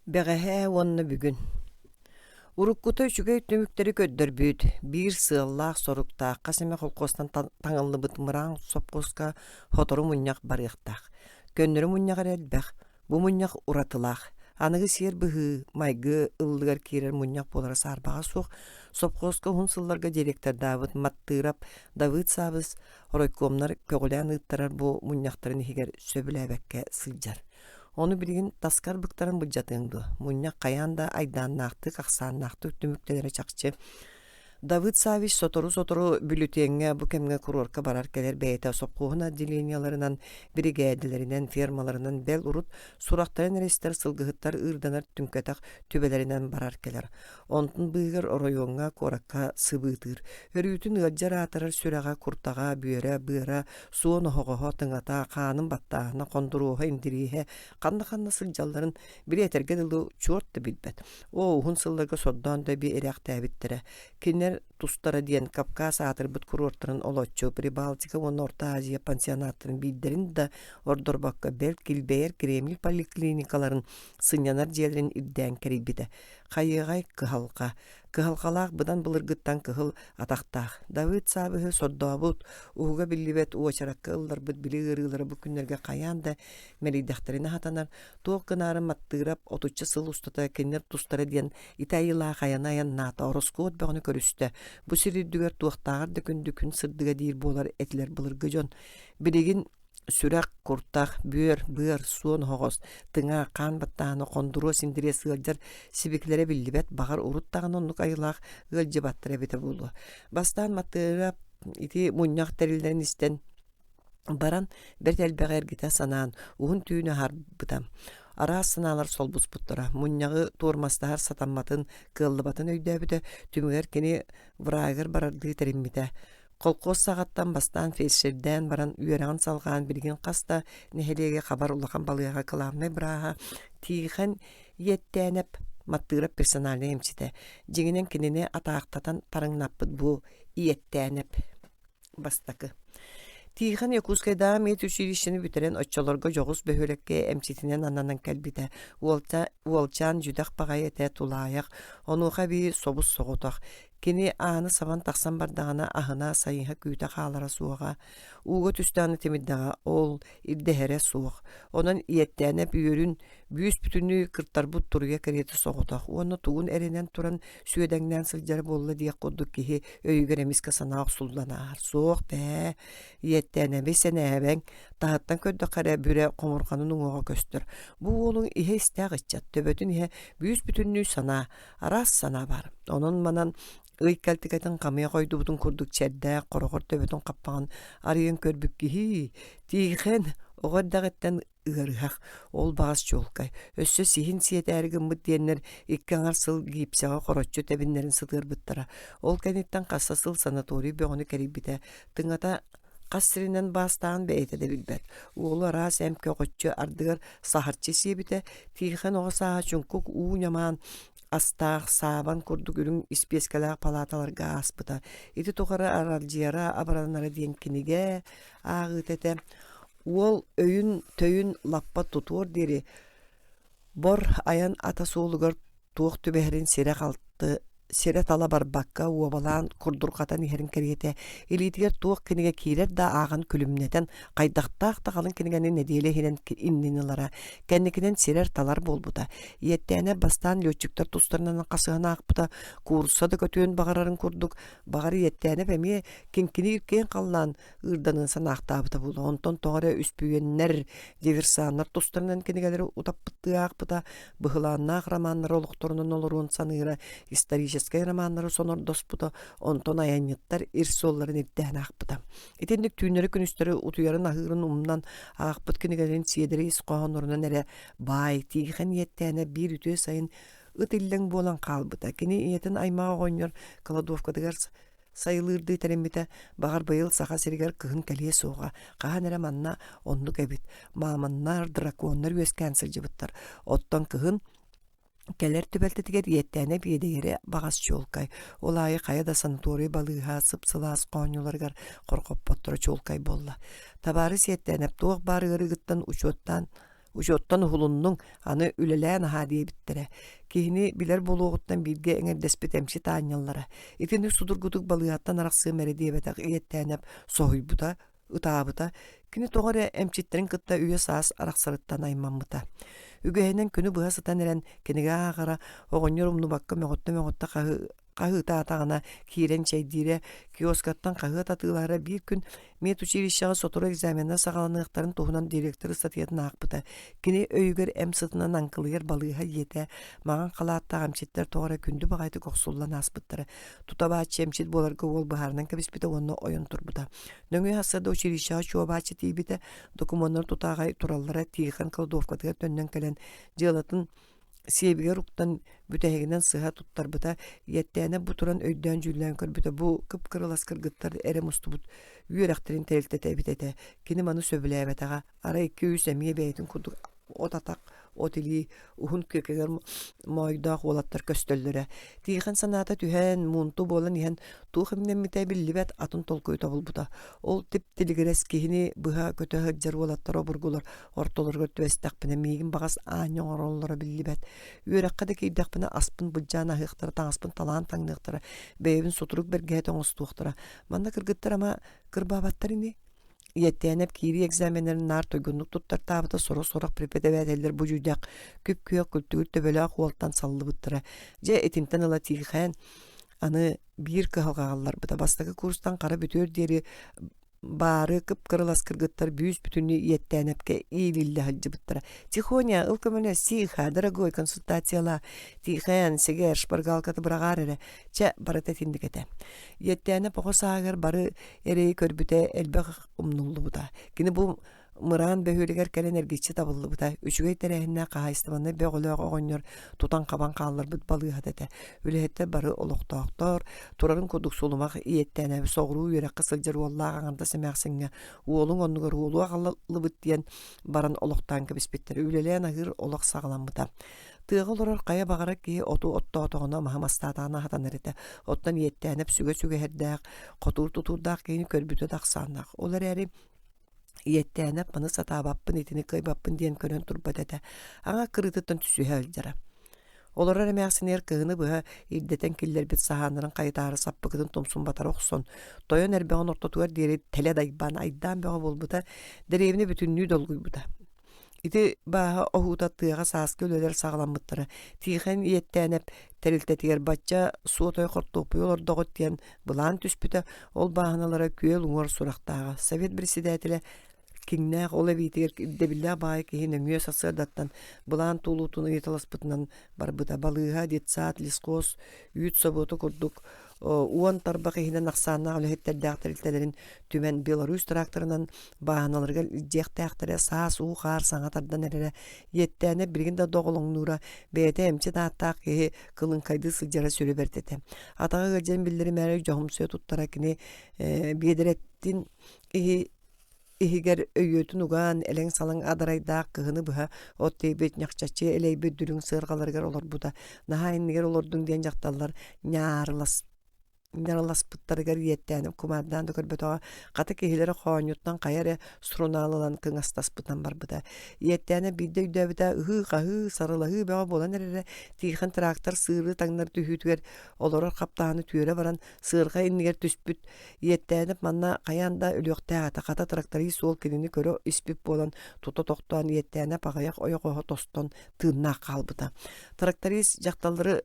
Бэҕэһээ уонна бүгүн Уруккута үчүгэй түмүктэри көрдөрбүт, биир сыаллаах-соруктаах хас эмэ холкуостан таҥыллыбыт мыраан сопхуоска сотору мунньах барыахтаах. Көннөрү мунньах эрэ элбэх, бу мунньах уратылаах. Аныгы сиэр быһыы, майгы ыллыгар киирэр мунньах буолара саарбаҕа суох. Сопхуоска уһун сылларга директордаабыт Маттыырап Давыд Саабыс оройкуомнар көҕүлээн ыыттарар бу мунньахтарын иһигэр сөбүлээбэккэ сылдьар. Ону билигин таскар быктаран былдьатыаҥ дуо? Мунньах хайаан да айдааннаахтык, ахсааннаахтык түмүктэнэрэ чахчы. Давыд Савич сотору-сотору бүлүтүөҥҥэ бу кэмҥэ куруорка барар-кэлэр бэйэтэ сопхуоһун отделениеларынан, биригээдэлэринэн, фермаларынан бэл урут сурахтарын эрэ истэр сылгыһыттар ыырданар түҥкэтэх түбэлэринэн барар-кэлэр. Онтун быыһыгар оройуоҥҥа, куоракка сыбыытыыр. Өрүүтүн ыалдьар аатырар сүрэҕэ, куртаҕа, бүөрэ, быара, суон оһоҕоһо, тыҥата, хаанын баттааһына, хондуруоһа, индириэһэ ханна-ханна сылдьалларын били этэргэ дылы чуорт да билбэт. Оо, уһун сылларга сордоон да биэрээхтээбиттэрэ. Кинилэр тустара диэн Кавказ аатырбыт куруортарын олоччу Прибалтика уонна Орто Азия пансионаттарын биирдэрин да ордорбокко бэл килбэйэр Кремль поликлиникаларын сынньанар дьиэлэрин ирдээн кэрийбитэ. Хайыаҕай кыһалҕа. Кыһалҕалаах быдан былыргыттан кыһыл атахтаах. Давыд Саабыһы сордообут, уһуга биллибэт уочаракка ылларбыт били ыарыылара бу күннэргэ хайаан да мэлийдэхтэринэ сатанар, туох гынаары Маттыырап отучча сыл устата кинилэр тустара диэн ити айылаах айаны айаннаата, ороскуот бөҕөнү көрүстэ. Бу сир үрдүгэр туохтааҕар да күндү күн сырдыга диир буолар этилэр былыргы дьон. Билигин сүрэх, куртах, бүөр, быар, суон оһоҕос, тыҥа, хаан баттааһына, хондуруос, индириэс ыалдьар сибикилэрэ биллибэт, баҕар урут даҕаны оннук айылаах ыалдьыбаттар эбитэ буолуо. Бастаан Матыырап ити мунньах тэриллэрин истэн баран бэрт элбэҕи эргитэ санаан, уһун түүнү аһарбыта. Араас санаалар солбуспуттара. Мунньаҕы туормастаһар сатамматын, кыаллыбатын өйдөөбүтэ, түмүгэр кини врагар барардыы тэриммитэ. Колхоз саҕаттан бастаан фельдшердээн баран үөрэҕин салҕаан билигин хас да нэһилиэги хабар улахан балыыһа кылаабынай бырааһа Тиихэн Иэттээнэп Маттыырап персональнай эмчитэ. Дьиҥинэн кинини атаахтатан тарыҥнаппыт бу Иэттээнэп бастакы. Тиихэн Якутскайдааҕы медучилищены бүтэрэн оччолорго дьоҕус бөһүөлэккэ эмчитинэн ананан кэлбитэ. Уолча, уолчаан дьүдэх баҕайы этэ тулаайах, онуоха эбии собус-соҕотох. Кини ааны сабан тахсан бардаҕына аһына, сайыһа күүтэ хаалара суоҕа. Ууга түстэҕинэ тимирдэҕэ, ол ирдэһэрэ суох. Онон Иэттээнэп үөрүн бүүс-бүтүннүү кыртарбыт туруйа кэриэтэ соҕотох уонна тугун эрэнэн туран сүөдэҥнээн сылдьара буолла диэх курдук киһи өйүгэр эмискэ санаа охсуллан ааһар. Суох бээ, Иэттээнэби сэнээбэҥ, таһыттан көрдөххө эрэ бүрэ хомурҕанын уҥуоҕа көстөр. Бу уолуҥ иһэ истээх ыччат, төбөтүн иһэ бүүс-бүтүннүү санаа, Араас санаа баар. Онон-манан ый кэлтикэтин хамыйах ойдубутун курдук чэрдээх, хороҕор төбөтүн хаппаҕын арыйан көрбүт киһи, Тиихэн оҕо эрдэҕиттэн ыарыһах, ол баҕас чуолкай. Өссө сиһин сиэтээри гыммыт диэннэр икки аҥар сыл гипсэҕэ хороччу тэбиннэрин сытыарбыттара. Ол кэнниттэн хас да сыл санаторий бөҕөнү кэрийбитэ. Тыҥата хас сиринэн баастааҕын бэйэтэ да билбэт. Уолу араас эмп көҕөччү ардыгар саһарчы сиэбитэ, Тиихэн оҕо сааһа чуҥкук уу ньамаан астаах, саабан курдук үрүҥ испиэскэлээх палааталарга ааспыта. Ити тухары аралдьыйара, абыранара диэн кинигэ ааҕыыта этэ. Уол өйүн-төйүн лаппа тутуор диэри бор айан ата суолугар туох түбэһэрин сирэ-халты сирэ-тала барбакка уобалаан курдурҕатан иһэрин кэриэтэ илиитигэр туох кинигэ киирэр да ааҕан күлүмнэтэн хайдахтаах да халыҥ кинигэни нэдиэлэ иһинэн иннин ылара кэнникинэн сирэр-талар буолбута Иэттээнэ бастаан летчиктэр тустарынан хасыһан аахпыта куурусса да көтүөн баҕарарын курдук баҕар Иэттээнэп эмиэ киҥкиниир киэҥ халлаан ыырданын санаахтаабыта буолуо. Онтон тоҕо эрэ үспүйүөннэр, диверсаннар тустарынан кинигэлэри утаппыттыы аахпыта, быһылааннаах романнары олохторунан олоруон саныыра, историческай романнары сонордоспута, онтон айанньыттар ир суолларын ирдээн аахпыта. Итинник түүннэри-күнүстэри утуйарын-аһыырын умнан аахпыт кинигэлэрин сиэдэрэй ис хоһооннорунан эрэ баай, Тиихэн Иэттээнэ биир үтүө сайын ыт иллэҥ буолан хаалбыта. Кини ийэтин аймаҕа оҕонньор кладовкатыгар сайылыырдыы тэриммитэ, баҕар быйыл Саха сиригэр кыһын кэлиэ суоҕа, хаһан эрэ манна оннук эбит, мааманнар, драконнар үөскээн сылдьыбыттар, оттон кыһын кэлэр түбэлтэтигэр иэттээнэ биэдэгэрэ баҕас чуолкай, ол аайы хайа да санаторий балыыһа сып-сылаас хоонньуларыгар хорҕоппотторо чуолкай буолла. Табаарыс Иэттээнэп туох баар ыарыыгыттан учуоттаан. Учуоттан уһулуннуҥ, аны үлэлээн аһаа диэбиттэрэ. Киһини билэр буолуоҕуттан бииргэ эҥэрдэспит эмчит аанньаллара. Итини судургутук балыыһаттан арахсыам эрэ диэбэтэх Ийэттээнэп соһуйбута, ытаабыта, кини тоҕо эрэ эмчиттэрин кытта үйэ-саас арахсарыттан аймаммыта. Үгэһинэн күнү быһа сытан эрэн кинигэ ааҕара, оҕонньор умнубакка мөҕүттэ-мөҕүттэ хаһыытаатаҕына киирэн чэйдиирэ, киоскаттан хаһыат атыылаһара биир күн медучилищеҕа сотору экзаменнар саҕаланыахтарын туһунан директор ыстатыйатын аахпыта. Кини өйүгэр эм сытынан аҥкылыйар балыыһа дьиэтэ, маҥан халааттаах эмчиттэр тоҕо эрэ күндү баҕайытык охсуллан ааспыттара. Тута бааччы эмчит буоларга уол быһаарынан кэбиспитэ уонна ойон турбута. Нөҥүө сарсыарда училищеҕа чуобааччы тиийбитэ, докумуоннар тута аҕай тураллара Тихон кладовкатыгар төннөн кэлэн дьыалатын сиэбигэр уктан бүтэһигинэн сыһа туттарбыта, ийэттээнэ бу туран өйдөөн-дьүүллээн көрбүтэ бу кып-кырылас кыргыттар эрэ мустубут үөрэхтэрин тэрилтэтэ эбит этэ. Кини маны сөбүлээбэтэҕэ, арай икки-үс эмиэ бэйэтин курдук от атах, от илии, уһун күөкэгэр моойдоох уолаттар көстөллөрө. Тиихэн санаата түһэн, муунту буолан иһэн туох имнэммитэ биллибэт атын толкуйу тобулбута. Ол тип-тилигирэс киһини быһа көтө сылдьар уолаттар обургулар ортолоругар түбэстэхпинэ миигин баҕас аанньа оҥороллоро биллибэт. Үөрэххэ да киирдэхпинэ аспын былдьаан аһыахтара, таҥаспын талаан таҥныахтара, бэйэбин сутурук бэргэһэтэ оҥостуохтара. Манна кыргыттар ама кырбаабаттар ини. Ийэттээнэп киирии экзаменнарын наар туйгуннук туттартаабыта сорох-сорох преподавателлэр бу дьүйдэх күп-күөх күлтүгүр төбөлөөх уолтан саллыбыттара. Дьэ итинтэн ыла Тиихээн аны биир кыһалҕаҕа ылларбыта. Бастакы курстан хара бүтүөр диэри баары кып-кырылас кыргыттар бүүс-бүтүннүү Иэттээнэпкэ иилиллэ сылдьыбыттара. «Тихоня, ыл көмөлөс, тихо, дорогой, консультацияла, Тихэн, сэгэр, шпаргалкаты быраҕаар эрэ, чэ, барыта итинник этэ». Иэттээнэп оҕо сааһыгар бары эрэйи көрбүтэ элбэх умнуллубута. Кини бу Мыраан бөһүөлэгэр кэлэн эргиччи табыллыбыта, үчүгэй тэрээһиннээх хаһаайыстыбаннай бөҕөлөөх оҕонньор тутан-хабан хаалларбыт балыыһата этэ. Үлэһиттэр бары олохтоохтор, турарын курдук сулумах ийэттээнэбит соҕуруу үөрэххэ сылдьар уоллаах аҥардас эмээхсиҥҥэ уолуҥ оннугар уолу аҕаллыбыт диэн баран олохтоон кэбиспиттэр. Үлэлээн аһыыр олох саҕаламмыта. Тыаҕа олорор хайа баҕарар киһи оту оттоотоҕуна маһы мастаатаҕына аһатанар этэ. Оттон ийэттээнэп сүгэ сүгэһэрдээх, хотуур тутуурдаах киһини көрбүтэ да ахсааннаах. Ол эрээри Ийэттээнэп маны сатаабаппын, итини кыайбаппын диэн көрөн турбат этэ, аҥа кырыытыттан түсүһэ сылдьара. Олорор эмээхсинигэр кыһыны быһа ирдэтэн киллэрбит саһааннарын хайытаары саппыкытын тумсун батара охсон, тойон эрбэҕин ортотугар диэри тэлэ дайбаан айдаан бөҕө буолбута, дэриэбинэ бүтүннүү долгуйбута. Ити бааһа оһуута тыаҕа сааскы үлэлэр саҕаламмыттара. Тиихэн Иэттээнэп тэрилтэтигэр бачча суотай хортуоппуйу олордоҕут диэн былаан түспүтэ, ол бааһыналара күөл уҥуор сурахтааҕа. Совет председателэ киҥнээх ол эбиитигэр ирдэбиллээх баҕайы киһи нөҥүө сарсыардаттан былаан туолуутун ыйыталаспытынан барбыта. Балыыһа, детсад, лесхоз, үүт собуота курдук уон тарбах иһинэн ахсааннаах үлэһиттэрдээх тэрилтэлэрин түмэн Беларусь тракторынан бааһыналарыгар илдьиэхтээхтэрэ саас уу-хаар саҥа тардан эрэрэ иэттээнэ билигин да доҕолоҥнуура бэйэтэ эмчит ааттаах киһи кылыҥкайдыы сылдьара сүрү бэрт этэ атаҕа ыалдьан биллэримээри дьоһумсуйа туттара кини биэдэрэтин иһи иһигэр өйүөтүн угаан, элэҥ-салаҥ адарайдаах кыһыны быһа от тиэйбит ньахчаччы элэйбит дүлүҥ сыарҕаларыгар олорбута. Наһаа иннигэр олордуҥ диэн дьахталлар ньаарылас ньараласпыттарыгар иэттээним кумаардаан да көрбөтөҕө, хата киһилэрэ хоонньуттан хайа эрэ сурунаал ылан кыҥастаспытынан барбыта. Иэттээнэ биирдэ өйдөөбүтэ ыһыы-хаһыы, сарылаһыы бөҕө буолан эрэрэ, Тиихэн трактор сыыры таҥнары түһүүтүгэр олорор хаптаһыны түөрэ баран сыарҕа иннигэр түспүт Иэттээнэп манна хайаан да өлүөхтээх этэ, хата тракторист уол кинини көрө испит буолан тута тохтоон Иэттээнэп аҕыйах ойоҕоһо тостон тыыннаах хаалбыта. Тракторист дьахталлары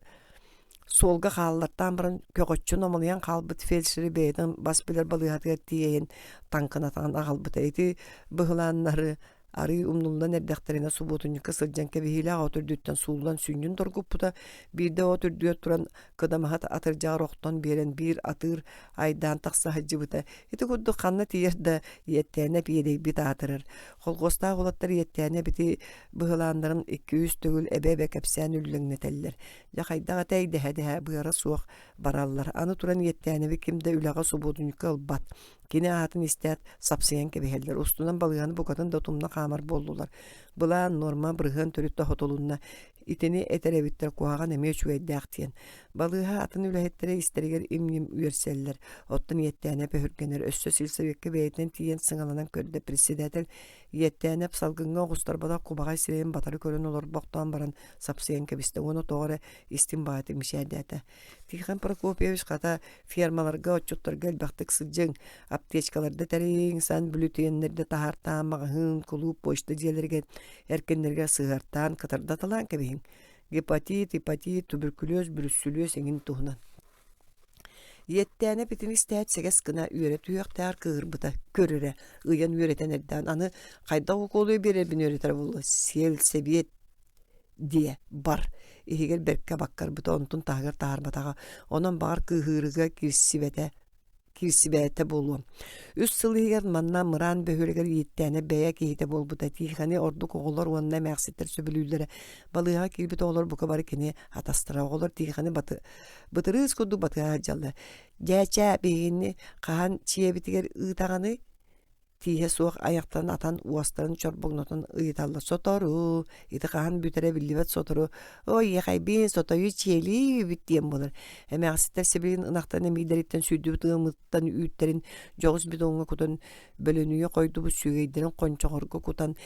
суолга хааллартаан баран көҕөччү намылыйан хаалбыт фельдшери бэйэтин бас билэр балыыһатыгар тиэйэн таҥкынатан аҕалбыта. Ити быһылааннары Арыый умнуллан эрдэхтэринэ субуотунньукка сылдьан кэбиһиилээх от үрдүттэн сууллан сүнньүн доргуппута, биирдэ от үрдүгэр туран кыдамаһыт атырдьаҕар охтон биэрэн биир атыыр айдаан тахса сылдьыбыта. Ити курдук ханна тиийэр да Иэттээнэп иэдэйбит аатырар. Холхуостаах уолаттар Иэттээнэп ити быһылааннарын икки-үс төгүл эбэ-эбэ кэпсээн үллэҥнэтэллэр. Дьэ хайдах этэй дэһэ-дэһэ быара суох бараллар. Аны туран Иэттээнэби ким да үлэҕэ субуотунньукка ылбат. Кини аатын истээт, сапсыйан кэбиһэллэр, устунан балыыһаны букатын да тумна хаамар буоллулар. Былаан, нуорма, бырыһыан төрүт да хотулунна. Итини этэр эбиттэр куһаҕан эмиэ үчүгэйдээх диэн. Балыыһа атын үлэһиттэрэ истэригэр им-ньим үөрсэллэр. Оттон Иэттээнэп өһүргэнэр. Өссө сельсовекка бэйэтинэн тиийэн сыҥаланан көрдө. Председатель Иэттээнэп салгыҥҥа оҕустарбатах кубаҕай сирэйин батары көрөн олорбохтоон баран сапсыйан кэбистэ уонна тоҕо эрэ истиҥ баҕайытык мичээрдээтэ. Тихон Прокопьевич хата фермаларга, отчуттарга элбэхтик сылдьыҥ, аптечкаларда тэрийиҥ, сан бүлүтүөннэрдэ таһаартаан, маҕаһыын, кулууп, почта дьиэлэригэр эркиннэригэр сыһыартаан, кытардаталаан кэбиһиҥ. Гепатит, ипатит, туберкулез, бүрүссүлүөс эҥин туһунан. Иэттээнэ итини истээт сэгэс гына үөрэ түһүөхтээҕэр кыыһырбыта, көрөрө, ыйан үөрэтэн эрдэҕин аны хайдах укуолуй биэрэрбин үөрэтэрэ буолуо, сиэл сэбиэт диэ бар иһигэр бэркэ баккарбыта онтун таһыгар таһаарбатаҕа онон баҕар кыыһыырыга киирсибэтэ киирсибээтэ буолуо үс сыл иһигэр манна мыраан бөһүөлэгэр ииттээнэ бэйэ киһитэ буолбута тиихэни ордук оҕолор уонна эмээхситтэр сөбүлүүллэрэ балыыһаҕа киирбит оҕолор бука бары кини атастара оҕолор тиихэни баты бытырыыс курдук батыһа сылдьаллар дьээчээ биһигини хаһан чиэбитигэр ыытаҕыный Тииһэ суох айахтарын атан, уостарын чорбоҥнотон ыйыталлар: «Сотору, ити хаһан бүтэрэ биллибэт сотору, ой, иэхэйбиин, сотойу чиэлии диэн буолар. Эмээхситтэр сибилигин ынахтарын эмиийдэриттэн сүүрдүбүт ыамыттан үүттэрин дьоҕус бидоҥҥа кутан, бөлөнүйэ хойдубут сүөгэйдэрин хончоҕорго кутан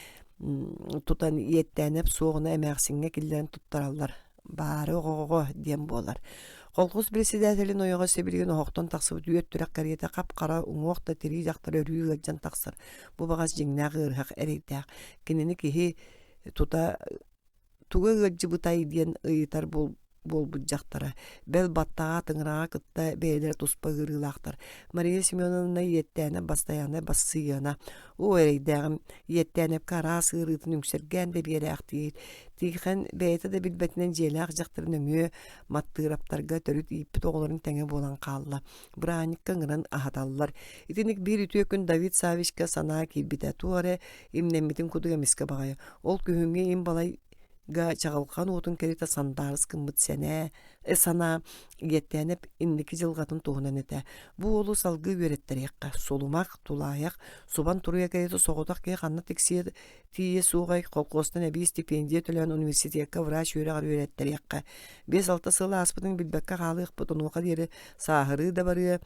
тутан иэттээнэп суоҕуна эмээхсиҥҥэ киллэрэн туттараллар баары оҕоҕо диэн буолар. Колхоз председателин ойоҕо сибилигин оһохтон тахсыбыт үөт түрэх кэриэтэ хап-хара уҥуох да тирии дьахтар өрүү ыалдьан тахсар. Бу баҕас дьиҥнээх ыарыһах эрэйдээх. Кинини киһи тута туга ыалдьыбытай диэн ыйытар буолбут дьахтара. Бэл баттаҕа тыҥыраҕа кытта бэйэлэрэ туспа ыарыылаахтар. Мария Семеновна иэттээнэ бастайааннай бассыйыана. Оо эрэйдээҕим Иэттээнэпкэ араас ыарыытын үҥсэргээн да биэрээхтиир. Тиихэн бэйэтэ да билбэтинэн дьиэлээх дьахтар нөҥүө Маттыыраптарга төрүт ииппит оҕолорун тэҥэ буолан хаалла. Бырааһынньыкка ыҥыран аһаталлар. Итинник биир үтүө күн Давид Савичка санаа киирбитэ. Туох эрэ имнэммитин курдук эмискэ баҕайы. Ол күһүҥҥү им балайга чаҕылхан уотун кэриэтэ сандаарыс гыммыт сэнээ санаа Иэттээнэп инники дьылҕатын туһунан этэ. Бу уолу салгыы үөрэттэриэххэ, сулумах, тулаайах, субан туруйа кэриэтэ соҕотох киһи ханна тиксиэ тиийиэ суоҕай, колхуостан эбии стипендия төлөөн университекка врач үөрэҕэр үөрэттэриэххэ. 5-6 сыл ааспытын билбэккэ хаалыахпыт, онуоха диэри сааһырыы да барыа,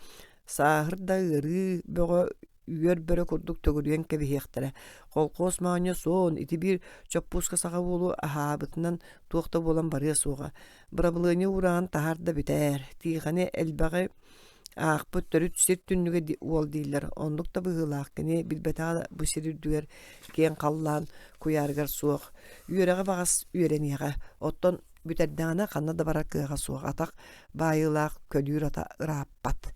сааһыр да ыарыы бөҕө үөр бөрө курдук төгүрүйэн кэбиһиэхтэрэ. Колхоз моонньо суон, ити биир чоппууска саха уолу аһаабытынан туох да буолан барыа суоҕа. Бырабылыанньа уураҕын таһаар да бүтээр. Тиихэни элбэҕи аахпыт төрүт сир түннүгэ уол дииллэр. Оннук да быһыылаах кини билбэтэҕэ бу сир үрдүгэр киэҥ халлаан куйаарыгар суох. Үөрэҕи баҕас үөрэниэҕэ. Оттон бүтэрдэҕинэ ханна да барар кыаҕа суох. Атах баайыылаах көлүүр ата ырааппат.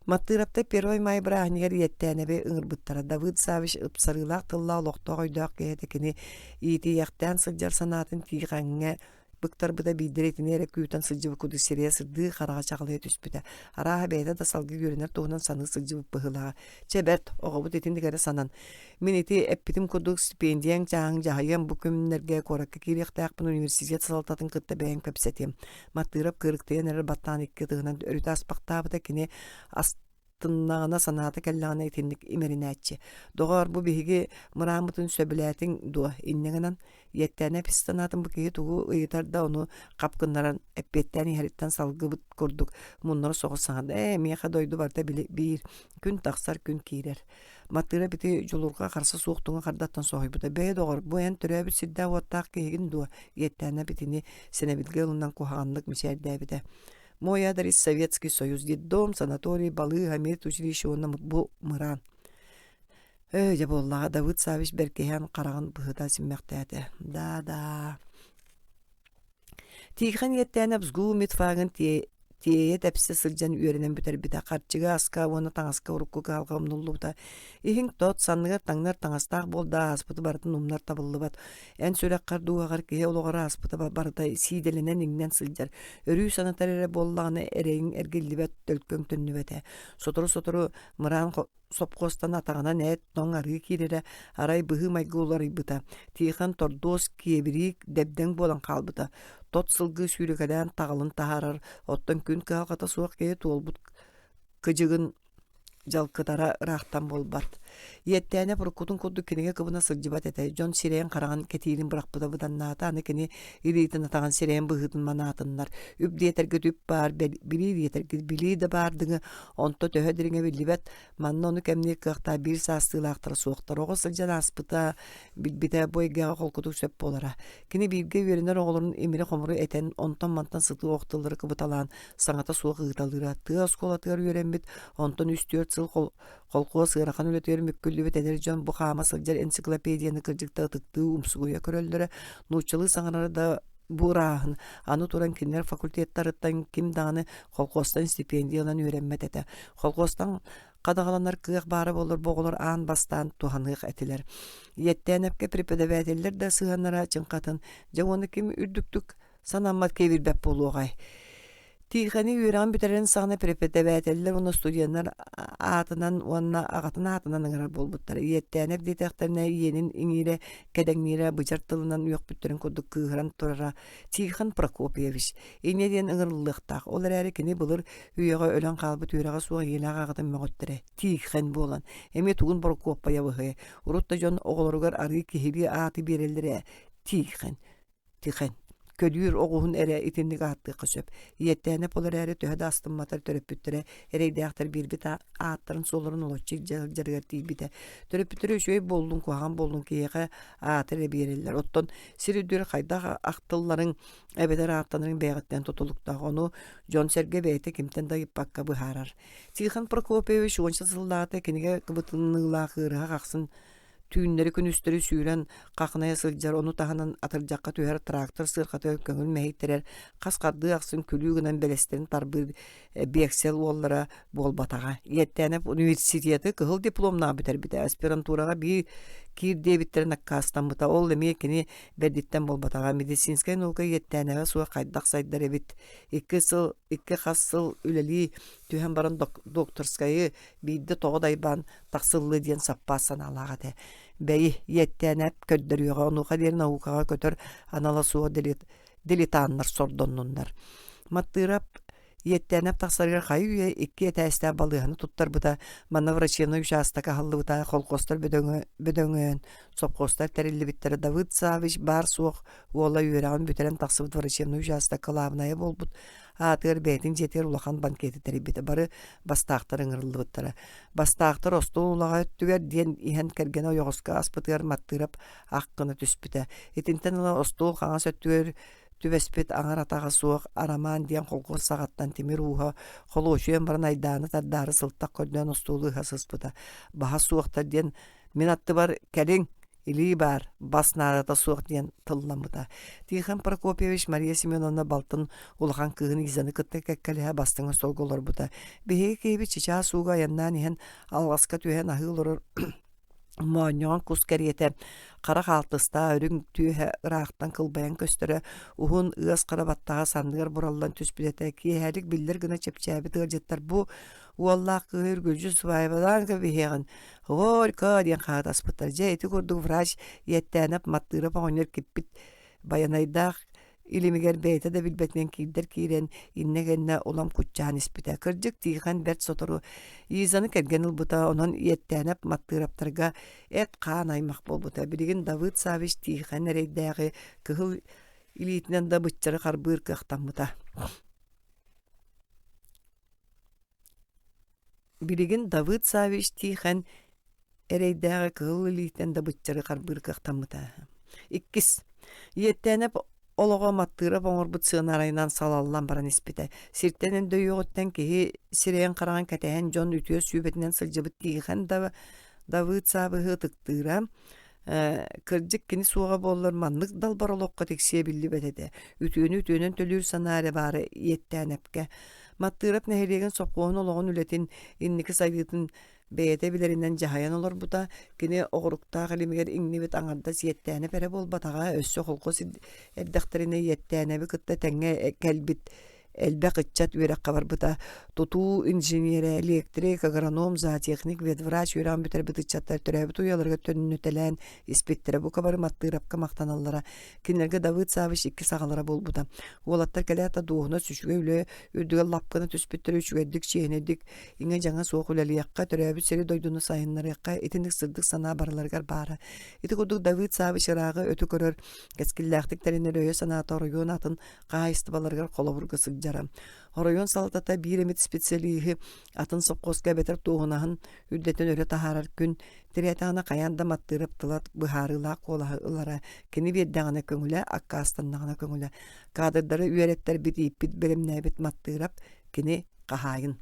Маттыырапта Первый май бырааһынньыгар Иэттээнэби ыҥырбыттара. Давыд Савич ыпсарыылаах тыллаах олохтоох өйдөөх киһи этэ кини иитийэхтээн сылдьар санаатын Тиихэҥҥэ быктарбыта биирдэрэ итини эрэ күүтэн сылдьыбыт курдук сирэйэ сырдыы хараҕа чаҕылыйа түспүтэ. Арааһа бэйэтэ да салгыы үөрэнэр туһунан саныы сылдьыбыт быһыылааҕа. Чэ бэрт, оҕобут итинник эрэ санан. Мин ити эппитим курдук стипендияҥ чааһыҥ дьаһайыам бу күннэргэ куоракка киириэхтээхпин университет салалтатын кытта бэйэм кэпсэтиэм. Маттыырап кыырыктыйан эрэр баттаан икки ытыһынан өрүтэ аспахтаабыта кини астыннаҕына санаата кэллэҕинэ итинник имэринээччи. Доҕоор, бу биһиги мырааммытын сөбүлээтиҥ дуо? Инньэ гынан Иэттээнэ санаатын бу киһи тугу ыйытар да ону хап гыннаран эппиэттээн иһэриттэн салгыбыт курдук муннара соҕус саҥарда. Ээ, миэхэ дойду барыта били биир. Күн тахсар, күн киирэр. Маттыыра бити дьулурҕа харса суох туҥа хардаттан соһуйбута. Бэйэ доҕор, бу эн төрөөбүт сирдээх-уоттаах киһигин дуо? Иэттээнэ битини сэнэбилгэ ылынан куһаҕаннык мичээрдээбитэ. Мой адрес Советский Союз, детдом, санаторий, балыыһа, медучилище уонна бу мыраан. Ээ, дьэ буоллаҕа, Давыд Савич бэркиһээн хараҕын быһыта симмэхтээтэ. Да-да. Тиихэн иэттээнэ БСГУ медфагын тиэйэ тэпсэ сылдьан үөрэнэн бүтэрбитэ, харчыга, аска уонна таҥаска урукку кыһалҕа умнуллубута. Иһиҥ тот, санныгар таҥнар таҥастаах буол да ааспыты барытын умнар табыллыбат. Эн сүрэххэр дууһаҕар киһи олоҕор ааспыта барыта сиидэлэнэн иҥнэн сылдьар. Өрүү санатар эрэ буоллаҕына эрэйиҥ эргиллибэт, төлкөҥ төннүбэтэ. Сотору-сотору мыраан сопхуостан атаҕынан эт, тоҥ арыы киирэрэ, арай быһыы-майгы уларыйбыта. Тихон тордуос, киэбириик, дэбдэҥ буолан хаалбыта. Тот сылгы сүүрэкэлээн таҕылын таһаарар, оттон күн кыһалҕата суох киһи туолбут кыдьыгын дьалкытара ыраахтан буолбат. Иэттээнэ уруккутун курдук кинигэ кыбына сылдьыбат этэ, дьон сирэйин-хараҕын кэтиирин бырахпыта быданнаата, аны кини илиитин-атаҕын сирэйин быһыытын манаатыннар. Үп диэтэргит үп баар, билии диэтэргит билии да баардыҥы, онто төһө дириҥэ биллибэт, манна ону кэмниир кыахтаах биир саастыылаахтара суохтар. Оҕо сылдьан ааспыта, билбитэ бу эйгэҕэ холкутук сөп буолара. Кини бииргэ үөрэнэр оҕолорун имири-хомуру этэн, онтон-мантан сытыы ох тыллары кыбыталаан, саҥата суох ыыталыыра. Тыа оскуолатыгар үөрэммит, онтон үс-түөрт сыл Холкуос ыарахан үлэтигэр мүккүллүбүт эдэр дьон бу хаама сылдьар энциклопедияны кырдьык да ытыктыы, умсугуйа көрөллөрө, нууччалыы саҥарара да бу ырааһын, аны туран кинилэр факультеттарыттан ким даҕаны холкуостан стипендия ылан үөрэммэт этэ. Холкуостан хадаҕаланар кыах баара буоллар бу оҕолор аан бастаан туһаныах этилэр. Ийэттээнэпкэ преподавателлэр да сыһыаннара чыҥхатын, дьэ уонна ким үрдүктүк санаммат киэбирбэт буолуоҕай. Тиихэни үөрэҕин бүтэрэрин саҕана преподавателлэр уонна студеннар аатынан уонна аҕатын аатынан ыҥырар буолбуттар. Ийэттээнэр диэтэхтэринэ иэнин иҥиирэ кэдэҥниирэ быдьар тылынан үөхпүттэрин курдук кыыһыран турара Тихон Прокопьевич инньэ диэн ыҥырыллыахтаах. Ол эрээри кини былыр үйэҕэ өлөн хаалбыт үөрэҕэ суох ийэлээх аҕатын мөҕүттэрэ Тихон буолан эмиэ тугун Борокуоппайабыһы урут да дьон оҕолоругар арыы киһилии ааты биэрэллэрэ Тихон Тихэн, көлүүр оҕуһун эрэ итинник ааттыахха сөп. Ийэттээнэп ол эрээри төһө да астымматар төрөппүттэрэ эрэйдээхтэр биэрбит ааттарын-суолларын олоччу илдьэ сылдьарыгар тиийбитэ. Төрөппүттэрэ үчүгэй буоллун, куһаҕан буоллун киһиэхэ ааты эрэ биэрэллэр. Оттон сир үрдүгэр хайдах ахтылларыҥ эбэтэр ааттанарыҥ бэйэҕиттэн тутулуктаах. Ону дьон-сэргэ бэйэтэ кимтэн да ыйыппакка быһаарар. Тихон Прокопьевич уонча сыллааҕыта кинигэ кыбытыныылаах ыарыһах ахсын Түүннэри-күнүстэри сүүрэн хахынайа сылдьар, ону таһынан атырдьахха түһэр трактор сыарҕатыгар көҥүл мэһийтэрэр, хас хардыы ахсын күлүү гынан бэлэстэрин тарбыыр биэксэл уоллара буолбатаҕа. Иэттээнэп университеты кыһыл дипломнаах бүтэрбитэ, аспирантураҕа биир киир диэбиттэрин аккаастаммыта. Ол эмиэ кини бэрдиттэн буолбатаҕа. Медицинскэй наука иэттээнэбэ суох хайдах сайдар эбит. Икки сыл, икки хас сыл үлэлии түһэн баран докторскайы биирдэ тоҕо дайбаан тахсыллыы диэн саппаас санаалаах этэ. Бэйи, иэттээнэп көрдөрүөҕэ, онуоха диэри наукаҕа көтөр анала суох дилетаннар сордоннуннар. Маттыырап иэттээнэп тахсарыгар хайы-үйэ икки этээстээх балыыһаны туттарбыта, манна врачебнай учаастак аһыллыбыта, холкуостар бөдөҥөөн, сопхуостар тэриллибиттэрэ. Давыд Савич баар-суох уола үөрэҕин бүтэрэн тахсыбыт врачебнай учаастак кылаабынайа буолбут аатыгар бэйэтин дьиэтигэр улахан банкеты тэрийбитэ. Бары бастаахтар ыҥырыллыбыттара. Бастаахтар остуол улаҕа өттүгэр диэн иһэн кэргэнэ ойоҕоско аспытыгар Маттыырап ах гына түспүтэ. Итинтэн ыла остуол хаҥас өттүгэр түбэспит аҥар атаҕа суох Арамаан диэн холкуос саҕаттан тимир ууһа холуочуйан баран айдааны тардаары сылтах көрдөөн остуолу ыһа сыспыта. Баһа суохтар диэн мин аттыбар кэлиҥ илии баар, бас наадата суох диэн тылламмыта. Тихон Прокопьевич Мария Семеновна балтын улахан кыыһын Изаны кытта кэккэлэһэ бастыҥ остуолга олорбута. Биһиги киһибит чычаас ууга айаннаан иһэн алҕаска түһэн аһыы олорор моонньоҕон кус кэриэтэ хара хаалтыстаах үрүҥ түөһэ ыраахтан кылбайан көстөрө, уһун ыас хара баттаҕа санныгар бураллан түспүт этэ. Киэһэлик биллэр гына чэпчээбит ыалдьыттар бу уоллаах кыыһы үргүлдьү сваебалаан кэбиһиэҕин Горько диэн хаһыатаспыттар. Дьэ, ити курдук врач Иэттээнэп Маттыырап оҕонньор киппит байанайдаах илимигэр бэйэтэ да билбэтинэн киирдэр киирэн, иннэ-кэннэ улам куччаан испитэ. Кырдьык, Тихон бэрт сотору Изаны кэргэн ылбыта, онон Иэттээнэп Маттыыраптарга эт-хаан аймах буолбута. Билигин Давыд Савич Тихон эрэйдээҕи кыһыл илиитинэн да быччары харбыыр кыахтаммыта. Билигин Давыд Савич Тихон эрэйдээҕи кыһыл илиитинэн да быччары харбыыр кыахтаммыта. Иккис. Иэттээнэп олоҕо Маттыырап оҥорбут сыанарайынан салаллан баран испитэ. Сиртэн өндөйүөҕүттэн киһи сирэйин-хараҕын кэтэһэн дьон үтүө сүүбэтинэн сылдьыбыт Тихон да Давыд Савиһы ытыктыыра, Кырдьык кини суоҕа буоллар маннык далбар олоххо тиксиэ биллибэт этэ. Үтүөнү үтүөнэн төлүүр санаа эрэ баара иэттээнэпкэ. Маттыырап нэһилиэгин сопхуоһун олоҕун үлэтин инники сайдыытын бэйэтэ билэринэн дьаһайан олорбута. Кини оҕуруктаах илимигэр иҥнибит аҥардас иэттээнэп эрэ буолбатаҕа, өссө холкуос эрдэхтэринэ иэттэнэби кытта тэҥҥэ кэлбит. Элбэх ыччат үөрэххэ барбыта. Тутуу инженерэ, электрик, агроном, зоотехник, ветврач үөрэҕин бүтэрбит ыччаттар төрөөбүт уйаларыгар төннүтэлээн испиттэрэ. Бука бары Маттыырапка махтаналлара. Кинилэргэ Давыд Саввич иккис аҕалара буолбута. Уолаттар кэлээт да дуоһунас үчүгэй үлэ үрдүгэр лап гына түспүттэрэ үчүгэйдик, чиэһинэйдик, иҥэ-дьаҥа суох үлэлиэххэ, төрөөбүт сири-дойдуну сайыннарыахха итинник сырдык санаа барыларыгар баара. Ити курдук Давыд Саввич ырааҕы өтө көрөр, кэскиллээхтик тэринэр өйө-санаата оройуон атын хаһаайыстыбаларыгар холобурга сылдьара. Оройуон салалтата биир эмит специалиһы атын сопхуоска эбэтэр туоһунаһын үрдэтин өрө таһаарар күн тирээтэҕинэ хайаан да Маттыырап тыла быһаарыылаах куолаһы ылара, кини биэрдэҕинэ көҥүлэ, аккаастаннаҕына көҥүлэ. Кадрдары үөрэттэрбит, ииппит, бэлэмнээбит Маттыырап кини хаһаайын.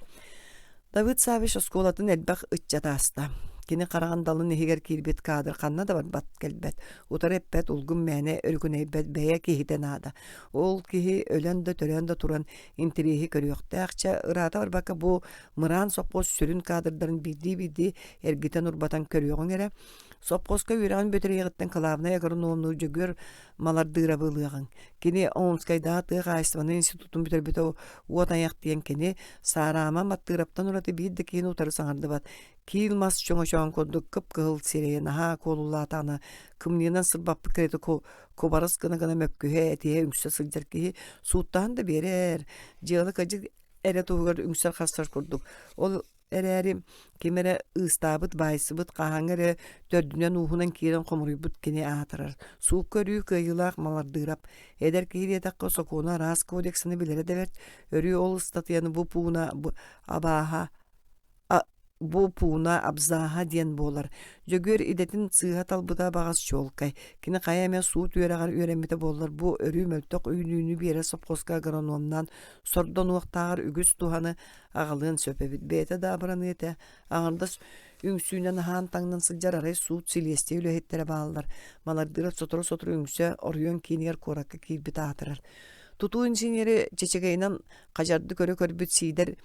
Давыд Саввич оскуолатын элбэх ыччат ааста. Кини хараҕын далын иһигэр киирбит кадр ханна да барбат кэлбэт, утары эппэт, улгум мээнэ өрүкүнэйбэт бэйэ киһитэ наада. Ол киһи өлөн да төрөөн да туран интэриэһи көрүөхтээх, чэ ыраата барбакка бу мыраан сопхуос сүрүн кадрдарын биирдии-биирдии эргитэн-урбатан көрүөҕүҥ эрэ. Сопхуоска үөрэҕин бүтэриэҕиттэн кылаабынай агрономнуур Дьөгүөр Малардыырабы ылыаҕыҥ. Кини Омскайдааҕы тыа хаһаайыстыбанын институтун бүтэрбитэ уот айах диэн кини Саараама Маттыыраптан ураты биир да киһини утары саҥардыбат. Киил мас чоҥочоон курдук кып-кыһыл сирэйэ наһаа куолулаатаҕына кымньыынан сырбаппыт кэриэтэ кубарыс гына-гына мөккүһэ, этиһэ үҥсэ сылдьар киһи сууттаһан да биэрэр, дьыала кырдьык эрэ туһугар үҥсэр-харсар курдук. Ол эрээри ким эрэ ыыстаабыт, баайсыбыт, хаһааҥҥы эрэ төрдүнэн-ууһунан киирэн хомуруйбут кини аатырар. Суукка өрүү кыайыылаах Малардыырап. Эдэр киһи диэтэххэ, сокуону араас кодексаны билэрэ да бэрт, өрүү ол ыстатыйаны бу пууна абааһа бу пууна абзааһа диэн буолар. Дьөгүөр идэтин сыыһа талбыта баҕас чуолкай. Кини хайа эмэ суут үөрэҕэр үөрэммитэ буоллар, бу өрүү мөлтөх үүнүүнү биэрэр сопхуоска агрономнаан сордонуохтааҕар үгүс туһаны аҕалыан сөп эбит. Бэйэтэ да абыраныа этэ. Аҥардас үҥсүүнэн аһаан-таҥнан сылдьар арай суут силиэстийэ үлэһиттэрэ бааллар. Малардыырап сотору-сотору үҥсэ оройуон киинигэр куоракка киирбит аатырар. Тутуу инженери чэчэгэйинэн хадьарды көрө көрбүт Сиидэр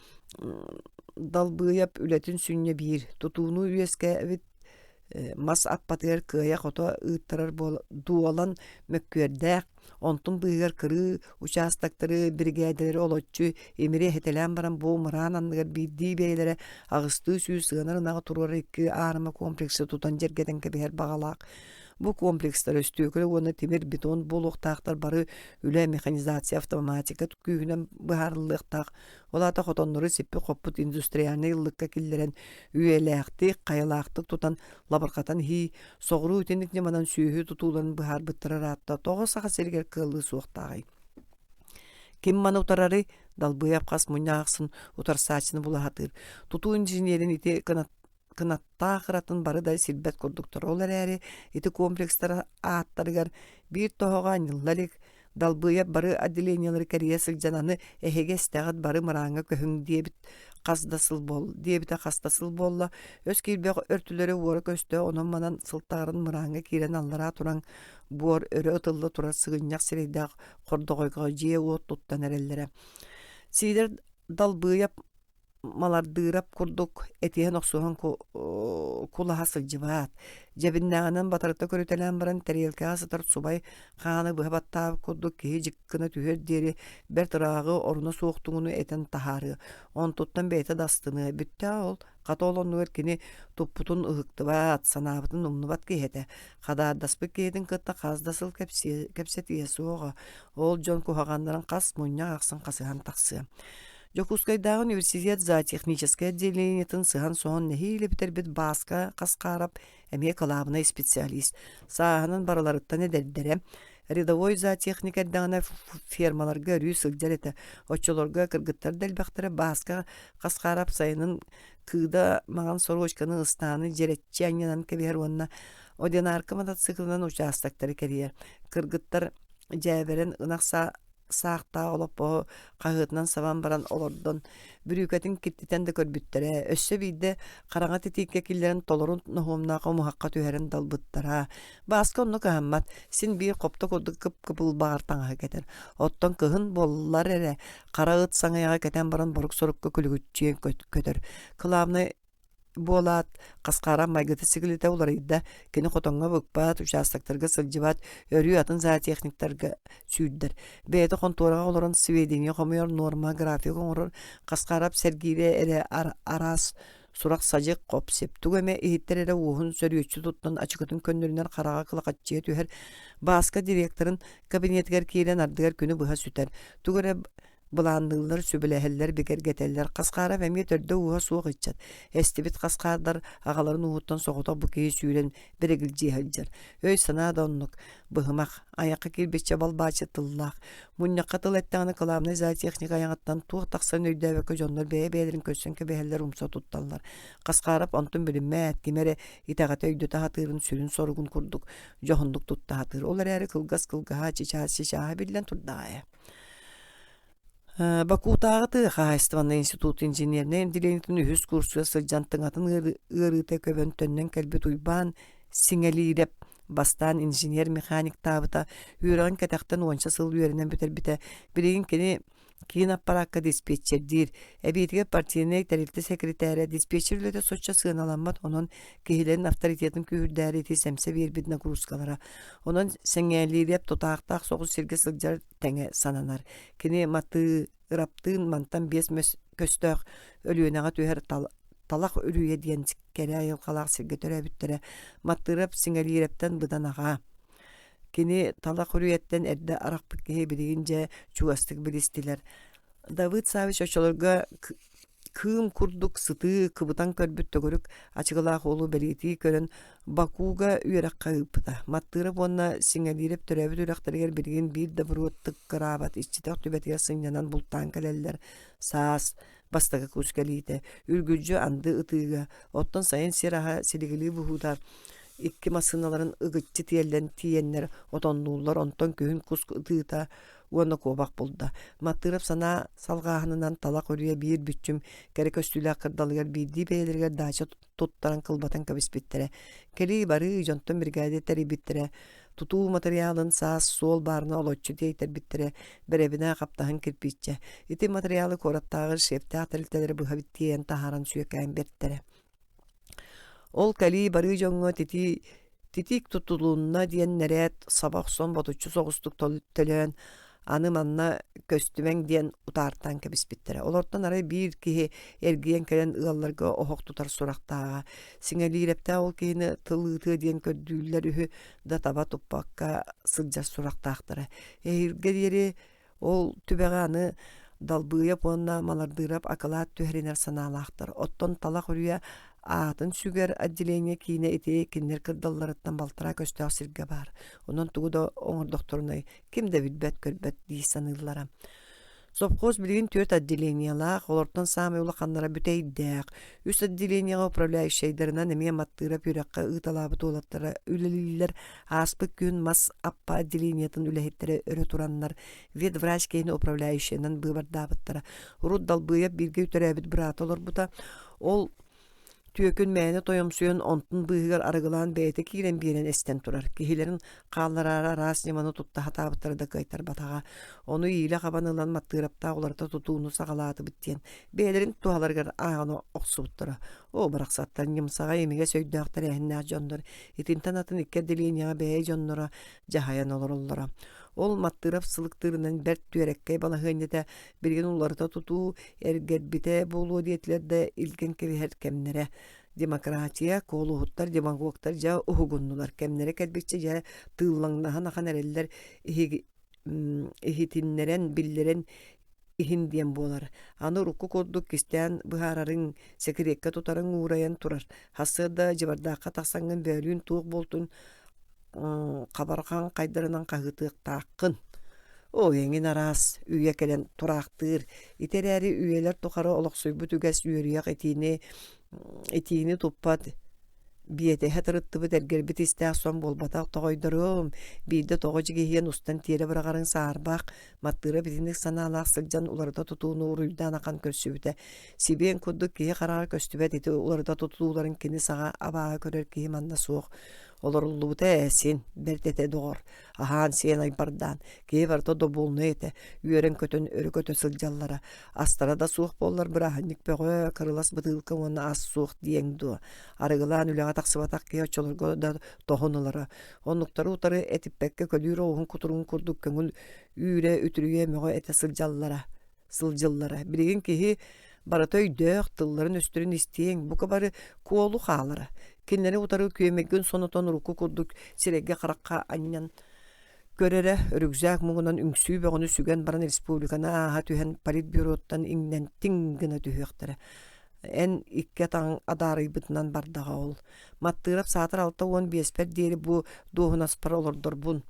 Далбыйап үлэтин сүнньэ биир. Тутууну үөскээбит мас аппатыгар кыайа-хото ыыттарар дуолан мөккүөрдээх, онтун быыһыгар кырыы учаастактары, биригээдэлэри олоччу имири эһитэлээн баран бу мыраан анныгар биирдии бэйэлэрэ 800 ыанар ынаҕы туруорар икки аарыма комплексы тутан дьэргэтэн кэбиһэр баҕалаах. Бу комплекстар өстүөкүлэ уонна тимир бетон буолуохтаахтар бары үлэ механизация автоматика күүһүнэн быһаарыллыахтаах. Ол аата хотоннору сиппит-хоппут индустриальнай ыллыкка киллэрэн үйэлээхтик, хайалаахтык тутан лабырҕатан иһии, соҕуруу итинник ньыманан сүөһү тутууларын быһаарбыттара ыраатта, тоҕо Саха сиригэр кыаллыы суохтааҕый? Ким маны утарарый? Далбыйап хас мунньах ахсын утарсааччыны була сатыыр. Тутуу инженерин ити кынаттаах ыратын бары да сирбэт курдуктар. Ол эрээри ити комплекстар ааттарыгар биир тоһоҕо анньылла илик, Далбыйап бары отделениелары кэрийэ сылдьан аны эһиги эстэҕит бары мырааҥҥа көһүҥ диэбит хас да сыл буол диэбитэ хас да сыл буолла өс киирбэх өртүлэрэ уора-көстө онон-манан сылтаҕыран мырааҥҥа киирэн аллараа туран буор өрө ытылла турар сыгынньах сирэйдээх хордоҕойго дьиэ-уот туттан эрэллэрэ Сиидэр Далбыйап Малардыырап курдук этиһэн-охсуһан кулаһа сылдьыбат, дьэбиннээҕинэн батарыта көрүтэлээн баран тэриэлкэҕэ сытар субай хааны быһа баттаабыт курдук киһи дьиккына түһүөр диэри бэрт ырааҕы оруна суохтуҥуну этэн таһаарыа, онтуттан бэйэтэ да астыныа. Бүттэҕэ ол, хата ол оннугар кини туппутун ыһыктыбат, санаабытын умнубат киһи этэ. Хадаардаспыт киһитин кытта хас да сыл кэпсэтиэ суоҕа, ол дьон куһаҕаннарын хас мунньах ахсын хасыһан тахсыа. Дьокуускайдааҕы университет зоотехническай отделениетын сыһан-соһон нэһиилэ бүтэрбит Бааска Хасхаарап эмиэ кылаабынай специалист. Сааһынан барыларыттан эдэрдэрэ. Рядовой зоотехник эрдэҕинэ фермаларга өрүү сылдьар этэ. Оччолорго кыргыттар да элбэхтэрэ Бааска Хасхаарап сайынын кыыда маҥан сорочканы ыстааны дьирэччи анньынан кэбиһэр уонна одинарка мотоциклынан учаастактары кэрийэр. Кыргыттар дьээбэрэн ынах саа саахтаах олоппоһу хаһыатынан сабан баран олордон, бүрүүкэтин киртитэн да көрбүттэрэ, өссө биирдэ хараҥа титииккэ киллэрэн толору ноһуомнаах омуһахха түһэрэн далбыттара. Бааска оннук аһаммат, син биир хопто курдук кып-кыбылбаҕар таҥаһы кэтэр. Оттон кыһын буоллар эрэ, хара ыт саҥыйаҕа кэтэн баран борук-сорукка күлүгүччүйэн көтөр. Кылаабынай. буолаат, Хасхаара майгыта-сигилитэ уларыйда, кини хотоҥҥо быкпат, участоктарга сылдьыбат, өрүү атын зоотехниктарга сүүрдэр. Бэйэтэ хонтуораҕа олорон сведения хомуйар, нуорма, график оҥорор, Хасхаарап сэргиирэ эрэ араас сурах-садьык, хоп-сип, тугу эмэ иһиттэр эрэ уоһун сөрүөччү туттан ачыкытын көннөрүнэр хараҕа кылахаччыйа түһэр, Бааска директорын кабинетыгар киирэн ардыгар күнү быһа сүтэр, тугу эрэ былаанныыллар, сүбэлэһэллэр, бигэргэтэллэр. Хасхаарап эмиэ төрдө-ууһа суох ыччат. Эстибит хасхаардар аҕаларын ууһуттан соҕотох бу киһи сүүрэн бэрэгилдьийэ сылдьар. Өй-санаа да оннук, быһымах, айахха киирбиччэ балбааччы тыллаах. Мунньахха тыл эттэҕинэ кылаабынай зоотехник айаҕыттан туох тахсарын өйдөөбөккө дьоннор бэйэ-бэйэлэрин көрсөн кэбиһэллэр, умса тутталлар. Хасхаарап онтун билиммэт, ким эрэ итэҕэтэ өйдөтө сатыырын сүрүн соругун курдук дьоһуннук тутта сатыыр. Ол эрээри кылгас кылгаһа, чычаас чычааһа биллэн турдаҕа ээ. Бакутааҕы тыа хаһаайыстыбаннай институт инженернэй отделениетын үһүс курсугар сылдьан тыҥатын ыарыыта көбөн төннөн кэлбит Уйбаан Сиҥэлиирэп бастаан инженер-механиктаабыта, үөрэҕин кэтэхтэн уонча сыл үөрэнэн бүтэрбитэ. Билигин кини киин аппараакка диспетчердиир, эбиитигэр партийнай тэрилтэ секретарэ, диспетчер үлэтэ соччо сыаналаммат, онон киһилэрин авторитетын күүһүрдээри ити сэмсэ биэрбит нагрузкалара. Онон Сэҥээлиирэп тутаахтаах соҕус сиргэ сылдьар тэҥэ сананар. Кини Матыыраптыын мантан биэс көстөөх Өлүөнэҕэ түһэр Талах Үрүйэ диэн кэрэ айылҕалаах сиргэ төрөөбүттэрэ. Матыырап Сиҥэлиирэптэн быдан аҕаа. Кини Талах Үрүйэттэн эрдэ арахпыт киһи билигин дьэ чугастык билистилэр. Давыд Савич оччолорго кыым курдук сытыы кыбытан көрбүт төгүрүк ачыгылаах уолу бэлиэтии көрөн Бакуга үөрэххэ ыыппыта. Маттыырап уонна Сиҥэлиирэп төрөөбүт үрэхтэригэр билигин биир да буруоттук кыраабат иччитэх түбэтигэр сынньанан бултаан кэлэллэр. Саас бастакы кус кэлиитэ, үргүлдьү анды ытыыга, оттон сайын сир аһа силигилии буһуута икки массыыналарын ыгыччы тиэллэн тиийэннэр отоннууллар, онтон күһүн кус ытыыта уонна куобах булда. Маттыырап санаа салҕааһынынан талах үрүйэ биир бүччүм кэрэ көстүүлээх кырдалыгар биирдии бэйэлэригэр даача туттаран кылбатан кэбиспиттэрэ. Кэлии-барыы дьонтон биригээдэ тэрийбиттэрэ. Тутуу матырыйаалын саас суол баарына олоччу тиэйтэрбиттэрэ, бэрэбинэ хаптаһын кирпииччэ. Ити матырыйаалы куораттааҕы шефтээх тэрилтэлэри быһа тиэйэн таһааран сүөкээн биэртэрэ. Ол кэлии-барыы дьоҥҥо титии титиик тутулунна диэн нэрээт саба охсон ботуччу соҕустук төлөөн аны манна көстүмэҥ диэн утаартаан кэбиспиттэрэ. Олортон арай биир киһи эргийэн кэлэн ыалларга оһох тутар сурахтааҕа. Сиҥэлиирэптээх ол киһини тыл ыытыа диэн көрдүүллэр үһү да таба туппакка сылдьар сурахтаахтара. Эһиилгэ диэри Ол түбэҕэ аны Далбыйап уонна Малардыырап акылаат түһэринэр санаалаахтар. Оттон Талах Үрүйэ аатын сүгэр отделение киинэ ити кинилэр кырдалларыттан балтараа көстөөх сиргэ баар. Онон тугу да оҥордохторунай ким да билбэт-көрбөт дии саныыллара. Совхоз билигин түөрт отделениелаах, олортон саамай улаханнара Бүтэйдээх. Үс отделениеҕа управляющайдарынан эмиэ Маттыырап үөрэххэ ыыталаабыт уолаттара үлэлииллэр. Ааспыт күн мас аппа отделениетын үлэһиттэрэ өрө тураннар ветврач киһини управляющайынан быыбардаабыттара. Урут Далбыйап бииргэ төрөөбүт быраата олорбута. Ол түөкүн мээнэ тойомсуйан онтун быыһыгар арыгылаан бэйэтэ киирэн биэрэн эстэн турар. Киһилэрин хааллараары араас ньыманы тутта сатаабыттара да кыайтарбатаҕа. Ону иилэ хабан ылан Маттыыраптаах уларыта тутууну саҕалаатыбыт диэн бэйэлэрин туһаларыгар ааҕына охсубуттара. Оо, барахсаттар ньымсаҕай имигэс өйдөөх тэрээһиннээх дьоннор итинтэн атын икки отделениеҕа бэйэ дьонноро дьаһайан олороллоро. Ол Маттыырап сылыктыырынан бэрт түөрэккэй балаһыанньата билигин уларыта тутуу эргэрбитэ буолуо диэтилэр да илгэн кэбиһэр кэмнэрэ. Демократия, куолуһуттар, демагогтар дьэ уһугуннулар. Кэмнэрэ кэлбиччэ дьэ тыыллаҥнаһан ахан эрэллэр иһитиннэрэн, биллэрэн иһин диэн буолар. Аны урукку курдук кистээн быһаарарыҥ, сэкириэккэ тутарыҥ уурайан турар. Сарсыарда дьыбардаахха тахсаҥҥын бөөлүүн туох буолтун хабарҕаҥ хайдарынан хаһыытыахтааххын. Оо, эҥин араас үйэ кэлэн тураахтыыр. Ити эрээри үйэлэр тухары олохсуйбут үгэс үөрүйэх итиини итиини туппат Биэтэһэ тырыттыбыт эргэрбит истээх сон буолбатах тоҕойдоруом, биирдэ тоҕо дьигиһийэн устан тиэрэ быраҕарыҥ саарбах, Маттыыра итинник санаалаах сылдьан уларыта тутууну уруйдаан ахан көрсүбүтэ. Сибиэн курдук киһи хараҕар көстүбэт ити уларыта тутууларын кини саҕа абааһы көрөр киһи манна суох. Олоруллубута ээ син, бэрт этэ доҕор, аһаан-сиэн айбардаан, киһи барыта добуолунай этэ, үөрэн-көтөн өрө көтө сылдьаллара. Астара да суох буоллар бырааһынньык бөҕө, кырылас бытыылка уонна ас суох диэҥ дуо? Арыгылаан үлэҕэ тахсыбатах киһи оччолорго да тоһун ылара. Оннуктары утары этиппэккэ көлүүр оҕуһун кутуругун курдук көҥүл үүрэ, үтүрүйэ, мөҕө этэ сылдьаллара сылдьыллара. Билигин киһи барыта өйдөөх, тылларын-өстөрүн истиэҥ, бука бары куолу хаалара. Кинилэри утары күөмэйгин сонотон урукку курдук сирэйгэ-харахха анньан көрөрө, рюкзак муҥунан үҥсүү бөҕөнү сүгэн баран республиканы ааһа түһэн политбюроттан иҥнэн тиҥ гына түһүөхтэрэ. Эн икки атаҕыҥ адаарыйбытынан бардаҕа ол. Маттыырап саатар 65-пэр диэри бу дуоһунаспар олордорбун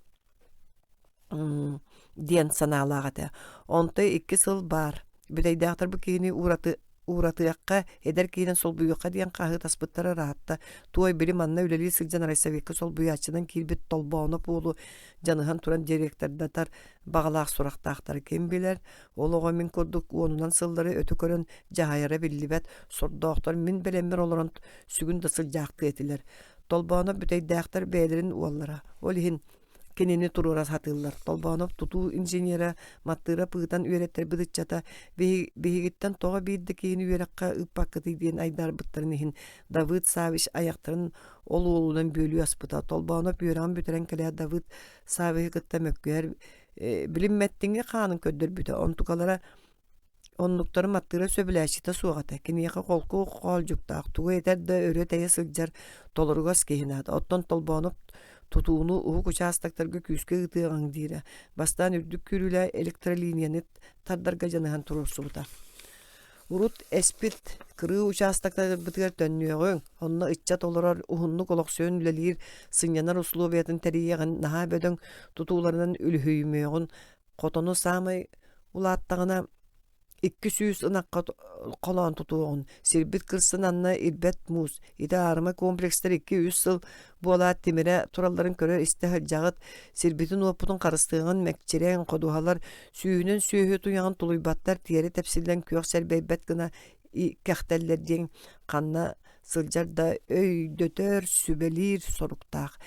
диэн санаалаах этэ. Онто икки сыл баар. Бүтэйдээхтэр бу киһини уураты ууратыахха, эдэр киһинэн солбуйуохха диэн хаһыытаспыттара ыраатта. Туой били манна үлэлии сылдьан райсоветка солбуйааччынан киирбит Толбооноп уолу дьаныһан туран директордатар баҕалаах сурахтаахтара ким билэр. Ол оҕо мин курдук уонунан сыллары өтө көрөн дьаһайара биллибэт. Сордоохтор мин бэлэммэр олорон сүгүн да сылдьаахтыа этилэр. Толбооноп бүтэйдээхтэр бэйэлэрин уоллара. Ол иһин Кинини туруора сатыыллар. Толбооноп тутуу инженерэ Маттыырап ыытан үөрэттэрбит ыччата биһигиттэн тоҕо биир да киһини үөрэххэ ыыппаккытый диэн айдаарбыттарын иһин Давыд Савич айахтарын ол уолунан бүөлүү аспыта. Толбооноп үөрэҕин бүтэрэн кэлээт Давыд Савиһы кытта мөккүһэр билиммэттиҥи хаанын көрдөрбүтэ. Онтукалара Оннуктары Маттыыра сөбүлээччитэ суох этэ, киниэхэ холку хоолдьуктаах, тугу этэр да өрө тэйэ сылдьар толоругас киһи наада. Оттон Толбооноп тутууну уһук учаастактарга күүскэ ыытыаҕыҥ диирэ. Бастаан үрдүк күүрүүлээх электролинияны тардарга дьаныһан туруорсубута. Урут эспит кырыы учаастактарбытыгар төннүөҕүҥ, онно ыччат олорор, уһуннук олохсуйан үлэлиир, сынньанар усулуобуйатын тэрийиэҕин, наһаа бөдөҥ тутууларынан үлүһүйүмүөҕүн, Хотону саамай улааттаҕына 200 ынахха холоон тутуоҕун, сирбит кырсын анна ирбэт муус, ити аарыма комплекстар 2-3 сыл буолаат тимирэ туралларын көрө-истэ сылдьаҕыт, сирбитин-уоппутун харыстыаҕын мэкчирэҥ, ходуһалар сүүһүнэн сүөһү туйаҕын тулуйбаттар тиэрэ тэпсиллэн күөх сэрбэйбэт гына кэхтэллэр диэн ханна сылдьар да өйдөтөр, сүбэлиир соруктаах.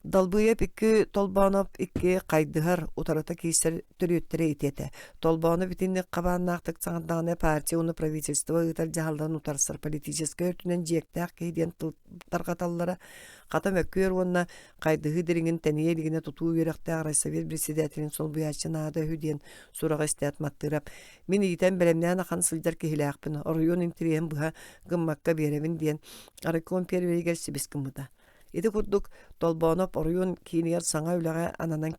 Далбыйап икки Толбооноп икки хайдыһар, утарыта киирсэр төрүөттэрэ ити этэ. Толбооноп итинник хабааннаахтык саҥардаҕына партия уонна правительство ыытар дьаһалларын утарсар политическай өртүнэн дьиэктээх киһи диэн тыл тарҕаталлара. Хата мөккүөр уонна хайдыһыы дириҥин тэнийэ илигинэ тутуу үөрэхтээх райсовет председателин солбуйааччы наада үһү диэн сураҕы истээт Маттыырап «Мин иитэн бэлэмнээн ахан сылдьар киһилээхпин, оройуон интэриэһин быһа гыммакка биэрэбин» диэн райком первэйигэр сибис гыммыта. Ити курдук Толбооноп оройуон киинигэр саҥа үлэҕэ ананан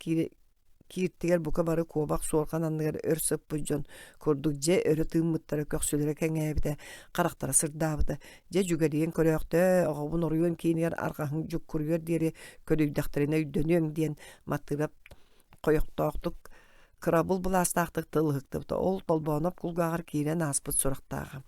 кииртигэр бука бары куобах суорҕан анныгар өр сыппыт дьон курдук дьэ өрө тыыммыттара, көхсүлэрэ кэҥээбитэ, харахтара сырдаабыта. Дьэ дьүгэлийэн көрөөхтөө, оҕобун оройуон киинигэр арҕаһыҥ дьуккуруйар диэри көлүйдэхтэринэ өйдөнүөҥ диэн Маттыырап хойохтоохтук кырабыл былаастаахтык тыл ыһыктыбыта. Ол Толбооноп кулгааҕар киирэн ааспыт сурахтааҕа.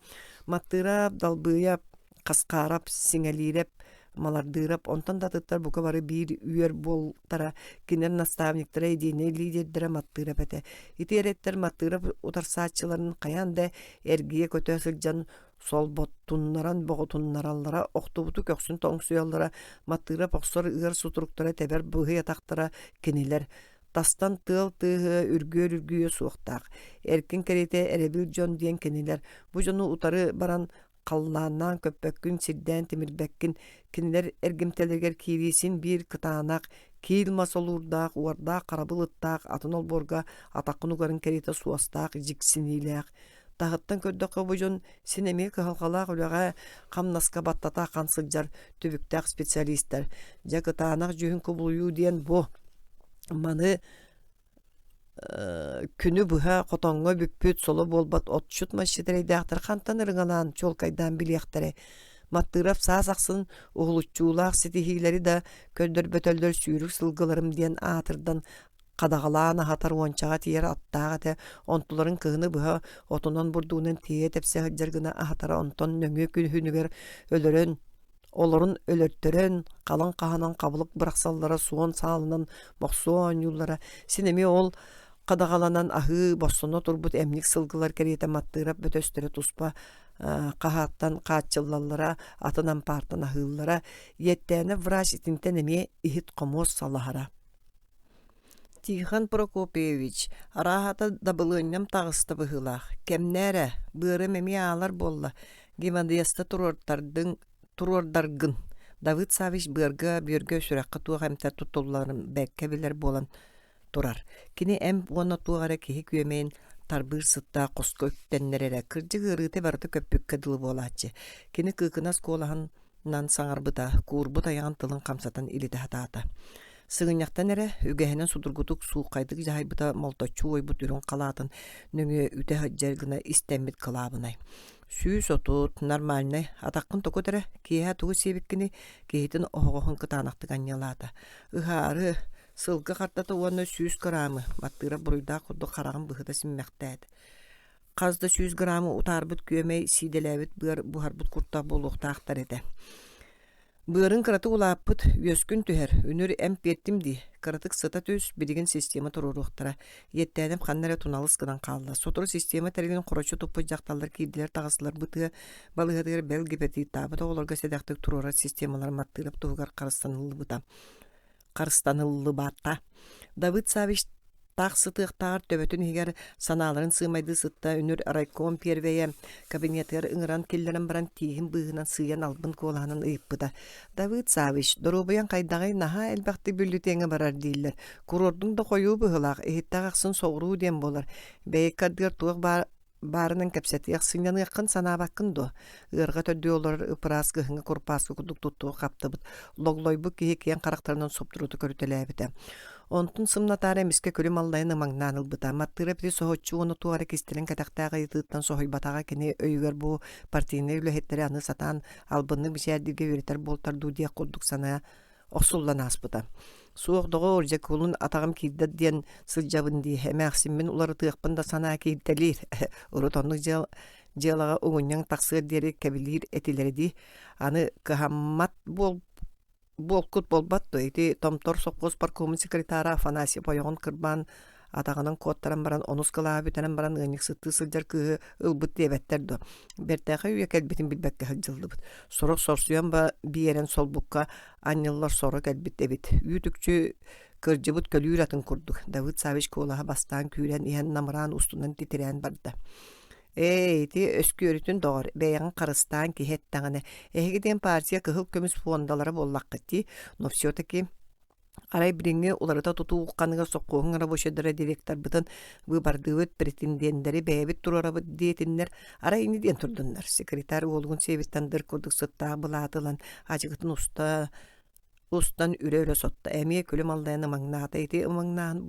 Маттыырап, Далбыйап, Хасхаарап, Сиҥэлиирэп, Малардыырап, онтон да атыттар бука бары биир үөр буолтара, кинилэр наставниктара, едиинэй лидердэрэ Маттыырап этэ. Ити эрэттэр Маттыырап утарсааччыларын хайаан да эргийэ көтө сылдьан солботтуннаран боҕутуннараллара, охтубуту көхсүн тоҥсуйаллара, Маттыырап охсор ыар сутуруктара тэбэр быһый атахтара кинилэр. Тастан тыал тыаһыа үргүөр үргүйүө суохтаах. Эркин кэриэтэ эрэбил дьон диэн кинилэр. Бу дьону утары баран халлааннаан көппөккүн, сирдээн тимирбэккин, кинилэр эргимтэлэригэр киирии син биир кытаанах, киил мас олуурдаах, уордаах харабыл ыттаах, атын олбуорга атаххын угарын кэриэтэ суостаах, дьиксиниилээх. Таһыттан көрдөххө бу дьон син эмиэ кыһалҕалаах үлэҕэ, хамнаска баттата ахан сылдьар түбүктээх специалистар. Дьэ кытаанах дьүһүн кубулуйуу диэн бу. Маны күнү быһа хотоҥҥо бүкпүт соло буолбат отчут-масчыт эрэйдээхтэр хантан ырыҥалаан чуолкайдаан билиэхтэрэй. Маттыырап саас ахсын уһулуччулаах ситиһиилэри да көрдөрбөтөллөр сүүрүк сылгыларым диэн аатырдан хадаҕалаан аһатар уончаҕа тиийэр аттаах этэ онтуларын кыһыны быһа отунан бурдугунан тиэйэ тэпсэ сылдьар гына аһатара онтон нөҥүө күһүнүгэр өлөрөн Олорун өлөртөрөн, халыҥ хаһанан хабылык бырахсаллара, суон саалынан мохсуо оонньууллара. Син эмиэ ол Хадаҕаланан аһыы, боссоно турбут эмньик сылгылар кэриэтэ Маттыырап бөтөстөрө туспа хаһааттан хааччыллаллара, атын ампаартан аһыыллара. Иэттээнэ врач итинтэн эмиэ иһит-хомуос салаһара. Тихон Прокопьевич, арааһата дабылыанньам таҕыста быһыылаах. Кэмнээ эрэ, быарым эмиэ аалар буолла. Гемодезта туруортардыҥ, туруордаргын. Давыд Саввич быарга, бүөргэ, сүрэххэ туох эмтэр туттулларын бэркэ билэр буолан турар. Кини эмп уонна туох эрэ киһи күөмэйин тарбыыр сыттаах хоско үктэннэр эрэ, кырдьык ыарыыта барыта көппүккэ дылы буолааччы. Кини кыыкынас куолаһынан саҥарбыта, куурбут айаҕын тылын хамсатан илитэ сатаата. Сыгынньахтан эрэ, үгэһинэн судургутук сууххайдык дьаһайбыта молточчу уойбут үрүҥ халаатын нөҥүө үтэ сылдьар гына истэммит кылаабынай. 130, нормальнай, атаххын токут эрэ, киэһэ тугу сиэбиккиний, киһитин оһоҕоһун кытаанахтык анньыалаата. Ыһаары, Сылгы хартата уонна 100 грамы, Маттыыра буруйдаах курдук хараҕын быһыта симмэхтээтэ. Хас да 100 грамы утаарбыт күөмэй сиидэлээбит быар буһарбыт куртах буолуохтаахтар этэ. Быарыҥ кыратык улааппыт, үөскүн түһэр, үнүр эмп биэртим дии, кыратык сыта түс, билигин система туруоруохтара. Иэттээним ханна эрэ туналыс гынан хаалла. Сотору система тэрилин хороччу туппут дьахталлар киирдилэр-таҕыстылар бу тыа балыыһатыгар бэл гепатиттаабыт оҕолорго сэдэхтик туруорар системалара Маттыырап туһугар харыстаныллыбыта. харыстаныллыбата. Давыд Саввич таах сытыахтааҕар төбөтүн иһигэр санааларын сыымайдыы сытта үнүр райком первэйэ кабинетыгар ыҥыран киллэрэн баран тииһин быыһынан сыыйан албын куолаһынан ыйыппыта. Давыд Саввич, доруобуйаҥ хайдаҕый наһаа элбэхтик бүллүтүөҥҥэ барар дииллэр. Куруордуҥ да хойуу быһыылаах, иһиттээх ахсын соҕуруу диэн буолар. Бэйэккэ ардыгар туох баар Баарынан кэпсэтиэх, сынньаныаххын санаабаккын дуо? Ыарҕа төрдүө олорор ып-ыраас кыһыҥҥы курупааскы курдук туттуо хаптыбыт, логлойбут киһи киэҥ харахтарынан суптурута көрүтэлээбитэ. Онтун сымнатаары эмискэ күлүм аллайан ымаҥнаан ылбыта. Маттыыра били соһуччу уонна туох эрэ кистэлэҥ кэтэхтээх ыйытыыттан соһуйбатаҕа кини өйүгэр бу партийнай үлэһиттэри аны сатаан албыннык мичээрдииргэ үөрэтэр буолтар дуу диэх курдук санаа охсуллан ааспыта. Суох, доҕоор, дьэ кулун атаҕым киирдэ диэн сылдьабын дии, эмээхсиммин уларытыахпын да санаа кииртэлиир. Урут оннук дьыалаҕа угунньаҥ тахсыар диэри кэбилиир этилэрэ дии. Аны кыһаммат буол буолкут буолбат дуо, ити Томтор сопхуос паркомун секретара Афанасьев ойоҕун кырбаан атаҕынан куоттаран баран онус кылааһы бүтэрэн баран ыанньыксыттыы сылдьар кыыһы ылбыт диэбэттэр дуо бэртээхэй үйэ кэлбитин билбэккэ сылдьыллыбыт сорох сорсуйан ба биэрэн солбукка анньыллар соро кэлбит эбит үүт-үкчү кырдьыбыт көлүүр атын курдук Давыд Савич куолаһа бастаан күүрэн иһэн намыраан устунан титирээн барда ээ ити өскүөрүтүн доҕор бэйэҕин харыстаан киһи эттэҕинэ эһиги диэн партия кыһыл көмүс фондалара буоллаххыт дии но все-таки Арай билиҥҥи уларыта тутуу ухханыгар сопхуоһуҥ рабочайдара директорбытын быыбардыыбыт, претенденнэри бэйэбит туруорабыт диэтиннэр, арай ини диэн турдуннар. Секретарь уолугун сиэбиттэн дыр курдук сыттаах былааты ылан ачыкытын уста устан үрэ-үрэ сотто. Эмиэ күлүм аллайан ымаҥнаата. Ити ымаҥнааһын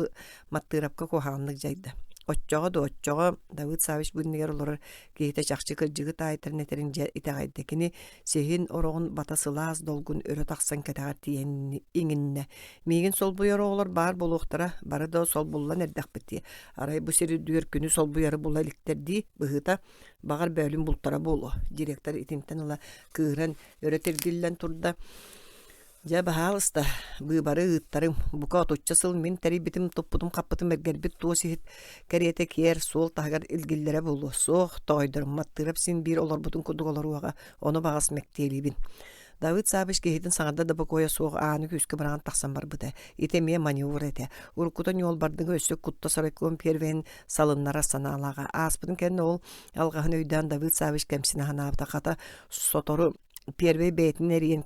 Маттыырапка куһаҕаннык дьайда. Оччоҕо да оччоҕо Давыд Саввич бу иннигэр олорор киһитэ чахчы кырдьыгы таайтаран этэрин дьэ итэҕэйдэ. Кини сиһин ороҕун бата сылаас долгун өрө тахсан кэтэҕэр тиийэн иҥиннэ. Миигин солбуйар оҕолор баар буолуохтара, бары да солбуллан эрдэхпит дии. Арай бу сир үрдүгэр күнү солбуйары була иликтэр дии, быһыыта, баҕар бөөлүн бултара буолуо. Директор итинтэн ыла кыыһыран өрө тиргиллэн турда. Дьэ, баһаалыста, быыбары ыыттарыҥ. Бука отучча сыл мин тэрийбитим, туппутум-хаппытым эргэрбит туос иһит кэриэтэ киэр суол таһыгар илгиллэрэ буолуо. Суох, тоойдорум, Маттыырап син биир олорбутун курдук олоруоҕа, ону баҕас мэктиэлиибин. Давыд Саввич киһитин саҥарда да бокуойа суох ааны күүскэ быраҕан тахсан барбыта. Ити эмиэ маневр этэ. Уруккута ньуолбардыҥы өссө куттас райком первэһин салыннарар санаалааҕа. Ааспытын кэннэ ол алҕаһын өйдөөн Давыд Саввич кэмсинэ санаабыта. Хата, сотору Первый бэйэтин эрийэн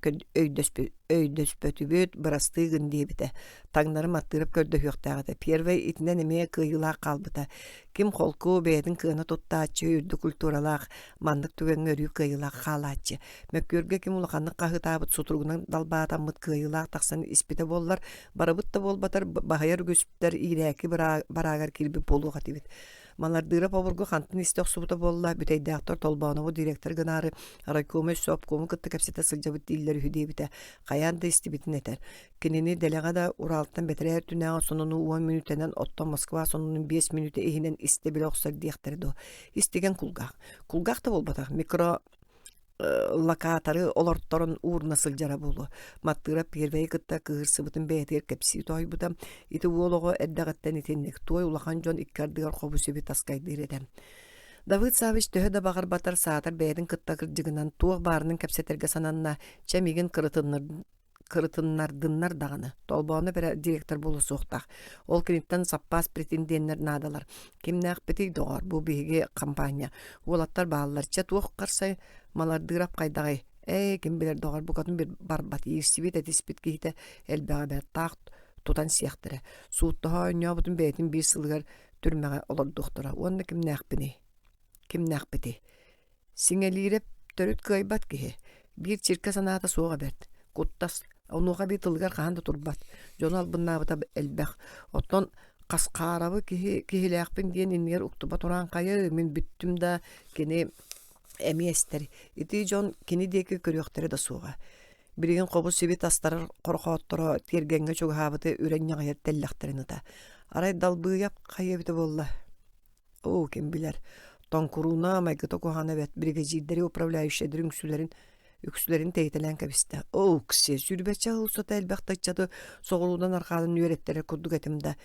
өйдөспөтүбүт, бырастыы гын диэбитэ. Таҥнары Маттыырап көрдөһүөхтээх этэ. Первый итинэн эмиэ кыайыылаах хаалбыта. Ким холку, бэйэтин кыана туттааччы, үрдүк культуралаах, маннык түгэҥҥэ өрүү кыайыылаах хаалааччы. Мөккүөргэ ким улаханнык хаһыытаабыт, сутуругунан далбаатаммыт кыайыылаах тахсан испитэ буоллар, барыбыт да буолбатар, баһыйар үгүстэр иирээки бараагар киирбит буолуох этибит. Малардыырап обургу хантан истэ охсубута буолла, Бүтэйдээхтэр Толбоонову директор гынаары райкому өссө обкому кытта кэпсэтэ сылдьабыт дииллэр үһү диэбитэ. Хайаан да истибитин этэр. Кинини дэлэҕэ да Уралтан бэтэрээ өртүнээҕи сонуну 10 мүнүүтэнэн, оттон Москва сонунун 5 мүнүүтэ иһинэн истэ билэ охсор диэхтэрэ дуо? Истигэн кулгаах. Кулгаах да буолбатах, микро... локаторы олорторон ууруна сылдьара буолуо. Маттыыра первэйи кытта кыыһырсыбытын бэйэтигэр кэпсии тоһуйбута. Ити уол оҕо эрдэҕиттэн итинник туой улахан дьон икки ардыгар хобу-сиби таскайдыыр этэ. Давыд Савич төһө да баҕарбатар саатар бэйэтин кытта кырдьыгынан туох баарынан кэпсэтэргэ сананна, чэ миигин кырытыннардыннар даҕаны, Толбооно бэрэ директор буолуо суохтаах. Ол киниттэн саппаас претенденнэр наадалар. Кимнээхпитий, доҕоор, бу биһиги хампаанньа. Уолаттар бааллар, чэ туох харсай малардыырап хайдаҕый? Ээ, ким билэр доҕор, букатын барбат, иирсибит, этиспит киһитэ элбэҕэ бэрт, таах тутан сиэхтэрэ. Сууттаһа оонньообутун бэйэтин биир сылыгар түрмэҕэ олордуохтара уонна кимнээхпиний? Кимнээхпитий? Сиҥэлиирэп төрүт кыайбат киһи, биир чиркэ санаата суоҕа бэрт, куттас, онуоха эбии тылыгар хаһан да турбат, дьону албыннаабыта элбэх. Оттон Хасхаарабы киһи киһилээхпин диэн иннигэр уктубат урааҥхайы мин бүттүм да кини эмиэ эстэр. Ити дьон кини диэки көрүөхтэрэ да суоҕа. Билигин хобус-сиби тастарар хорохоотторо тиэргэҥҥэ чугаһаабыты үрэн ньаҕыйар тэллэхтэрин ыта. Арай Далбыйап хайа эбитэ буолла? Оо, ким билэр, тоҥкурууна майгыта куһаҕана эбээт, биригэдьиирдэри, управляющайдары үҥсүүлэрин үксүлэрин тэйитэлээн кэбистэ. Оо, уксиэ, сүүрбэччэ сыл устата элбэх да ыччаты соҕуруунан арҕаанан үөрэттэрэр курдук этим да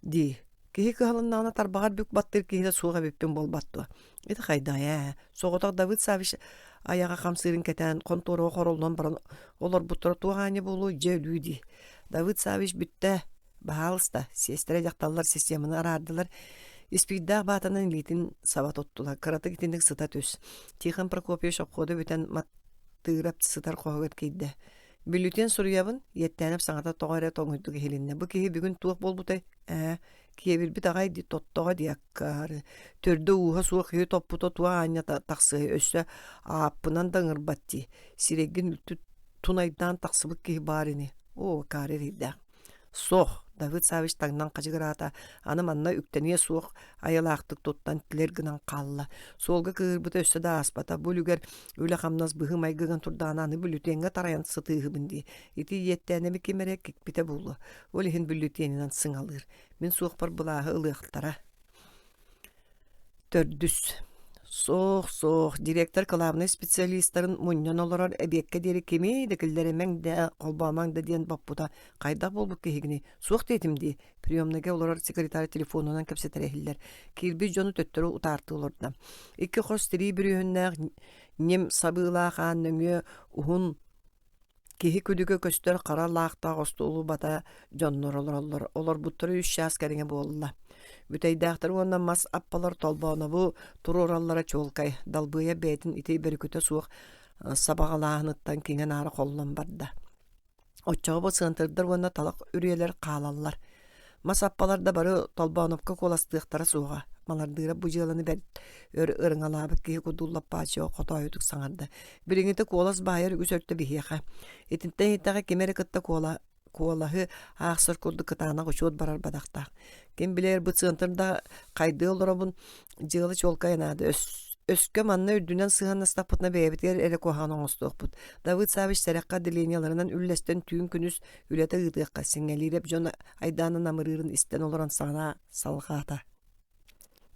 дии. Киһи кыһалыннаҕына тарбаҕар бүк баттыыр киһитэ суох эбиппин буолбат дуо? Ити хайдаҕый ээ? Соҕотох Давыд Савич айаҕа хамсыырын кэтээн, хонтуораҕа хороллон баран олорбуттара туох аанньа буолуой, дьэ өлүү дии. Давыд Савич бүттэ, Баһаалыста, сиэстэрэ дьахталлар системаны араардылар, испиирдээх баатанан илиитин саба туттулар. Кыратык итинник сыта түс. Тихон Прокопьевич обхода бүтэн Маттыырап сытар хоһугар киирдэ. Бүлүтүөн суруйабын, Иэттээнэп саҥата тоҕо эрэ тоҥуйдук иһилиннэ. Бу киһи бүгүн туох буолбутай? Ээ, киэбирбит аҕай дии, тоттоҕо дии аккаары. Төрдө-ууһа суох киһи топпута туох аанньа тахсыай, өссө ааппынан да ыҥырбат дии. Сирэйгин үлтү тунайдаан тахсыбыт киһи баар ини. Оо, акаары эрэйдээх. Суох, Давыд Савич таҥнан хачыгыраата, аны манна үктэниэ суох айылаахтык туттан тилэр гынан хаалла. Суолга кыыһырбыта өссө да ааспата, бу үлүгэр үлэ-хамнас быһыы-майгыгын турдаҕына аны бүлүтүөҥҥэ тарайан сытыыһыбын дии. Ити иэттээниби ким эрэ кикпитэ буолуо. Ол иһин бүлүтүөнүнэн сыҥалыыр. Мин суохпар былааһы ылыахтара. Төрдүс. Суох, суох, директор кылаабынай специалистарын мунньан олорор эбиэккэ диэри кими да киллэримэҥ да, холбоомоҥ да диэн боппута. Хайдах буолбут киһигиний? Суох диэтим дии. Приемнайга олорор секретарь телефонунан кэпсэтэрэ иһиллэр. Киирбит дьону төттөрү утаартыы олордо. Икки хос тирии бүрүөһүннээх ньим сабыылаах аан нөҥүө уһун Киһи күлүгэ көстөр хара лаахтаах остуолу бата дьоннор олороллор, олорбуттара үс чаас кэриҥэ буолла. Бүтэйдээхтэр уонна мас аппалар Толбоонобу туруораллара чуолкай, Далбыйа бэйэтин ити бөрүкүтэ суох сабаҕалааһыныттан киҥэ-наара холлон барда. Оччоҕо бу сыантырдар уонна талах үрүйэлэр хаалаллар. Мас аппалар да бары Толбоонопко куоластыахтара суоҕа. Малардыыра бу дьыаланы бэрт өр ырыҥалаабыт киһи курдук лаппааччыга хотоойутук саҥарда. Билиҥҥитэ куолас баайар үгүс өртө биһиэхэ. Итинтэн иһиттэҕэ ким эрэ кытта куола куолаһы аахсар курдук кытаанах учуот барар бадахтаах. Ким билэр бу центр да хайдыы олоробун дьыала чуолкай наада. Өс өскө манна үрдүнэн сыһыаннастахпытына бэйэбитигэр эрэ куһаҕан оҥостуохпут. Давыд Савич сэрэххэ отделениеларынан үллэстэн түүн-күнүс үлэтэ ыытыахха сиҥэлиирэп дьон айдаанын амырыырын истэн олорон санаа салҕаата.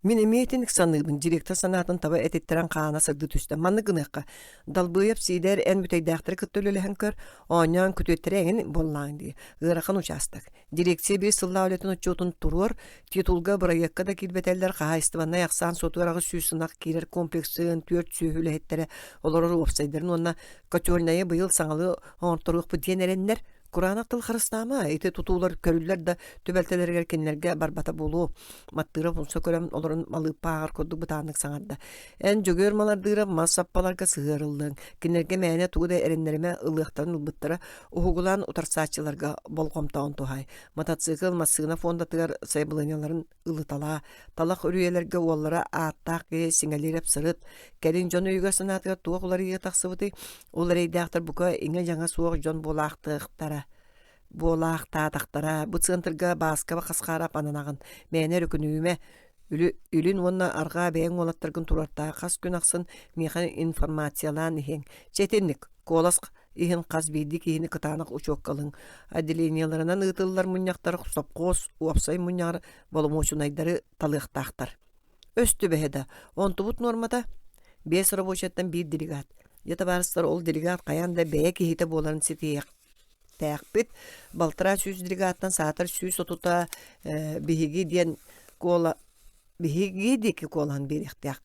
Мин эмиэ итинник саныыбын, директор санаатын таба этиттэрэн хаана сырдыы түстэ. Маннык гыныахха, Далбыайап Сиидэр эн бүтэйдээхтэри кытта үлэлэһэн көр, оонньоон күтүөттэрэ эҥин буоллааҥ дии. Ыарахан учаастак. Дирекция биир сыллаах үлэтин отчуотун туруор, титулга бырайыакка да киирбэтэллэр хаһаайыстыбаннай ахсаан суотугар 800 ынах киирэр комплексын, 400 үлэһиттэрэ олорор уопсайдарын уонна котельнайы быйыл саҥалыы оҥорторуохпут диэн эрэннэр, Кураанах тыл харыстаама, ити тутуулар көрүллэр да түбэлтэлэригэр кинилэргэ барбата буолуо. Маттыырап умса көрөн олорон малыыппа ааҕар курдук бытааннык саҥарда. Эн Дьөгүөр Малардыырап мас саппаларга сыһыарыллыаҥ. Кинилэргэ мээнэ тугу да эрэннэримэ ылыахтарын ылбыттара. Уһугулаан утарсааччыларга болҕомтоҕун туһаай. Мотоцикл, массыына фондатыгар сайабылыанньаларын ылыталаа, талах үрүйэлэргэ уоллара ааттаах киһи сиҥэлиирэп сырыт, кэлин дьон өйүгэр-санаатыгар туох уларыйыы тахсыбытый, ол эрэйдээхтэр бука иҥэ-дьаҥа суох дьон буолаахтыахтара буолаахтаатахтара. Бу центрга Бааскаба Хасхаарап ананаҕын, мээнэ өрүкүнүмэ, Илин уонна арҕаа бэйэҥ уолаттаргын туруортаа хас күн ахсын миэхэ информациялаан иһиэҥ. Чэ итинник, куолас иһин хас биирдии киһини кытаанах учуокка ылыҥ. Отделениеларынан ыытыллар мунньахтар сопхуос уопсай мунньаҕар боломуочунайдары талыахтаахтар. Өс түбэһэ да, онтубут нуормата? Биэс рабочайтан биир делегат. Дьэ табаарыстар, ол делегат хайаан да бэйэ киһитэ буоларын ситиһиэхтээхпит. 600 делегаттан саатар 130-та биһиги диэн куола биһиги диэки куолаһын биэриэхтээх.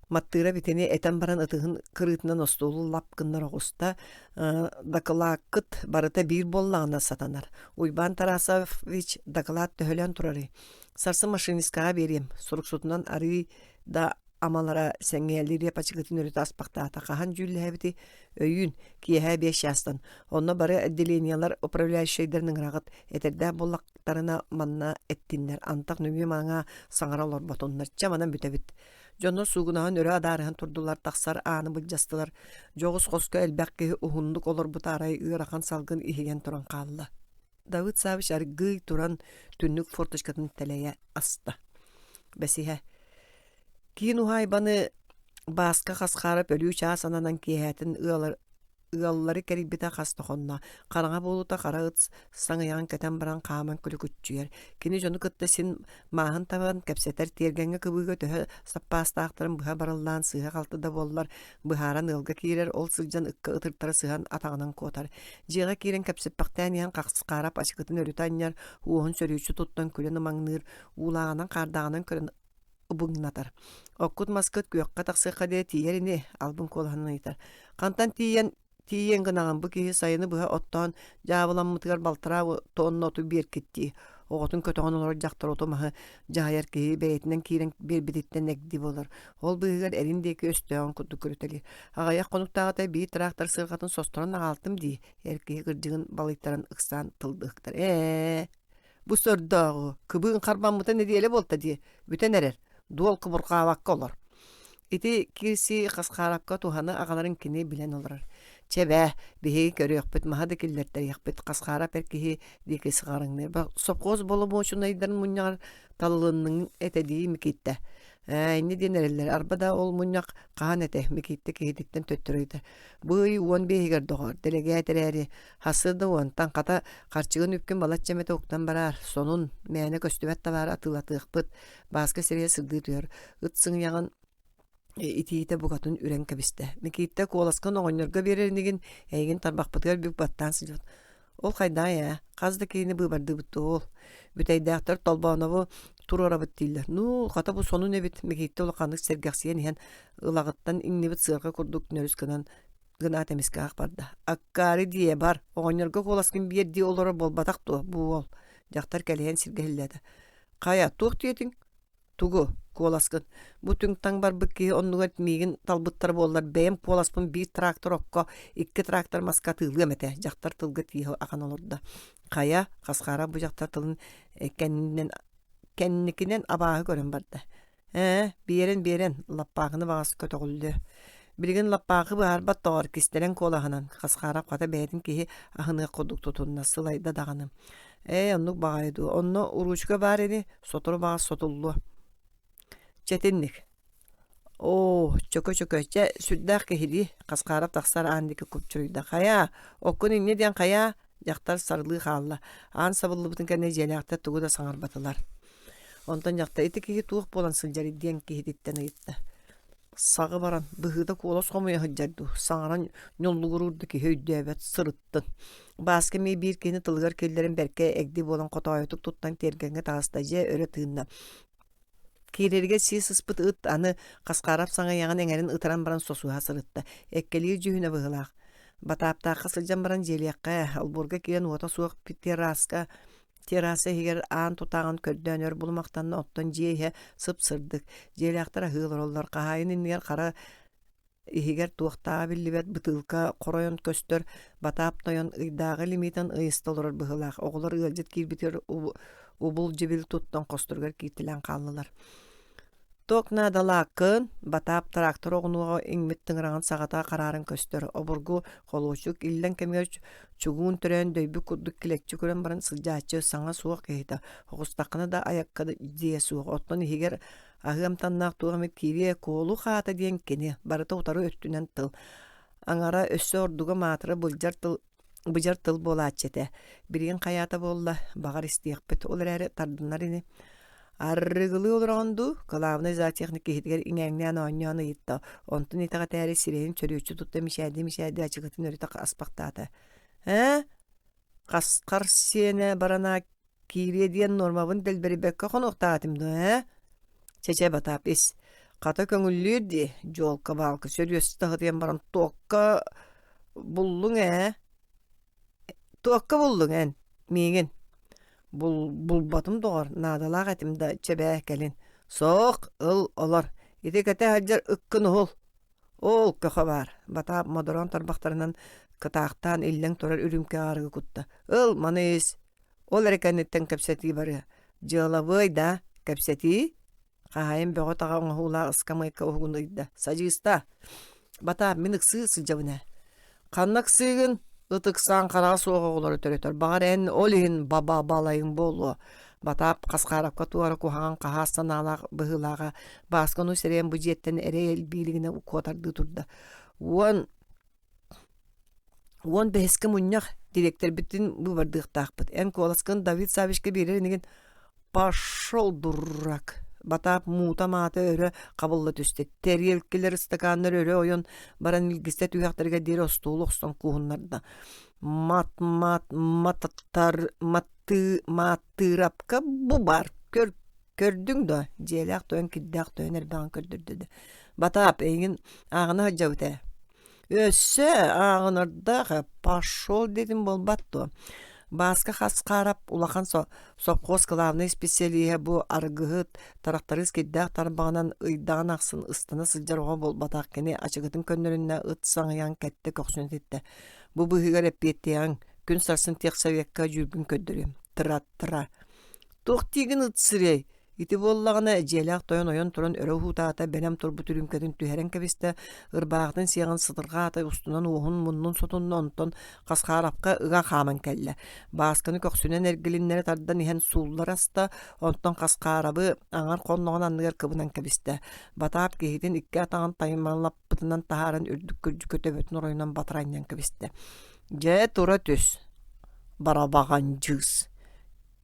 Маттыыра итини этэн баран ытыһын кырыытынан остуолу лап гыннара оҕуста, дакылааккыт барыта биир буоллаҕына сатанар. Уйбаан Тарасович дакылаат төһөлөөн турарый? Сарсын машинисткаҕа биэриэм, суруксутунан арыый да амалара сэҥээлириэ пачыкытын өрүтэ аспахтаата. Хаһан дьүүллэһэбитий? Өйүүн, киэһэ 5 чаастан. Онно бары отделениелар управляющайдарын ыҥыраҕыт. Этэрдээх буоллахтарына манна эттиннэр. Антах нөҥүө-маҥаа саҥара олорботуннар. Чэ, манан бүтэбит. Дьоннор суугунаһан өрө адаарыһан турдулар, тахсар ааны былдьастылар. Дьоҕус хоско элбэх киһи уһуннук олорбута арай ыарахан салгын иһийэн туран хаалла. Давыд Савич аргыый туран түннүк форточкатын тэлэйэ аста. Бэсиһэ. Киин уһаайбаны Бааска Хасхаарап өлүү чаас ананан киэһэтин ыалар ыаллары кэрийбитэ хас да хонно. Хараҥа буолуута хара ыт саҥыйаҕын кэтэн баран хааман күлүкүччүйэр. Кини дьону кытта син мааһын табан кэпсэтэр, тиэргэҥҥэ кыбыыга төһө саппаастаахтарын быһа барыллаан сыыһа-халты да буоллар быһааран ыалга киирэр, ол сылдьан ыкка ытыртара сыһан атаҕынан куотар. Дьиэҕэ киирэн кэпсэппэхтээн иһэн Хахсхаарап ачыкытын өрүтэ анньар, уоһун сөрүүччү туттан күлэн ымаҥныыр, уулааҕынан-хаардааҕынан көрөн ыбыҥнатар. Оккут-маскыт күөххэ тахсыахха диэри тиийэр ини, албын куолаһынан ыйытар. Хантан тиийэн тиийэн гынаҕын бу киһи сайыны быһа оттоон дьаабыламмытыгар балтараа тонна оту биэркит дии. Оҕотун көтөҕөн олорор дьахтар оту-маһы дьаһайар киһи бэйэтинэн киирэн биэрбититтэн эгди буолар. Ол быыһыгар эрин диэки өстөөҕүн курдук көрүтэлиир. Аҕыйах хонуктааҕыта биир трактор сыарҕатын состорон аҕалтым дии. Эр киһи кырдьыгын балыйтаран ыксаан тылбыһыктар. Ээ, Бу сордооҕу кыбыын харбаммыта нэдиэлэ буолта дии, бүтэн эрэр, дуол кубурҕаабакка олор. Ити киирсии Хасхаарапка туһаны аҕаларын кини билэн олорор. Чэ бээ, биһиги көрүөхпүт, маһа да киллэртэриэхпит, Хасхаарап эр киһи диэки сыҕарыҥныыр. Сопхуос боломуочунайдарын мунньаҕар талылынныҥ этэ дии Микииттэ. Ээ, инньэ диэн эрэллэр. Арба да ол мунньах хаһан этэ, Микииттэ киһититтэн төттөрү ыйытар. Бу ый 15-игэр доҕоор, дэлэгээт эрээри, Сарсыарда уонтан, хата, харчыгын үпкүн балачча эмэтэ уктан бараар, сонун, мээнэ көстүбэт табаары атыылатыахпыт, Бааска сирэйэ сырдыы түһэр, ыт сыҥыйаҕын итиитэ букатын үрэн кэбистэ. Микииттэ куоласкын оҕонньорго биэрэр инигин, эйигин тарбахпытыгар бүк баттаан сылдьыбыт. Ол хайдаҕай ээ, хас да киһини быыбардыыбыт дуо ол? Бүтэйдээхтэр Толбоонову туруорабыт дииллэр. Ну, хата бу сонун эбит, Микииттэ улаханнык сэргэхсийэн иһэн, ылаҕыттан иҥнибит сыарҕа курдук нөрүс гынан гынаат эмискэ аах барда. Аккаары диэ бар, оҕонньорго куоласкын биэр дии олорор буолбатах дуо, бу уол? Дьахтар кэлиһэн сиргэ иһиллээтэ. Хайа, туох диэтиҥ? Тугу, куоласкын? Бу түҥ-таҥ барбыт киһи оннугар миигин талбыттара буоллар, бэйэм куоласпын биир трактор окко, икки трактор маска атыылыам этэ, дьахтар тылга тииһэ ахан олордо. Хайа, Хасхаара бу дьахтар тылын кэннинэн кэнникинэн абааһы көрөн барда. Ээ, биэрэн-биэрэн, лаппаахыны баҕас көтөҕүллүө. Билигин лаппаахы быһаарбат доҕор, кистэлэҥ куолаһынан, Хасхаарап хата бэйэтин киһи аһыныах курдук тутунна, сылайда даҕаны. Ээ, оннук баҕайы дуу, онно уруучука баар ини, сотору баҕас сотуллуо. Чэтинник. Оо, чөкө-чөкө, чэ, сүрдээх киһилии, Хасхаарап тахсар аан диэки купчуруйда. Хайаа, оккун инньэ диэн хайаа, дьахтар сарылыы хаалла. Аан сабыллыбытын кэннэ дьиэлээхтэр тугу да саҥарбатылар. Онтон дьахтар ити киһи туох буолан сылдьарый диэн киһититтэн ыйытта. Саҕы баран, быһыыта куолас хомуйа сылдьар дуу, саҥаран ньуллугуруур да киһи өйдөөбөт, сырыттын. Бааска эмиэ биир киһини тылыгар киллэрэн бэркэ эгди буолан хотоойутук туттан тиэргэҥҥэ таҕыста, дьэ өрө тыынна. Киирэригэр сии сыспыт ыт аны Хасхаарап саҥыйаҕын эҥэрин ытыран баран сосуһа сырытта. Эккэлиир дьүһүнэ быһыылаах. Батааптаахха сылдьан баран дьиэлиэххэ, олбуорга киирэн уота суох терраска Терраса иһигэр аан тутааҕын көрдөөн өр булумахтанна, оттон дьиэ иһэ сып-сырдык. Дьиэлээхтэр аһыы олороллор, хаһаайын иннигэр хара иһигэр туохтааҕа биллибэт бытыылка хоройон көстөр, Батаап тойон ыйдааҕы лимиитин ыйыста олорор быһыылаах. Оҕолор ыалдьыт киирбитигэр убул-дьибил туттан хосторугар кииртэлээн хааллылар. Туох наадалааккын, Батаап трактор оҕунуоҕа иҥмит тыҥыраҕын саҕата харааран көстөр, обургу холуочук иллэҥ кэмигэр чугуун төрөөн дөйбүт курдук килэччи көрөн баран сылдьааччы саҥа суох киһитэ, оҕустаххына да айакка диэ суох, оттон иһигэр аһыы амтаннаах туох эмит киириэ, куолу хаата диэн кини, барыта утары өттүнэн тыл, аҥара өссө ордуга маатыра былдьар тыл быдьар тыл буолааччы этэ. Билигин хайаата буолла, баҕар истиэхпит, ол эрээри тардынар ини. Арыгылыы олороҕун дуу? Кылаабынай зоотехник киһитигэр иҥээҥнээн оонньоон ыйытта, онтун итэҕэтээри сирэйин чөрүөччү тутта мичээрдии-мичээрдии ачыкытын өрүтэ аспахтаата. Ээ? Хасхар сиэнэ барана киириэ диэн нуормабын дэлбэрийбэккэ хонуохтаатым дуо, ээ? Чэ-чэ, Батаап, ис. Хата көҥүллүүр дии, дьуолка-баалка сөрүөс таһытыйан баран туокка буллуҥ ээ? Туокка буллуҥ эн, миигин? Бул булбатым доҕор, наадалаах этим да, чэбээ, кэлин. Суох, ыл, олор. Ити кэтэ сылдьар ыккын уһул. Ол көхө баар, Батаап модороон тарбахтарынан кытаахтаан иллэҥ турар үрүүмкэҕэ арыгы кутта. Ыл, маны ис. Ол эрэ кэнниттэн кэпсэтии барыа. Дьыалабыай да, кэпсэтии? Хаһаайын бөҕө-таҕа оҥоһуулаах ыскамыайка уһугун ыйда. Садьыыста! Батаап, мин ыксыы сылдьабын ээ. Ханна ыксыыгын? Ыт ыксаан хараҕа суох оҕолору төрөтөр. Баҕар эн ол иһин баба-балайыҥ буолуо. Батаап Хасхаарапка туох эрэ куһаҕан хаһаас санаалаах быһыылааҕа Бааска ону сэрэйэн бу дьиэттэн эрэй элбиилигинэ куотардыы турда. Уон 15-кэ мунньах дириэктэрбитин быыбардыахтаахпыт. Эн куоласкын Давид Саввичка биэрэр инигин «Пошел, дурак!» Батаап муута-маата өрө хабылла түстэ. Тэриэлкэлэр, ыстакааннар өрө ойон баран илгистэ түһүөхтэригэр диэри остуолу охсон кууһуннарда. Мат-мат мататтар маттыы мааттыырапка бу баар көр көрдүҥ дуо? Дьиэлээх тойон кирдээх тойон эрбэҕин көрдөрдө да. Батаап эйигин ааҕына сылдьабыт ээ. Өссө ааҕынардаах пошел диэтим буолбат дуо? Бааска Хасхаарап улахан сопхуос кылаабынай исписэлииһэ бу арыгыһыт, тырахтарыыс кирдээх тарбаҕынан ыйдаҕын ахсын ыстана сылдьар оҕо буолбатах кини ачыкытын көннөрүннэ ыт саҥыйан кэттэ көхсүн этиттэ. Бу быыһыгар эппиэттиэҕиҥ, күн сарсын техсовекка дьүүлгүн көрдөрүөм. Тыра-тыра. Туох диигин ыт сирэй? Ити буоллаҕына, дьиэлээх тойон ойон туран өрө уһуутаата, бэлэм турбут үрүүмкэтин түһэрэн кэбистэ, ырбаахытын сиэҕин сытырҕаата, устунан уоһун муннун сотунна, онтон Хасхаарапка ыга хааман кэллэ. Баасканы көхсүнэн эргилиннэрэ тардан иһэн сууллар аста, онтон Хасхаарабы аҥар хонноҕун анныгар кыбынан кэбистэ. Батаап киһитин икки атаҕын таймалаппытынан таһааран үрдүк күрдьүккэ төбөтүн оройунан батары анньан кэбистэ. Дьэ, тура түс, барабаҕандьыыс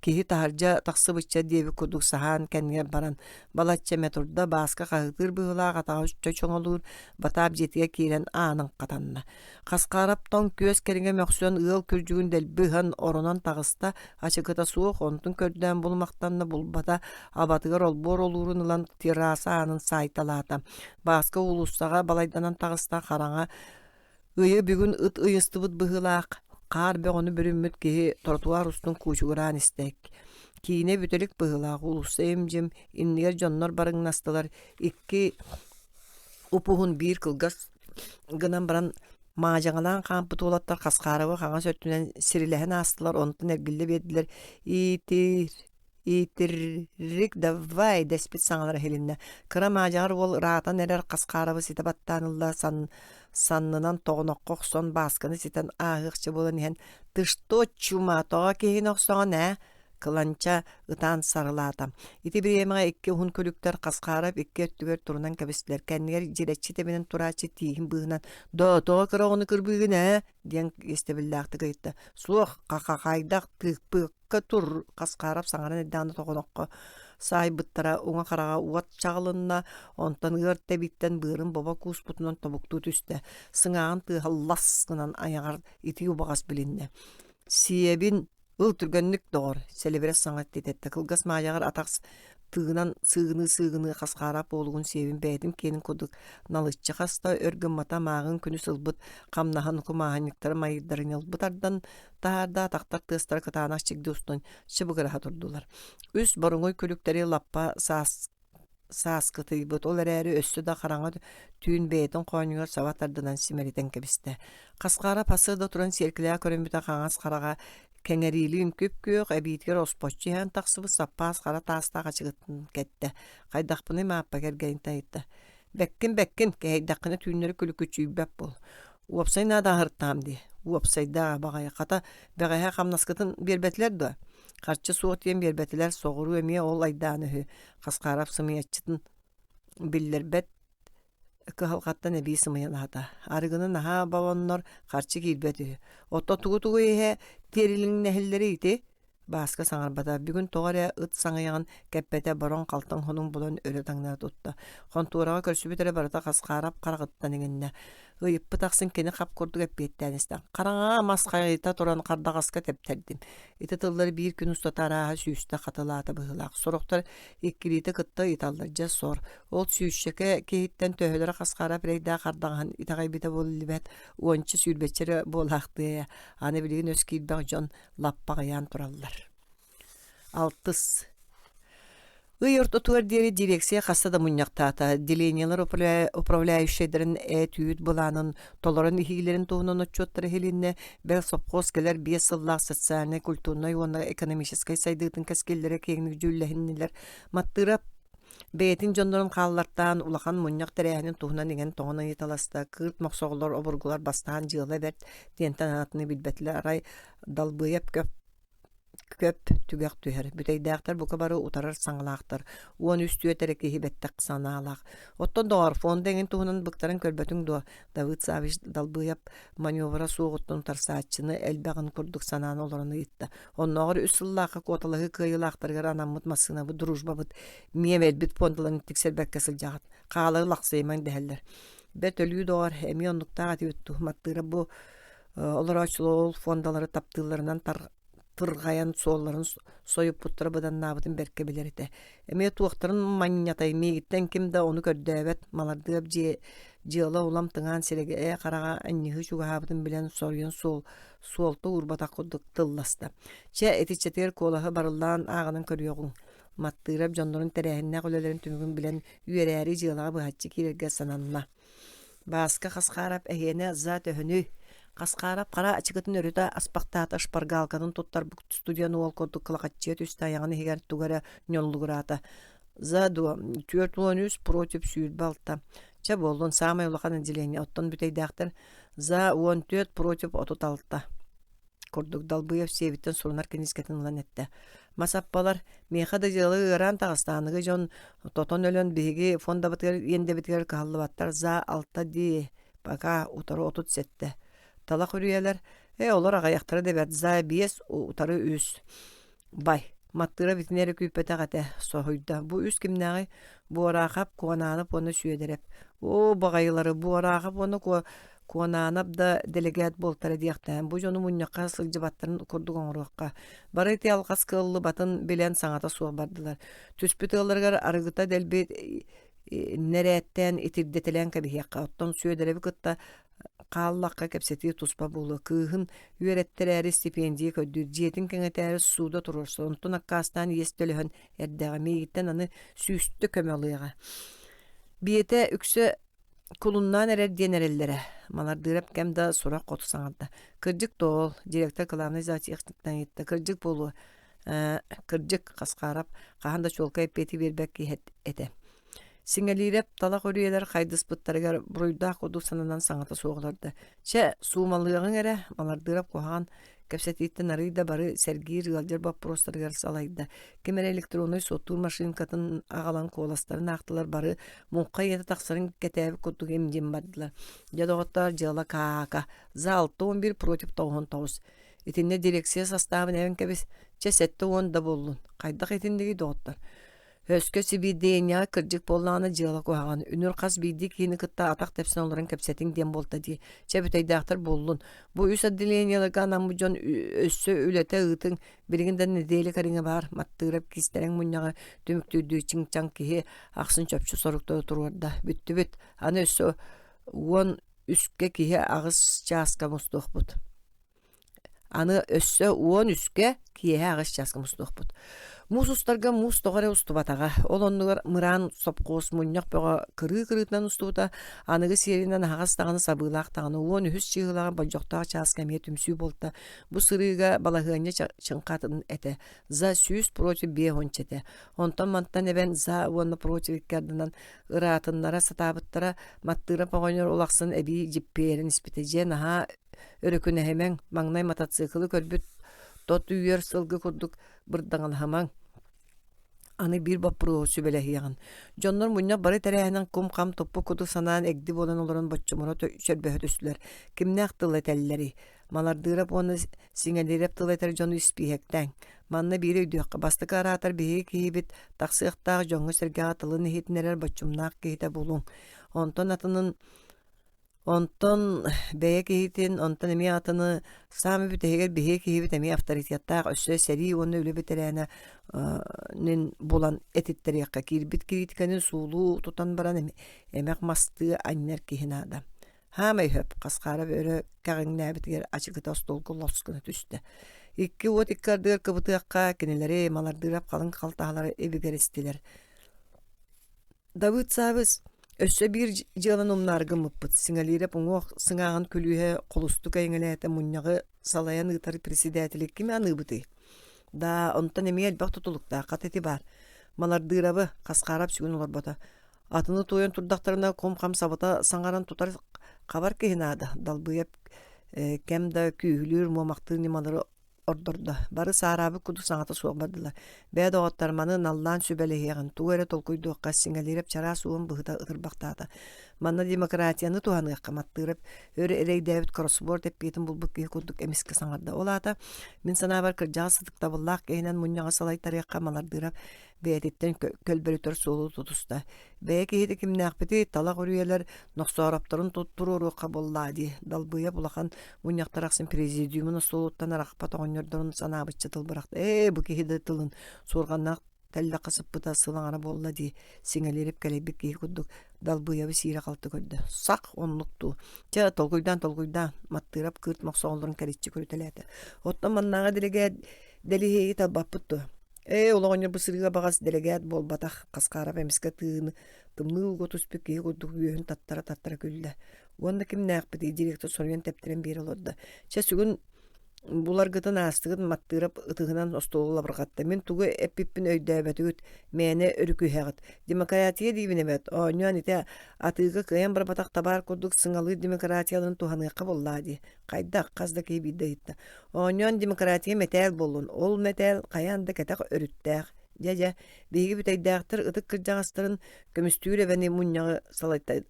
Киһи таһырдьа тахсыбычча диэбит курдук саһаан кэннигэр баран балачча эмэ турда, Бааска хаһыытыыр быһыылаах атаҕа чочоҥолуур, Батаап дьиэтигэр киирэн аанын хатанна. Хасхаарап тоҥ күөс кэриҥэ мөхсөн ыал күрдьүгүн дэлби ыһан оронон таҕыста, ачыкыта суох, онтун көрдөөн булумахтанна булбата, абатыгар олбуор олуурун ылан терраса аанын саайталаата. Бааска уулуссаҕа балайданан таҕыста, хараҥа Ыйы бүгүн ыт ыйыстыбыт быһыылаах, хаар бөҕөнү бүрүммүт киһи тротуар устун куучугураан истэ. Киинэ бүтэлик быһыылаах уулусса им-дьим, иннигэр дьоннор барыҥнастылар, икки уп-уһун биир кылгас гынан баран маадьаҥалаан хаампыт уолаттар Хасхаарабы хаҥас өттүнэн сирилэһэн аастылар, онтон эргиллэ биэрдилэр иитир Итирик давай дэспит саҥалара иһилиннэ. Кыра маадьаҕар уол ыраатан эрэр Хасхаарабы ситэ баттаан ылла, сан, саннынан тоҕоноххо охсон Баасканы ситэн ааһыахча буолан иһэн «Ты что, чума, тоҕо киһини охсоҕун ээ?» кыланча ытаан сарылаата. Ити бириэмэҕэ икки уһун күлүктэр Хасхаарап икки өттүгэр турунан кэбистилэр. Кэннигэр дьирэччи тэбинэн турааччы тииһин быыһынан «Доо, тоҕо кыра оҕону кырбыыгын ээ?» диэн иэстэбиллээхтик ыйытта. «Суох, ха-ха-хайдах тыыппык тур Хасхаарап саҥаран эрдэҕинэ тоҕоноххо саайбыттара уҥа хараҕа уот чаҕылынна, онтон ыар тэбииттэн быарын бобо кууспутунан тобуктуу түстэ, сыҥааҕын тыаһа лас гынан айаҕар итии убаҕас билиннэ. Сиэбин ыл түргэнник доҕор, сэлибирэс саҥа титэттэ кылгас маайаҕар атах тыынан сыыгыныы-сыыгыныы Хасхаарап уолугун сиэбин бэйэтин киэнин курдук налыччы хаста, өр гыммата мааҕын күнүс ылбыт хамнаһын кумааһынньыктары майырдарын ньылбы тардан таһаарда атахтар тыастара кытаанах чигди устун чыбыгыраһа турдулар. Үс боруҥуй күлүктэри лаппа саас сааскытыйбыт, ол эрээри өссө да хараҥа түүн бэйэтин хоонньугар саба тардынан симэлитэн кэбистэ. Хасхаара пассыада туран сиэркилэҕэ көрүммүтэ хаҥас хараҕа кэҥэриилиин күп-күөх, эбиитигэр оспоччу иһэн тахсыбыт саппаас хара таастаах ачыгытын кэттэ. Хайдахпыный Мааппа кэргэнин тайытта. Бэккин, бэккин, кэһэйдэххинэ түүннэри күлүкүчүйбэт буол. Уопсай наадааһыртаам дии. Уопсайдаа баҕайы. Хата, бэҕэһээ хамнаскытын биэрбэтилэр дуо? Харчы суох диэн биэрбэтилэр, соҕуруу эмиэ ол айдаан үһү. Хасхаарап сымыйаччытын биллэрбэт кыһалҕаттан эбии сымыйалаата. Арыгыны наһаа бобоннор харчы киирбэт үһү. Оттон тугу-тугу иһэ тиэрилиҥнэһэллэрий ити? Бааска саҥарбата. Бүгүн тоҕо эрэ ыт саҥыйаҕын кэппэтэ бороҥ халтаҥ хонун булан өрө таҥнары тутта. Хонтуораҕа көрсүбүт эрэ барыта Хасхаарап хараҕыттан иҥиннэ. Ыйыппыт ахсын кини хап курдук эппиэттээн истэ. Хараҥаҕа мас хайыта туран хардаҕаска тэптэрдим. Ити тыллары биир күн устата арааһа сүүстэ хатылаата быһыылаах. Сорохтор иккилиитэ кытта ыйыталлар. Дьэ сор. Ол сүүсчэкэ киһиттэн төһөлөрө хасхаарап эрэйдээх хардаҕаһын итэҕэйбитэ буоллубэт. Уонча сүүрбэччэ эрэ буолаахтыа ээ. Аны билигин өс киирбэх дьон лаппа аҕыйаан тураллар. Алтыс. Ый ортотугар диэри дирекция хаста да мунньахтаата. Отделениелар управляющайдарын эт-үүт былаанын толорон иһиилэрин туһунан отчуоттара иһилиннэ. Бэл сопхуос кэлэр биэс сыллаах социальнай, культурнай уонна экономическай сайдыытын кэскиллэрэ киэҥник дьүүллэһиннилэр. Маттыырап бэйэтин дьоннорун хааллартаан улахан мунньах тэрээһинин туһунан иҥэн-тоҥон ыйыталаста. Кыырт мохсоҕолор обургулар бастаан дьыала бэрт диэнтэн атыны билбэтилэр. Арай Далбыйап көп көп түгэх түһэр. Бүтэйдээхтэр бука бары утарар саҥалаахтар. 13 түөрт эрэ киһи бэттэх санаалаах. Оттон доҕор, фонда эҥин туһунан быктаран көрбөтүҥ дуо? Давыд Савич Далбыйап маневра суоҕуттан утарсааччыны элбэҕин курдук санаан олорон ыйытта. Оннооҕор үс сыллаахха куоталаһыы кыайыылаахтарыгар анаммыт массыынабыт дружбабыт миэмэлбит фондаларын тиксэрбэккэ сылдьаҕыт. Хаалары лахсыйымаҥ дэһэллэр. Бэрт өлүү доҕор, эмиэ оннуктаах этибит дуу? Маттыыра бу олорооччулар ол фондалары таптыылларынан тырҕайан суолларын сойуппуттара быданнаабытын бэркэ билэр этэ. Эмиэ туохтарын манньатай миигиттэн ким да ону көрдөөбөт малардыап дьиэ дьыала улам тыҥаан сирэгэ хараҕа анньыһыы чугаһаабытын билэн соруйан суол суолта уурбатах курдук тылласта. Чэ, итиччэтигэр куолаһы барыллаан ааҕынан көрүөҕүҥ. Маттыырап дьоннорун тэрээһиннээх үлэлэрин түмүгүн билэн үөрээри дьыалаҕа быһаччы киирэргэ сананна. Бааска Хасхаарап эһиэнэ за төһөнүй? Хасхаарап хара ачыкытын өрүтэ аспахтаата шпаргалкатын туттарбыт студент уол курдук кылахаччыйа түстэ айаҕын иһигэр тугу эрэ ньоллугураата. За дуо 43 против 26. Чэ буоллун саамай улахан отделение оттон бүтэйдээхтэр за 14 против 36 курдук Далбыев сиэбиттэн сурунар киниискэтин ылан эттэ. Мас аппалар, миэхэ да дьыала ыараан таҕыста, аныгы дьон тотон өлөн биһиги фондабытыгар иэндэбитигэр кыһаллыбаттар за алта дии, пока утары 37. Талах үрүйэлэр, ээ олор аҕыйахтара да бэрт за биэс утары үс. Бай, Маттыыра итини эрэ күүппэтэх этэ, соһуйда. Бу үс кимнээҕий? Буораахап, Куонаанап уонна Сүөдэрэп. Оо, баҕайылары, Буораахап уонна Куо Куонаанап да дэлэгээт буолтара диэхтээн, бу дьону мунньахха сылдьыбаттарын курдук оҥоруохха. Бары ити алҕас кыаллыбатын билэн саҥата суох бардылар. Түспүт ыалларыгар арыгыта дэлби нэрээттээн итирдэтэлээн кэбиһиэххэ. Оттон Сүөдэрэби кытта хааллахха кэпсэтии туспа буолуо. Кыыһын үөрэттэрээри стипендия көрдүүр, дьиэтин кэҥэтээри сууда туруорсар, онтон аккаастаан иэс төлөһөн эрдэҕэ. Миигиттэн аны сүүстэ көмө ылыаҕа. Биэтэ үксэ кулуннаан эрэр диэн эрэллэрэ. Малардыырап кэм да сурах хоту саҥарда. Кырдьык тоол, директор главный зоотехниктан ыйытта. Кырдьык буолуо. Ээ, кырдьык, Хасхаарап хаһан да чуолкай эппиэти биэрбэт киһи этэ. Сиҥэлиирэп талах үрүйэлэр хайдыспыттарыгар буруйдаах курдук сананан саҥата суох олордо. Чэ, суумалыаҕыҥ эрэ, Малардыырап куһаҕан кэпсэтииттэн арыый да бары сэргиир ыалдьар боппуруостарыгар салайда. Ким эрэ электроннай суоттуур машинкатын аҕалан куоластарын аахтылар бары муҥха ийэтэ тахсарын кэтээбит курдук им-дьим бардылар. Дьэ доҕоттоор, дьыала каака. За 61 против 99. Итиннэ дирекция састаабын эбэн кэбис. Чэ, 70 да буоллун. Хайдах итиннигий доҕоттор? Өскө сибиирдэйинньэҕэ кырдьык буоллаҕына дьыала куһаҕан, үнүр хас биирдии киһини кытта атах тэпсэн олорон кэпсэтиҥ диэн буолта дии. Чэ бүтэйдээхтэр буоллун. Бу үс отделениеларга анаммыт дьон өссө үлэтэ ыытыҥ, билигин да нэдиэлэ кэриҥэ баар, Маттыырап киистэрэҥ мунньаҕы түмүктүүрдүү чиҥ-чаҥ киһи ахсын чопчу соруктары туруорда. Бүттүбүт. Аны өссө 13-кэ киһи аҕыс чааска мустуохпут. Аны өссө 13-кэ киэһэ аҕыс чааска мустуохпут. Муус устарга муус тоҕо эрэ устубатаҕа. Ол оннугар мыраан сопхуос мунньах бөҕө кырыы-кырыытынан устубута. Аныгы сиэринэн аһаҕас даҕаны сабыылаах даҕаны 13 чыыһылаҕа болдьохтоох чааска эмиэ түмсүү буолта. Бу сырыыга балаһыанньа чыҥхатын этэ. За сүүс против биэс этэ. Онтон-мантан эбэн за уонна против икки ардынан ыраатыннара сатаабыттара. Маттыырап оҕонньор улахсан эбии дьиппиэрэн испитэ. Дьиэ наһаа Өрөкүнэһимэҥ, маҥнай мотоциклы көрбүт тот үөр сылгы курдук бырдаҥалаһымаҥ. Аны биир боппуруоһу сүбэлэһиэҕин. Дьоннор мунньах бары тэрээһинин кум-хам туппут курдук санаан эгди буолан олорон боччумура чөрбөһө түстүлэр. Кимнээх тыл этэллэрий? Малардыырап уонна Сиҥэлиирэп тыл этэр дьону испииһэктээҥ. Манна биири өйдүөххэ, бастакы араатар биһиги киһибит тахсыахтаах дьоҥҥо-сэргэҕэ тылын иһитиннэрэр боччумнаах киһитэ булуҥ. Онтон атынын Онтон бэйэ киһитин, онтон эмиэ атыны саамай бүтэһигэр биһиги киһибит эмиэ авторитеттаах өссө сэрии уонна үлэ бэтэрээнэ нин булан этиттэриэххэ киирбит кириитикэни суулуу тутан баран эмэх мастыы анньар киһи наада. Хаамай сөп, Хасхаарап өрө кэҕиҥнээбитигэр ачыкыта остуолга лос гына түстэ. Икки уот икки ардыгар кыбытыахха кинилэри Малардыырап халыҥ халтаһалара ибигирэстилэр. Давыд Саабыс өссө биир дьыаланы умнаары гыммыппыт, Сиҥалиирэп уҥуох сыҥааҕын күлүүһэ холустук эйэҥэлээтэ мунньаҕы салайан ыытар председатели кими аныыбытый? Даа, онтон эмиэ элбэх тутулуктаах хат ити баар. Малардыырабы, Хасхаарап сүгүн олорбото. Атыны туойан турдахтарына кум-хам сабыта саҥаран тутар хабар киһи наада. Далбыйап кэм да күүһүлүүр муомахтыыр ньымалары ордордо. Бары саараабыт курдук саҥата суох бардылар. Бээ доҕоттор, маны наллаан сүбэлэһиэҕин, тугу эрэ толкуйдуохха, Сиҥэлиирэп чараас уон быһыта ытырбахтаата. Манна демократияны туһаныахха, Маттыырап өр эрэйдээбит кроссворд эппиэтин булбут киһи курдук эмискэ саҥарда. Ол аата, мин санаабар, кырдьаҕас ытыктабыллаах киһинэн мунньаҕы салайтарыахха Малардыырап бэйэтиттэн көлбөрүтэр суолу тутуста. Бэйэ киһитэ кимнээхпитий, талах үрүйэлэр нохсооропторун туруоруохха буоллаа дии. Далбыйап улахан мунньахтар ахсын президиумун остуолуттан арахпат оҕонньордорун санаабычча тыл бырахта. Ээ, бу киһи да тылын суорҕаннаах тэллэххэ сыппыта сыл аҥара буолла дии. Сиҥэлирип кэлэйбит киһи курдук Далбыйабы сиирэ-халты көрдө. Сах оннук дуу. Чэ, толкуйдаан, толкуйдаан, Маттыырап кыырт мохсоҕоллорун кэриччи көрүтэлээтэ. Оттон маннааҕы дэлэгээт дэлиһиэйи талбаппыт дуо? Ээ, ол оҕонньор бу сырыыга баҕас дэлэгээт буолбатах, Хасхаарап эмискэ тыыны тымныы ууга түспүт киһи курдук үөһүн таттара-таттара күллэ. Уонна кимнээхпитий директор соруйан тэптэрэн биэрэ олордо. Чэ, сүгүн буларгытын аастыгыт Маттыырап ытыһынан остуолу лабырҕатта. Мин тугу эппиппин өйдөөбөтүгүт, мээнэ өрүкүһэҕит. Демократия диибин эбээт, оонньоон ити атыыга кыайан барбатах табаар курдук сыҥалыыр демократияларын туһаныахха буоллаа дии. Хайдах? Хас да киһи биирдэ ыйытта. Оонньоон демократия мэтээл буоллун, ол мэтээл хайаан да кэтэх өрүттээх. Дьэ-дьэ, биһиги бүтэйдээхтэр ытык кырдьаҕастарын көмүстүүр эбэни мунньаҕы салайта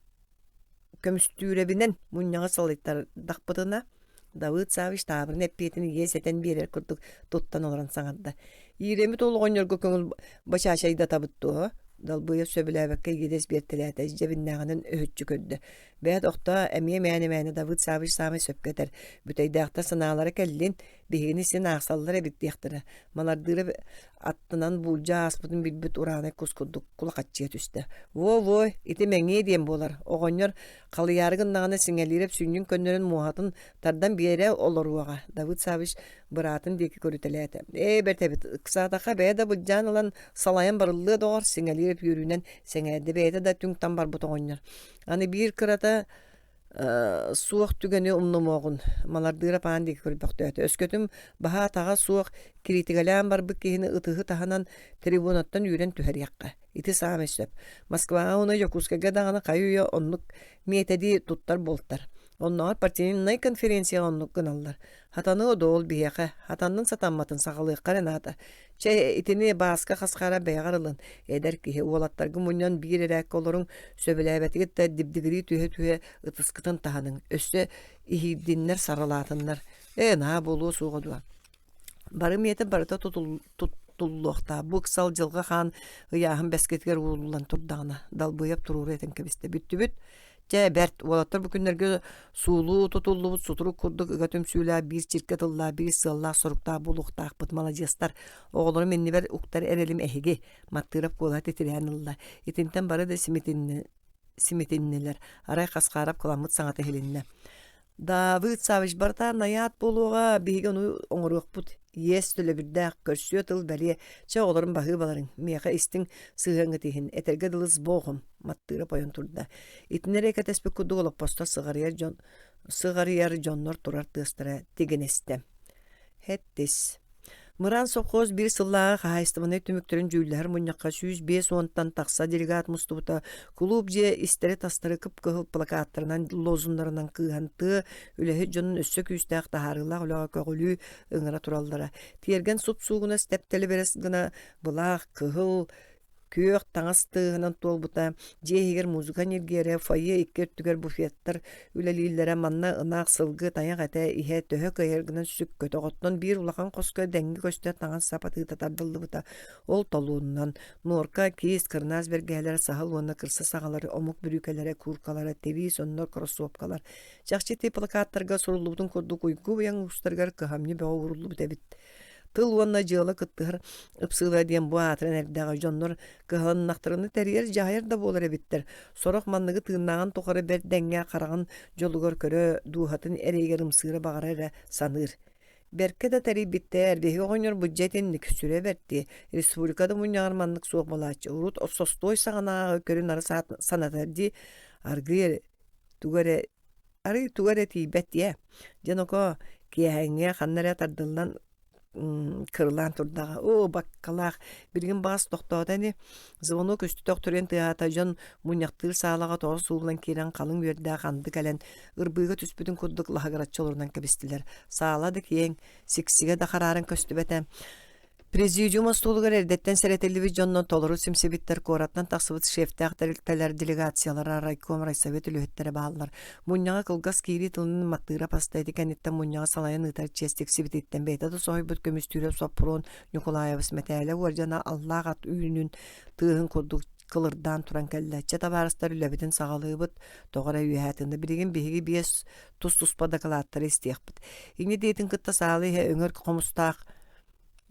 көмүстүүрэбинэн мунньаҕы салайтардахпытына, Давыд Савич таабырын эппиэтин иэс этэн биэрэр курдук туттан олорон саҥарда. Иирэммит ол оҕонньорго көҥүл бачаачайдатабыт дуо? Далбыйа сөбүлээбэккэ иэдэс биэртэлээтэ, дьэбиннээҕинэн өһүччү көрдө. Бэйэт охтоо эмиэ мээнэ-мээнэ Давыд Савич саамай сөпкө этэр. Бүтэйдээхтэр санаалара кэллин, биһигини син аахсаллар эбит диэхтэрэ. Малардыыра аттынан буулдьа ааспытын билбит ураанай кус курдук кулахаччыйа түстэ. Во-во, ити мэҥиэ диэн буолар. Оҕонньор халыйаары гыннаҕына Сиҥэлиирэп сүнньүн көннөрөн муоһатын тардан биэрэ олоруоҕа. Давыд Савич быраатын диэки көрүтэлээтэ. Ээ, бэрт эбит, ыксаатахха бэйэ да былдьаан ылан салайан барыллыа доҕор, Сиҥэлиирэп үөрүүнэн сэҥээрдэ бэйэтэ да түҥ-таҥ барбыт оҕонньор. Аны биир кырата суох түгэни умнумуоҕун, Малардыырап аан диэки көрбөхтөөтө. Өскөтүн баһа-атаҕа суох кириитикэлээн барбыт киһини ытыһы таһынан трибунаттан үүрэн түһэриэххэ. Ити саамай сөп. Москваҕа уонна Дьокуускайга даҕаны хайы-үйэ оннук миэтэди туттар буолтар. Оннооҕор партийнай конференцияҕа оннук гыналлар. Хатаныа дуо ол биһиэхэ? Хатаннын сатамматын саҕалыахха эрэ наада. Чэ, итини Бааска Хасхара бэйэҕэр ылын. Эдэр киһи, уолаттарга мунньан биир эрээккэ олоруҥ, сөбүлээбэтигит да дибдигирии түһэ-түһэ ытыскытын таһыныҥ. Өссө иһиирдиннэр, саралаатыннар. Ээ, наһаа буолуо суоҕа дуо? Бары миэтэ барыта туттуллуохтаах. Бу ыксал дьылҕа хаан ыйааһын бэскитигэр ууруллан турдаҕына, Далбыйап туруору этэн кэбистэ. Бүттүбүт. Чэ, бэрт, уолаттар бу күннэргэ суулуу тутуллубут сутурук курдук ыга түмсүүлээх, биир чиркэ тыллаах, биир сыаллаах-соруктаах буолуохтаахпыт. Маладьыастар, оҕолорум иннибэр уктар эрэлим эһиги, Маттыырап куолаһа титирээн ылла. Итинтэн бары да симитиннилэр. Арай Хасхаарап кыламмыт саҥата иһилиннэ. Давыд Савич барыта найаат буолуоҕа, биһиги ону оҥоруохпут. Иэс төлөбүрдээх, көрсүө тыл бэлиэ. Чэ, оҕолорум баһыыбаларыҥ, миэхэ истиҥ сыһыаҥҥыт иһин, этэргэ дылы с Богом, Маттыырап ойон турда. Итини эрэ кэтэспит курдук олоппостор сыҕарыйар дьон сыҕарыйар дьоннор турар тыастара тигинэстэ. Хэттис. Мыраан совхоз биир сыллааҕы хаһаайыстыбаннай түмүктэрин дьүүллэһэр мунньахха 150-тан тахса делегат мустубута. Кулууп дьиэ истэри-тастары кып-кыһыл плакаттарынан, лозуннарынан кыыһан тыа үлэһит дьонун өссө күүстээх таһаарыылаах үлэҕэ көҕүлүү ыҥыра тураллара. Тиэргэн суп-суугунас тэп-тэлибирэс гына былаах, кыһыл, Күөх таҥас тыаһынан туолбута, дьиэ иһигэр музыка ньиргиэрэ, фойе икки өттүгэр буфеттар үлэлииллэрэ, манна ынах, сылгы, тайах этэ, иһэ төһө кыайар гынан сүк көтөх. Оттон биир улахан хоско дэҥҥэ көстөр таҥас-сап атыыта тардыллыбыта. Ол толуонунан нуорка, киис, кырынаас бэргэһэлэрэ, саһыл уонна кырса саҕалары, омук бүрүүкэлэрэ, кууркалара, тибии соннор, кроссовкалар. Чахчы ити плакаттарга суруллубутун курдук уйгу-быйаҥ уустарыгар кыһамньы бөҕө ууруллубут эбит. Тыл уонна дьыала кыттыһар ыпсыыла диэн бу аатыран эрдэҕэ дьоннор кыһалыннахтарына тэрийэр-дьаһайар да буолар эбиттэр. Сорох манныгы тыыннааҕын тухары бэрт дэҥҥэ хараҕын дьолугар көрө, дууһатын эрэйигэр ымсыыра баҕара эрэ саныыр. Бэркэ да тэрийбиттэр, биһиги оҕонньорбут дьэ итинник сүрэ бэрт дии. Республика да мунньаҕар маннык суох буолааччы. Урут состуой саҕанааҕы көрү-нары санатар дии. Аргыый тугу эрэ арый тугу эрэ тиийбэт диэ. Дьэ нокоо, киэһээҥҥэ ханна эрэ тардыллан кырылаан турдаҕа. Оо, баккалаах, билигин баҕас тохтоото ини. Звонок үстэ төхтөрүйэн тыаһаата, дьон мунньахтыыр саалаҕа тоҕо сууллан киирэн халыҥ үөрдээх анды кэлэн ырбыыга түспүтүн курдук лаһыгыраччы олорунан кэбистилэр. Саала да киэҥ, сиксигэ да харааран көстүбэтэ. Президиум остуолугар эрдэттэн сэрэтиллибит дьоннон толору симсибиттэр куораттан тахсыбыт шефтээх тэрилтэлэр делегациялара, райком, райсовет үлэһиттэрэ бааллар. Мунньаҕа кылгас киирии тылын Маттыыра Паста ити кэнниттэн мунньаҕы салайан ыытар чиэс тиксибититтэн бэйэтэ да соһуйбут Көмүстүүрэп Соппуруон Ньукулаайабыс мэтээлэ уордьана аллаах ат үүнүн тыаһын курдук кылырдаан туран кэллэ. Чэ, табаарыстар, үлэбитин саҕалыыбыт. Тоҕо эрэ үөһээ тыынна. Билигин биһиги биэс тус-туспа дакылааттары истиэхпит. Инньэ диэтин кытта саала иһэ өҥөр хомустаах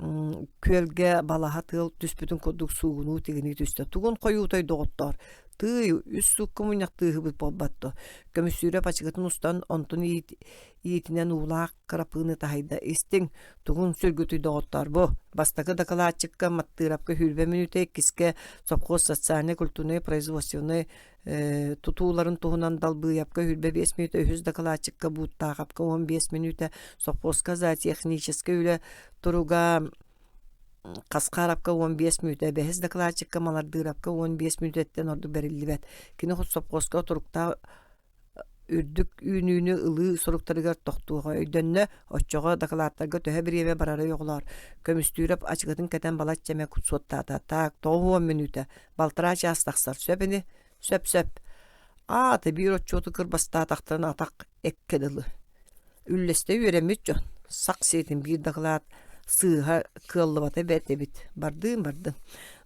күөлгэ балаһа тыал түспүтүн курдук суугунуу тигинии түстэ. Тугун хойуутай доҕоттоор, тыый, үс суукка мунньахтыыһыбыт буолбат дуо? Көмүсүүрэп ачыкытын устан, онтун иитинэн уулаах кырапыыны таһыйда. Истиҥ, тугун сүргүтүй доҕоттоор бу? Бастакы дакылаатчыкка Маттыырапка сүүрбэ мүнүүтэ, иккискэ совхоз социальнай-культурнай производственнай тутууларын туһунан Далбыйапка 25 мүнүүтэ, үһүс дакылаатчыкка Бууттаахапка 15 мүнүүтэ, совхозка зоотехническэй үлэ туруга Хасхаарапка 15 мүнүүтэ, бэһис дакылаатчыкка Малардыырапка 15 мүнүүтэттэн ордук бэриллибэт. Кини совхозка туруктаах үрдүк үүнүүнү ылыы соруктарыгар тохтуоҕа өйдөннө, оччоҕо дакылааттарга төһө бириэмэ барарый оҕолоор? Көмүстүүрэп ачыкытын кэтэн балачча эмэ суоттаата. Так, 90 мүнүүтэ. Балтараа чаас тахсар. Сөп ини? Сөп-сөп. Аата биир отчуоту кырбастаатахтарына атах эккэ дылы. Үллэстэ үөрэммит дьон, сах сиэтин биир дакылаат сыыһа кыаллыбата бэрт эбит. Бардыын бардын.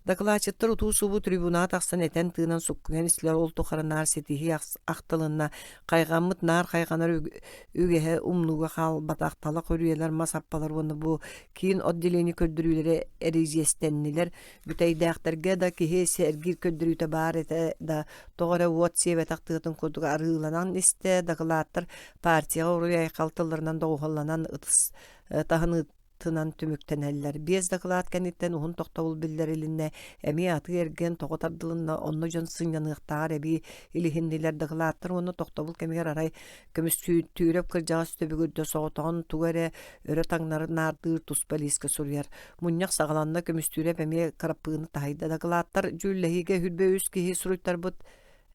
Дакылаатчыттар утуу-субуу трибунаҕа тахсан этэн-тыынан суккуйан истилэр, ол тухары наар ситиһии ахтылынна, хайҕаммыт наар хайҕанар үгэһэ умнууга хаалбатах талах үрүйэлэр, мас аппалар уонна бу киин отделение көрдөрүүлэрэ эридьиэстэннилэр, Бүтэйдээхтэргэ да киһи сэргиир көрдөрүүтэ баар этэ да, тоҕо эрэ уот сиэбэтэх тыатын курдук арыыланан истэ, дакылааттар партияҕа уруй-айхал тылларынан доҕуһуолланан ытыс таһыныытынан түмүктэнэллэр. Биэс дакылаат кэнниттэн уһун тохтобул биллэрилиннэ, эмиэ атыы-эргиэн тоҕо тардылынна, онно дьон сынньаныахтааҕар эбии илиһиннилэр. Дакылааттар уонна тохтобул кэмигэр арай Көмүстүүрэп кырдьаҕас түбүгүрдэ соҕотоҕун тугу эрэ өрө таҥнары наардыыр туспа лиискэ суруйар. Мунньах саҕаланна Көмүстүүрэп эмиэ кыраппыыны таһыйда. Дакылааттар дьүүллэһиигэ 23 киһи суруйтарбыт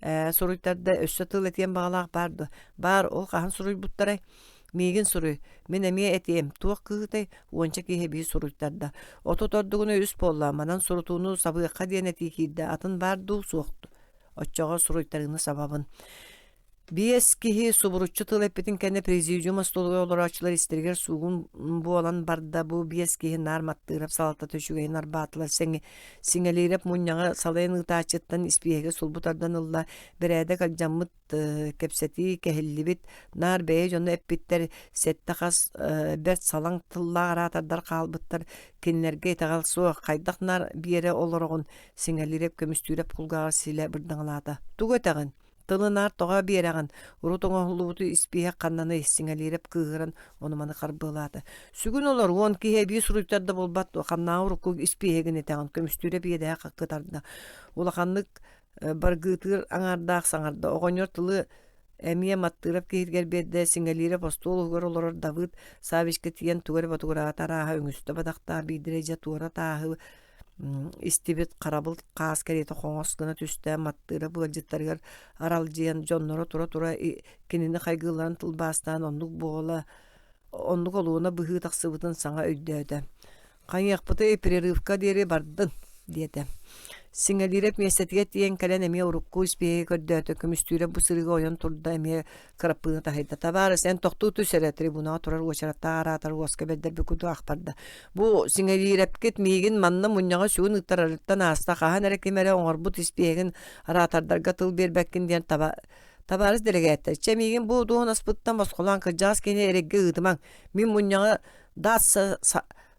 ээ, суруйтарда өссө тыл этиэн баҕалаах баар дуо? Баар, ол хаһан суруйбуттарай? Миигин суруй, мин эмиэ этиэм, туох кыыһытай? Уонча киһи эбии суруйтарда. 30 ордугуна үс буолла, манан сурутууну сабыахха диэн этии киирдэ, атын баар дуу, суох дуу? Оччоҕо суруйтарыыны сабабын. Биэс киһи субуруччу тыл эппитин кэннэ президиум остуолугар олорооччулар истэригэр суугун буолан барда. Бу биэс киһи наар Маттыырап салалтата үчүгэйин арбаатылар. Сиҥэлиирэп мунньаҕы салайан ыытааччыттан испииһэги сулбу тардан ылла. Бэрээдэк алдьаммыт, кэпсэтии кэһиллибит, наар бэйэ дьоно эппиттэр, сэттэ хас бэрт салаҥ тыллаах араатардар хаалбыттар. Кинилэргэ итэҕэл суох, хайдах наар биэрэ олороҕун? Сиҥэлиирэп Көмүстүүрэп кулгааҕар силэ бырдаҥалаата. Тугу этэҕин? Тылын аар тоҕо биэрэҕин, урут оҥоһуллубуту испииһэк ханнаный, Сиҥэлиирэп кыыһыран ону-маны харбыалаата. Сүгүн олор, уон киһи эбии суруйтар да буолбат дуо, ханнааҕы урукку испииһэгин этэҕин, Көмүстүүрэп иэдэһэ кытарда. Улаханнык баргыытыыр аҥаардаах саҥарда. Оҕонньор тылы эмиэ Маттыырап киһитигэр биэрдэ, Сиҥэлиирэп остуол уһугар олорор Давыд Савичка тиийэн тугу эрэ ботугураата арааһа үҥүстэ бадахтаах биирдэрэ дьэ туора тааһы истибит харабыл хаас кэриэтэ хоҥос гына түстэ, Маттыырап ыалдьыттарыгар аралдьыйан, дьонноро тура-тура кинини хайгыылларын тылбаастаан оннук буола оннук олуона быһыы тахсыбытын саҥа өйдөөтө. «Хайыахпытый, перерывка диэри бардын» диэтэ. Сиҥэлиирэп миэстэтигэр тиийэн кэлэн эмиэ урукку испииһэги көрдөөтө, көмүстүүрэп бу сырыыга ойон турда, эмиэ кыраппыыны таһыйда. Табаарыс, эн тохтуу түс эрэ, трибунаҕа турар уочараттаах араатар уоска бэрдэрбит курдук ахпарда. Бу Сиҥэлиирэпкит миигин манна мунньаҕа сүгүн ыыттарарыттан ааста, хаһан эрэ ким эрэ оҥорбут испииһэгин араатардарга тыл биэрбэккин диэн таба Табаарыс дэлэгээттэр, чэ миигин бу дуоһунаспыттан босхолоон кырдьаҕас киһини эрэйгэ ыытымаҥ. Мин мунньаҕы ДАС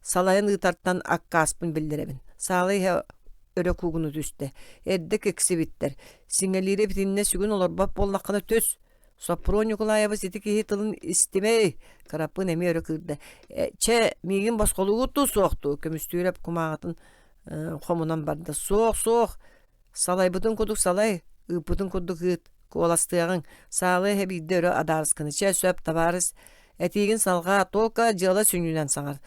салайан ыытартан аккааспын биллэрэбин. Саала иһэ өрө куугуну түстэ. Эрдэ киксибиттэр. Сиҥэлиирэ итиннэ сүгүн олорбот буоллаххына түс. Соппуруон Ньукулаайабыс ити киһи тылын истимэй. Кыраппын эмиэ өрө кыырда. Чэ, миигин босхолуугут дуу суох дуу? Көмүстүүрэп кумааҕытын хомунан барда. Суох, суох. Салайбытын курдук салай, ыыппытын курдук ыыт, куоластыаҕыҥ, саала иһэ биирдэ өрө адаарыскыны чэ сөп, табаарыс, этиигин салҕаа, только дьыала сүнньүнэн саҥар,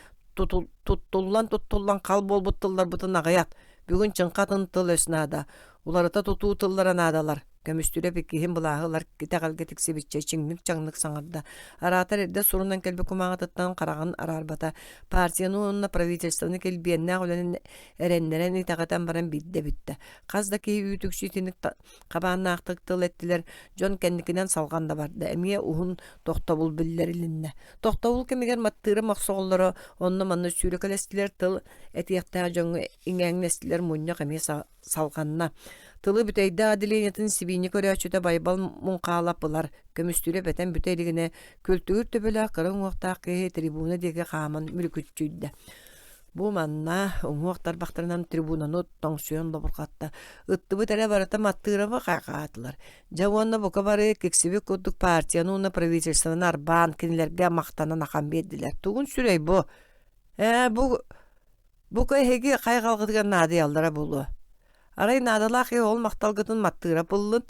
туттуллан-туттуллан хал буолбут тылларбытын аҕыйат, бүгүн чыҥха атын тыл-өс наада, уларыта тутуу тыллара наадалар, Көмүстүүрэп иккиһин былааһы ылар итэҕэлгэ тиксибиччэ чиҥник-чаҥнык саҥарда. Араатар эрдэ сурунан кэлбит кумааҕытыттан хараҕын араарбата. Партияны уонна правительствоны килбиэннээх үлэнэн эрэннэрэн итэҕэтэн баран биирдэ бүттэ. Хас да киһи үүтүксү итинник хабааннаахтык тыл эттилэр, дьон кэнникинэн салҕан да барда. Эмиэ уһун тохтобул биллэрилиннэ. Тохтобул кэмигэр маттыыра мохсоҕоллоро онно-манна сүүрэкэлэстилэр, тыл этиэхтээх дьоҥҥо иҥээҥнэстилэр, мунньах эмиэ салҕанна. Тылы бүтэйдээх отделениетын сибиинньэ көрөөччүтэ Байбал Муҥхаалап ылар, көмүстүүрэ бэтэн бүтэ илигинэ, күлтүгүр төбөлөөх кыра уҥуохтаах киһи трибуна диэки хааман мүлүкүччүйдэ. Бу манна уҥуох тарбахтарынан трибунаны тоҥсуйан лобурҕатта. Ыттыбыт эрэ барыта Маттыырабы хайҕаатылар. Дьэ уонна бука бары киксибит курдук партияны уонна правительствоны арбаан кинилэргэ махтанан ахан биэрдилэр. Тугун сүрэй бу? Ээ, бу бука эһиги хайҕалгытыгар наадыйаллара буолуо. Арай наадалаах киһи ол махталгытын Маттыырап ыллын.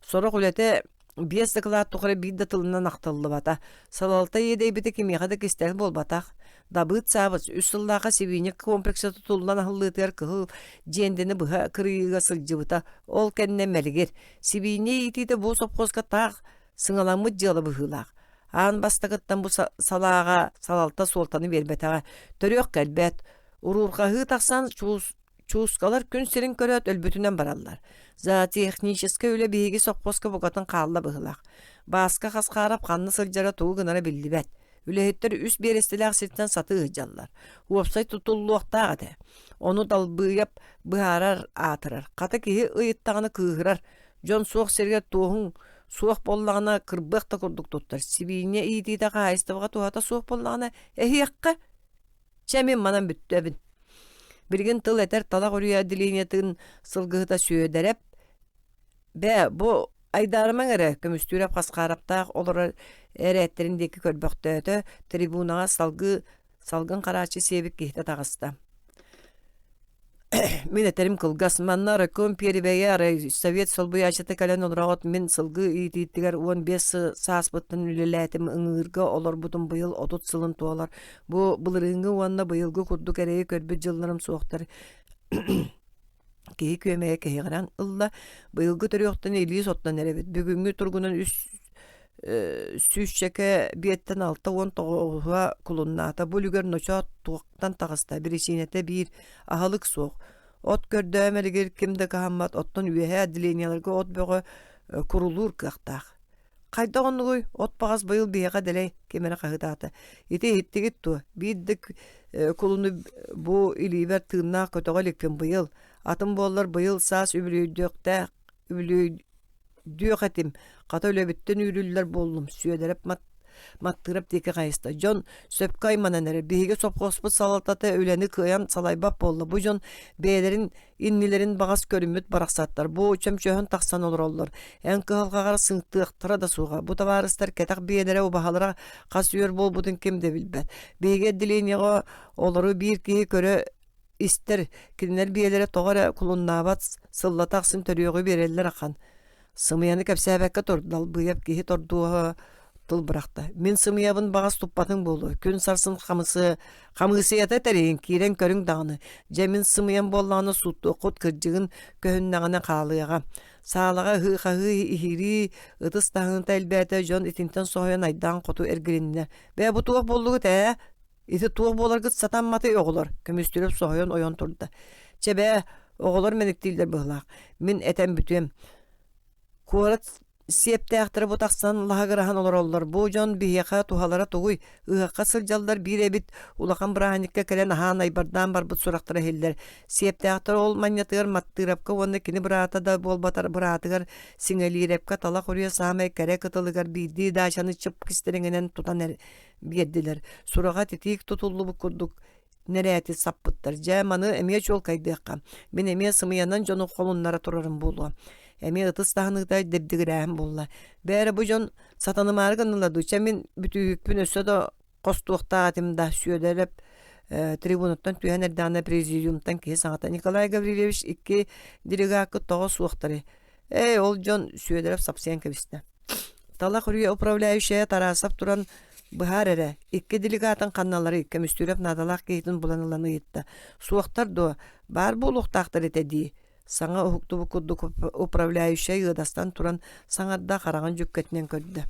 Сорох үлэтэ биэс дакылаат тухары биир да тылынан ахтыллыбата. Салалта иэдэйбитэ кимиэхэ да кистэл буолбатах. Дабыыт Саабыс үс сыллаахха сибиинньэ комплекса тутуллан аһыллыытыгар кыһыл дьиэндэни быһа кырыйыыга сылдьыбыта. Ол кэннэ мэлигир. Сибиинньэ иитиитэ бу сопхуоска таах сыҥаламмыт дьыала быһыылаах. Аан бастакыттан бу салааҕа салалта суолтаны биэрбэтэҕэ. Төрүөх кэлбэт. Уруурҕаһыы тахсан чуус Чуускалар күн сирин көрөөт өлбүтүнэн бараллар. Зоотехническай үлэ биһиги сопхуоска букатын хаалла быһыылаах. Бааска Хасхаарап ханна сылдьара тугу гынара биллибэт. Үлэһиттэр үс биэрэстэлээх сиртэн сатыы сылдьаллар. Уопсай тутуллуохтаах этэ. Ону Далбыйап быһаарар аатырар. Хата киһи ыйыттаҕына кыыһырар. Дьон суох сиригэр туоһуҥ суох буоллаҕына кырбыах да курдук туттар. Сибиинньэ иитиитэ хаһаайыстыбаҕа туһата суох буоллаҕына эһиэххэ Чэ, мин манан бүттэбин. Билигин тыл этэр талах үрүйэ отделениетын сылгыһыта Сүөдэрэп «Бээ, бу айдаарымаҥ эрэ» Көмүстүүрэп Хасхаараптаах олорор эрээттэрин диэки көрбөхтөөтө, трибунаҕа салгыы салгын харааччы сиэбит киһитэ таҕыста. Мин этэрим кылгас, манна райком пиэрибэйэ арай совет солбуйааччыта кэлэн олороҕут мин сылгы иитиитигэр 15 сааспыттан үлэлээтим, ыҥыырга олорбутум быйыл 30 сылын туолар. Бу былырыыҥҥы уонна быйылгы курдук эрэйи көрбүт дьылларым суохтар. Киһи күөмэйэ кэһиҕирэн ылла. Быйылгы төрүөхтэн илии соттон эрэбит. Бүгүҥҥү туругунан үс сүүсчэкэ биэттэн 69-а кулуннаата. Бу үлүгэр ночоот туохтан таҕыста? Биричиинэтэ биир аһылык суох. От көрдөөмөлүгэр ким да кыһаммат, оттон үөһээ отделениеларга от бөҕө курулуур кыахтаах. Хайдах оннугуй? От баҕас быйыл биһиэхэ дэлэй, ким эрэ хаһыытаата. Ити иһиттигит дуо? Биир да кулуну бу илиибэр тыыннаах көтөҕө иликпин быйыл. Атын буоллар быйыл саас үбүлүөйдүөхтээх үбүлүөйдүөх этим, хата үлэбиттэн үүрүллэр буоллум, Сүөдэрэп Маттыырап диэки хайыста. Дьон сөпкө айманан эрэр. Биһиги сопхуоспут салалтата үлэни кыайан салайбат буолла. Бу дьон бэйэлэрин иннилэрин баҕас көрүммүт барахсаттар. Бу чөмчөһөн тахсан олороллор. Эн кыһалҕаҕар сыҥтыахтара да суоҕа. Бу табаарыстар кэтэх биэлэрэ убаһалара хас үөр буолбутун ким да билбэт. Биһиги отделениеҕа олору биир киһи көрө истэр, кинилэр биэлэрэ тоҕо эрэ кулуннаабат, сыллата ахсын төрүөҕү биэрэллэр ахан. Сымыйаны кэпсээбэккэ тур, Далбыйап киһи тордуоһа тыл бырахта. Мин сымыйабын баҕас туппатыҥ буолуо. Күн сарсын хамысы хамыысыйата тэрийин, киирэн көрүҥ даҕаны. Дьэ мин сымыйам буоллаҕына сууттуоххут кырдьыгын көһүннэҕинэ хаалыаҕа. Саалаҕа ыһыы-хаһыы иһирии, ытыс таһыыта элбээтэ, дьон итинтэн соһуйан айдаан хоту эргилиннэ. Бээ бу туох буоллугут ээ? Ити туох буоларгыт сатамматый оҕолор? Көмүстүүрэп соһуйан ойон турда. Чэ бээ, Оҕолор мэниктииллэр быһыылаах. Мин этэн бүтүөм. Куорат сиэптээхтэрэ бу тахсан лаһыгыраһан олороллор. Бу дьон биһиэхэ туһалара тугуй? Ыһыахха сылдьаллар биир эбит улахан бырааһынньыкка кэлэн аһаан айбардаан барбыт сурахтара иһиллэр. Сиэптээхтэр ол манньатыгар Маттыырапка уонна кини быраата да буолбатар быраатыгар Сиҥэлиирэпкэ талах үрүйэ саамай кэрэ кытылыгар биирдии даачаны чып кистэлэҥинэн тутан биэрдилэр. Сураҕа титиик тутуллубут курдук нэрээти саппыттар. Дьэ, маны эмиэ чуолкайдыахха. Мин эмиэ сымыйанан дьону холуннара турарым буолуо. Эмиэ ытыс таһыныыта дэбдигирээһин буолла. Бээрэ бу дьон сатанымаары гыннылар дуу? Чэ, мин бүтүүһүкпүн өссө да хостуохтаах этим да, Сүөдэрэп трибунаттан түһэн эрдэҕинэ президиумтан киһи саҥата Николай Гаврильевич икки делегакка тоҕо суохтарый? Ээ, ол дьон Сүөдэрэп сапсыйан кэбистэ. Талах үрүйэ управляющайа Тарасов туран быһаар эрэ, икки делегатын ханналарый Көмүстүүрэп наадалаах киһитин булан ылан ыйытта. Суохтар дуо? Баар буолуохтаахтар этэ дии. Саҥа уһуктубут курдук управляющай ыадастан туран саҥарда хараҕын дьүккэтинэн көрдө.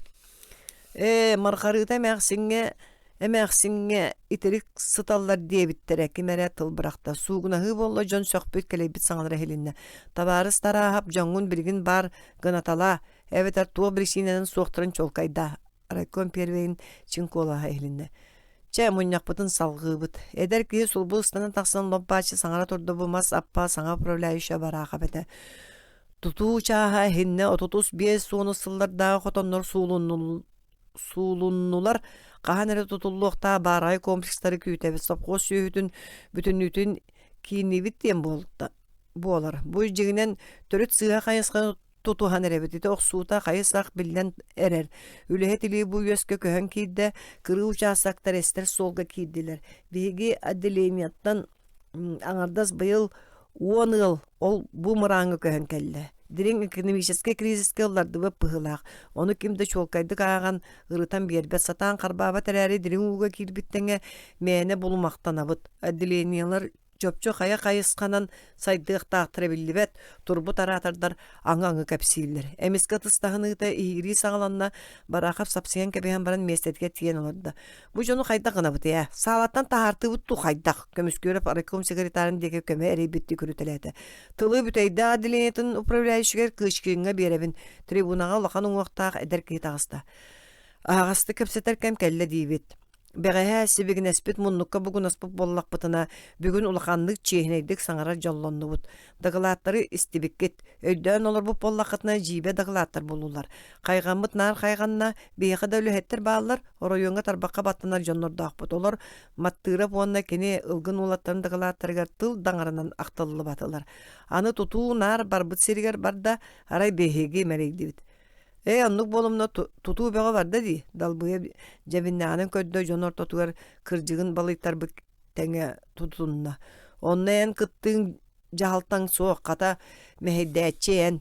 Ээ, Мархарыыта эмээхсиҥҥэ эмээхсиҥҥэ итирик сыталлар диэбиттэрэ ким эрэ тыл бырахта. Суугунаһыы буолла дьон сөхпүт кэлэйбит саҥалара иһилиннэ. Табаарыс Тарааһап дьоҥҥун билигин баар гынаталаа, эбэтэр туох биричиинэнэн суохтарын чуолкайдаа. Райком первейин чиҥ куолаһа иһилиннэ. Чэ, мунньахпытын салҕыыбыт. Эдэр киһи сулбу ыстанан тахсан лоп-бааччы саҥара турда бу мас аппа саҥа управляющая Бараахап этэ. Тутуу чааһа иһиннэ 35 уонус сыллардааҕы хотоннор суулуннулар хаһан эрэ тутуллуохтаах баараҕай комплекстары күүтэбит сопхуос сүөһүтүн бүтүннүүтүн киинниибит диэн буолар. Бу дьиҥинэн төрүт сыыһа хайысханы тутуһан эрэбит. Ити охсуута хайы-сах биллэн эрэр. Үлэһит илии бу үөскэ көһөн киирдэ, кырыы учаастактар эстэр суолга киирдилэр. Биһиги отделениеттан аҥардас быйыл 10 ыал ол бу мырааҥҥа көһөн кэллэ. Дириҥ экономическай кризискэ ыллардыбыт быһыылаах. Ону ким да чуолкайдык ааҕан, ырытан биэрбэт, сатаан харбаабат эрээри дириҥ ууга киирбит тэҥэ мээнэ булумахтанабыт. Отделениелар чопчу хайа хайысханан сайдыахтаахтара биллибэт, турбут араатардар аҥы-аҥы кэпсииллэр. Эмискэ ытыс таһыныыта иһиирии саҕаланна, Барахов сапсыйан кэбиһэн баран миэстэтигэр тиийэн олордо. Бу дьону хайдах гынабыт ээ? Саалаттан таһаартыыбыт дуу хайдах? Көмүскүөрэп райком секретарын диэки көмө эрэйбиттии көрүтэлээтэ. Тылы бүтэйдээх отделениетын управляющигар Кычкиҥҥа биэрэбин. Трибунаҕа улахан уҥуохтаах эдэр киһи таҕыста. Аһаҕастык кэпсэтэр кэм кэллэ диибит. Бэҕэһээ сибигинэспит муннукка бугунаспыт буоллахпытына, бүгүн улаханнык чиэһинэйдик саҥарар дьоллоннубут. Дакылааттары истибиккит, өйдөөн олорбут буоллаххытына дьиибэ дакылааттар буоллулар. Хайҕаммыт наар хайҕанна, биһиэхэ да үлэһиттэр бааллар, оройуоҥҥа тарбахха баттанар дьоннордоохпут. Олор Маттыырап уонна кини ылгын уолаттарын дакылааттарыгар тыл даҥаранан ахтыллыбатылар. Аны тутуу наар барбыт сиригэр барда, арай биһиги мэлийдибит. Ээ, оннук буолумна тутуу бөҕө барда дии, Далбыйа дьэбиннээҕинэн көрдө дьон ортотугар кырдьыгын балыйтарбыт тэҥэ тутунна. Онно эн кыттыыҥ дьаһалтаҥ суох, хата мэһэйдээччи эн.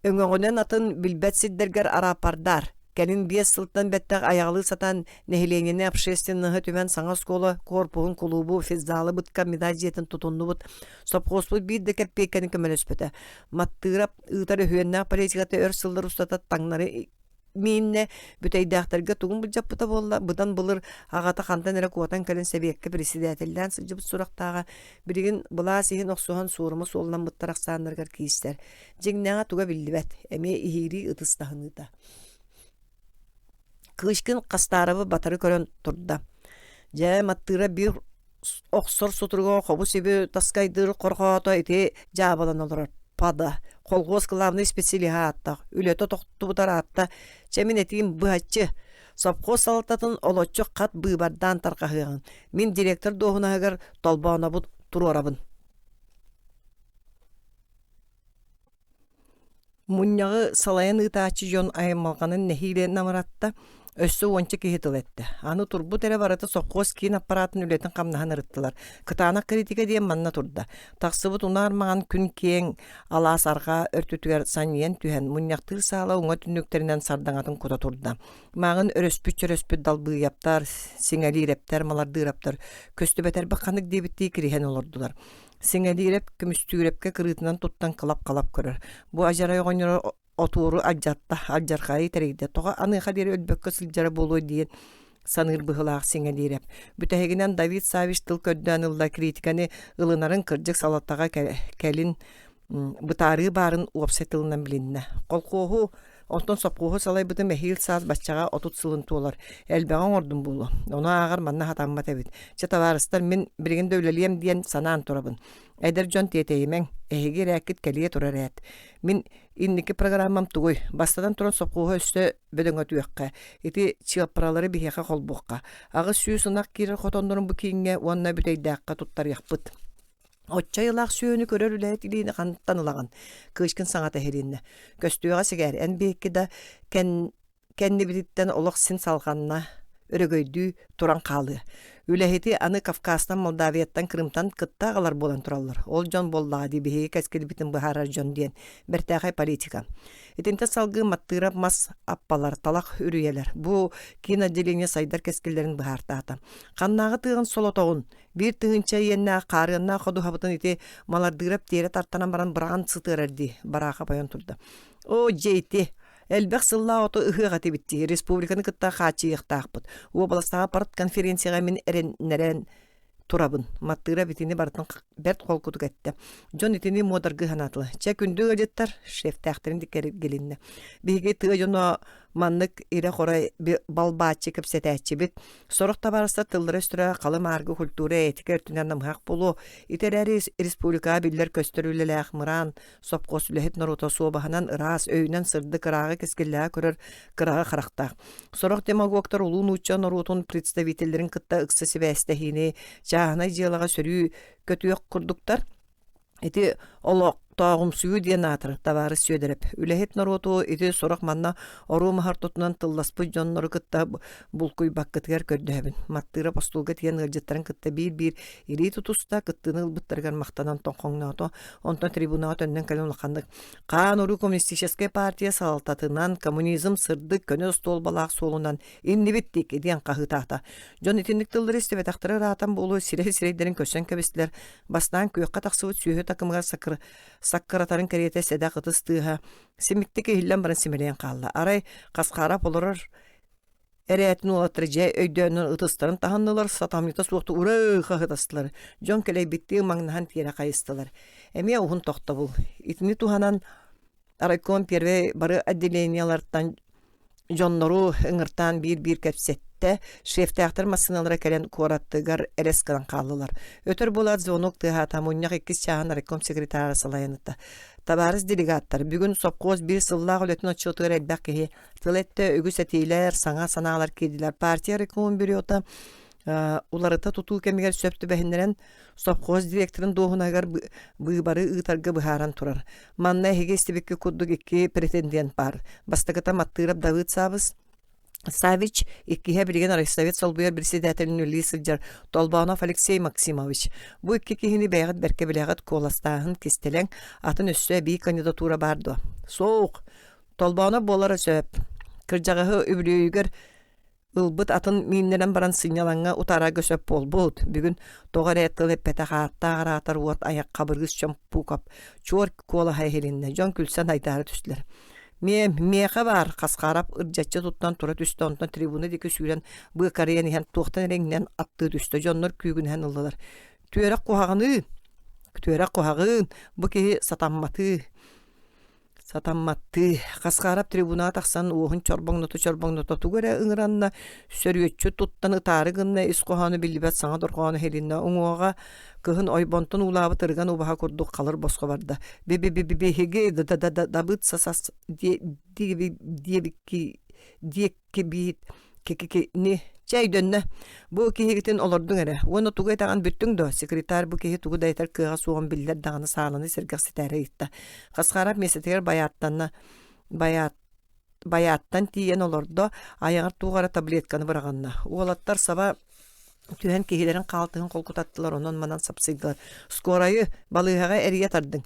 Өҥөҕүнэн атын билбэт сирдэргэр арааппардар. Кэлин 5 сылтан бэттэх айаҕалыы сатаан нэһилиэнньэни общественноһы түмэн саҥа оскуола корпуһун, кулуубу, физзалы бытка медаль дьиэтин тутуннубут. Сопхуоспут биир да кэппиэйкэни көмөлөспөтө. Маттыырап ыытар өһүөннээх политиката өр сыллар устата таҥнары мииннэ бүтэйдээхтэргэ тугун былдьаппыта буолла быдан былыр аҕата хантан эрэ куотан кэлэн сэбиэккэ председателлээн сылдьыбыт сурахтааҕа билигин былаас иһин охсуһан суорума суолламмыттар ахсааннарыгар киирсэр дьиҥнээҕэ туга биллибэт эмиэ иһиирии ытыс таһыныыта Кычкин Хастааровы батары көрөн турда дьэ Маттыыра биир охсор сутуруга хобу-сиби таскайдыыр хорҕоото ити дьаабылан олорор пада колхуос главный специалиһа ааттаах үлэтэ тохтубутар аатта чэ мин этиим быһаччы совхоз салалтатын олоччу хат быыбардаан тарҕаһыаҕыҥ мин директор дуоһунаһыгар Толбоонобут туруорабын Мунньаҕы салайан ыытааччы дьон аймалҕанын нэһиилэ намыратта, өссө уонча киһи тыл эттэ. Аны турбут эрэ барыта сопхуос киин аппараатын үлэтин-хамнаһын ырыттылар. Кытаанах критика диэн манна турда. Тахсыбыт унаар маҥан күн киэҥ алаас арҕаа өртүтүгэр санньыйан түһэн, мунньахтыыр саала уҥа түннүктэринэн сардаҥатын кута турда. Мааҕын өрөспүт-чөрөспүт далбыыйаптар, сиҥэлиирэптэр, малардыыраптар көстүбэтэрбит ханнык диэбиттии кириһэн олордулар. Сиҥэлиирэп Көмүстүүрэпкэ кырыытынан туттан кылап-халап көрөр. Бу адьарай оҕонньоро отуору алдьатта, алдьархайы тэрийдэ. Тоҕо аныаха диэри өлбөккө сылдьара буолуой диэн. саныыр быһыылаах сиҥэлиирэп. Бүтэһигинэн Давид Савич тыл көрдөөн ылла критиканы ылынарын кырдьык салалтаҕа кэлин бытаарыы баарын уопсай тылынан билиннэ. Колхуоһу, онтон сопхуоһу салайбытым эһиил саас баччаҕа 30 сылын туолар. Элбэҕи оҥордум буолуо. Ону ааҕар манна хатаммат эбит. Чэ, табаарыстар, мин билигин да үлэлиэм диэн санаан турабын. Эдэр дьон тиэтэйимэҥ, эһиги ирээккит кэлиэ турар ээт. Мин инники программам тугуй? Бастатан туран сопхуоһу өссө бөдөҥөтүөххэ, ити чыаппаралары биһиэхэ холбуохха. 800 ынах киирэр хотоннорун бу кииҥҥэ уонна Бүтэйдээххэ туттарыахпыт. Оччо айылаах сүөһүнү көрөр үлэһит илиини хантан ылаҕын? Кыычкын саҥата иһилиннэ. Көстүөҕэ сигээр, эн биһикки да кэн кэннибититтэн олох син салҕанна, өрөгөйдүү туран хаалыа. Үлэһити аны Кавказтан, Молдавияттан, Крымтан кытта аҕалар буолан тураллар. Ол дьон буоллаҕа дии биһиги кэскилбитин быһаарар дьон диэн бэртээхэй политика. Итинтэн салгыы Маттыырап мас аппалар, талах үрүйэлэр бу киин отделение сайдар кэскиллэрин быһаартаата. Ханнааҕы тыаҕын солотоҕун, 1000 иэннээх хаарыаннаах ходуһабытын ити Малардыырап тиэрэ тартанан баран быраҕан сытыарар дии, Бараахап ойон турда. Оо, дьэ ити, элбэх сыллаах оту ыһыах этибит дии, республиканы кытта хааччыйыахтаахпыт. Уобаластааҕы партконференцияҕа мин эрэннэрэн турабын. Маттыырап итини барытын бэрт холкутук эттэ. Дьон итини муодаргыы санаатылар. Чэ, күндү ыалдьыттар, шефтээхтэрин диккэргилиннэ. Биһиги тыа дьоно маннык ирэ-хоро балбааччы кэпсэтээччибит. Сорох табаарыстар тыллара-өстөрө халы-мааргы культура этика өртүнэн намыһах буолуо. Ити эрээри республикаҕа биллэр-көстөр үлэлээх мыраан сопхуос үлэһит норуота суобаһынан ыраас, өйүнэн сырдык ырааҕы кэскиллээҕи көрөр кыраҕы харахтаах. Сорох демагогтар улуу нуучча норуотун представителлэрин кытта ыкса сибээстэһиини чааһынай дьыалаҕа сөрүү көтүөх курдуктар. Ити олохтооҕумсуйуу диэн аатырар, табаарыс Сүөдэрэп. Үлэһит норуоту ити сорох манна оруо маһар тутунан тылласпыт дьоннору кытта булкуйбаккытыгар көрдөһөбүн. Маттыырап остуолга тиийэн ыалдьыттарын кытта биир-биир илии тутуста, кыттыыны ылбыттарыгар махтанан тоҥхоҥноото. Онтон трибунаҕа төннөн кэлэн улаханнык «Хаан-уруу коммунистическай партия салалтатынан коммунизм сырдык көнө остуолбалаах суолунан иннибит диэки» диэн хаһыытаата. Дьон итинник тыллары истибэтэхтэрэ ыраатан буолуо сирэй-сирэйдэрин көрсөн кэбистилэр. Бастаан күөххэ тахсыбыт сүөһү такымыгар саккыратарын кэриэтэ сэдэх ытыс тыаһа симиктик иһиллэн баран симэлийэн хаалла. Арай Хасхаарап олорор эрээтин уолаттара дьэ өйдөөнөн ытыстарын таһыннылар, сатамньыта суохтук ураа хаһытастылар. Дьон кэлэйбиттии ымаҥнаһан тиэрэ хайыстылар. Эмиэ уһун тохтобул. Итини туһанан райком первэй бары отделениелартан дьоннору ыҥыртаан биир-биир кэпсэттэ, шефтээхтэр массыыналара кэлэн куораттыгар элэс гынан хааллылар. Өтөр буолаат звонок тыаһаата, мунньах иккис чааһын райком секретара салайан ытта. Табаарыс делегаттар, бүгүн сопхуос биир сыллаах үлэтин отчуотугар элбэх киһи тыл эттэ, үгүс этиилэр, саҥа санаалар киирдилэр. Партия райкомун бюрота уларыта тутуу кэмигэр сөп түбэһиннэрэн совхоз директорын дуоһунаһыгар быыбары ыытарга быһааран турар. Манна эһиги истибиккит курдук икки претендент баар. Бастакыта Маттыырап Давыд Савыс, Савич, иккиһэ билигин райсовет солбуйар председателин үлэлии сылдьар Толбоонов Алексей Максимович. Бу икки киһини бэйэҕит бэркэ билэҕит, куоластааһын кистэлэҥ, атын өссө эбии кандидатура баар дуо? Суох. Толбоонов буолара сөп. Кырдьаҕаһы үбүлүөйүгэр Ылбыт атын мииннэрэн баран сынньалаҥҥа утаарарга сөп буолбут. Бүгүн тоҕо эрэ тыл эппэтэх ааттаах араатар уот айах Хабырыыс Чомпуукап чуор куолаһа иһилиннэ. Дьон күлсэн айдаара түстүлэр. Миэ, миэхэ баар, Хасхаарап ырдьаччы туттан тура түстэ, онтон трибуна диэки сүүрэн быакарыйан иһэн туохтан эрэ иҥнэн аттыы түстэ. Дьоннор күүгүнэһэн ыллылар. Түөрэх куһаҕаныы, түөрэх куһаҕыын, бу киһи сатамматыы. Сатамматтыы, Хасхаарап трибунаҕа тахсан уоһун чорбоҥното-чорбоҥното тугу эрэ ыҥыранна, сөрүөччү туттан ытаары гынна, ис хоһооно биллибэт саҥа дорҕооно иһилиннэ, уҥуоҕа кыһын ойбонтон уулаабыт ырыган убаһа курдук халыр босхо барда. Би-би-би-биһиги да-да-да-дабыт сасас диэбикки диэкки Кикини чэ өйдөннө. Бу киһигитин олордуҥ эрэ. Уонна тугу этэҕин бүттүҥ дуо? Секретарь бу киһи тугу да этэр кыаҕа суоҕун биллэр даҕаны сааланы сэргэхситээри ыйытта. Хасхаарап миэстэтигэр байааттанна. Байаат байааттан тиийэн олордо, айаҕар туох эрэ таблетканы быраҕынна. Уолаттар саба түһэн киһилэрин хаалтыһын холкутаттылар, онон-манан сапсыйдылар. Скорайы балыыһаҕа эрийэ тардыҥ.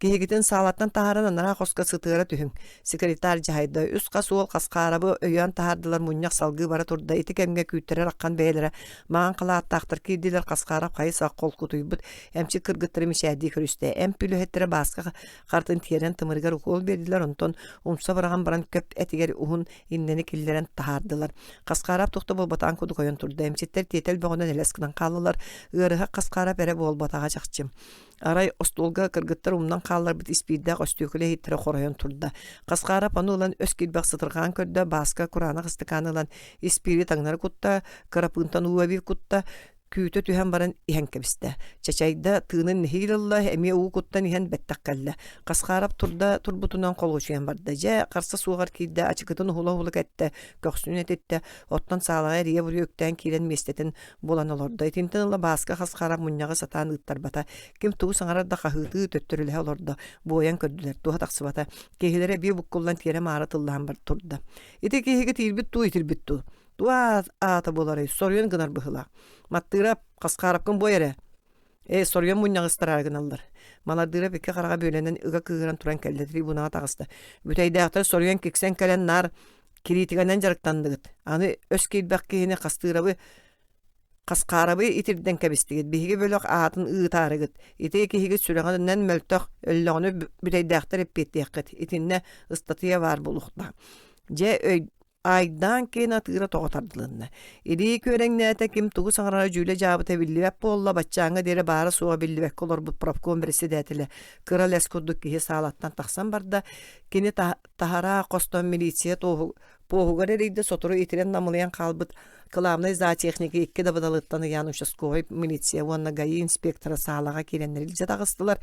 Киһигитин саалаттан таһааран анараа хоско сытыара түһүҥ. Секретарь дьаһайда. Үс хас уол Хасхаарабы өйөөн таһаардылар мунньах салгыы бара турда. Ити кэмҥэ күүттэрэр аххан бэйэлэрэ маҥан халааттаахтар киирдилэр. Хасхаарап хайы-сах холкутуйбут эмчит кыргыттары мичээрдии көрүстэ. Эмп үлэһиттэрэ Бааска хартын тиэрэн тымырыгар укуол биэрдилэр, онтон умса быраҕан баран көп этигэр уһун иннэни киллэрэн таһаардылар. Хасхаарап туох да буолбатаҕын курдук ойон турда. Эмчиттэр тиэтэл бөҕөнөн элэс гынан хааллылар. Ыарыһах Хасхаарап эрэ буолбатаҕа чахчы. Арай остуолга кыргыттар умнан хаалларбыт испиирдээх өстүөкүлэ иһиттэрэ хоройон турда. Хасхаарап ону ылан өс киирбэх сытырҕаан көрдө, Бааска кураанах ыстакааны ылан испиири таҥнары кутта, кырапыынтан уу эбии кутта, күүтэ түһэн баран иһэн кэбистэ. Чачайда тыынын нэһиилэ ылла, эмиэ уу куттан иһэн бэттэх кэллэ. Хасхаарап турда турбутунан холуочуйан барда. Дьэ, харса суоҕар киирдэ, ачыкытын уһула-уһула кэттэ, көхсүн этиттэ, оттон саалаҕа эрийэ-буруйа үктээн киирэн миэстэтин булан олордо. Итинтэн ыла Бааска Хасхаарап мунньаҕы сатаан ыыттарбата. Ким тугу саҥарар да хаһыытыы, төттөрүлэһэ олордо. Буойан көрдүлэр, туһа тахсыбата. Киһилэрэ эбии буккуллан тиэрэ-маара тыллаһан бар турда. Ити киһигэ тиирбит дуу, итирбит дуу? Туох аата буоларый, соруйан гынар быһыылаах. Маттыырап, Хасхаарапкын буой эрэ. Ээ, соруйан мунньаҕы ыстараары гыналлар. Маладыырап икки хараҕа бүөлэнэн ыга кыыһыран туран кэллэ, трибунаҕа таҕыста. Бүтэйдээхтэр соруйан киксэн кэлэн наар кириитикэнэн дьарыктанныгыт. Аны өс киирбэх киһини Хастыырабы Хасхаарабы итирдэн кэбистигит, биһиги бөлөх аатын ыытаарыгыт. Ити киһигит сүрэҕинэн мөлтөх, өллөҕүнэ бүтэйдээхтэр эппиэттиэххит. Итиннэ ыстатыйа баар буолуохтаах. Дьэ, өй Айдаан киэн атыыра тоҕо тардылынна. Илии күөрэҥнээтэ, ким тугу саҥарара дьүүлэ-дьаабыта биллибэт буолла, баччааҥҥа диэри баара-суоҕа биллибэккэ олорбут профком бэрэссэдээтэлэ кыра лэс курдук киһи саалаттан тахсан барда. Кини таһараа хостон милиция пуоһугар эрийдэ, сотору итирэн намылыйан хаалбыт кылаабынай зоотехника икки дабыдалыттан ыйаан участковай милиция уонна ГАИ инспектора саалаҕа киирэннэр илдьэ таҕыстылар.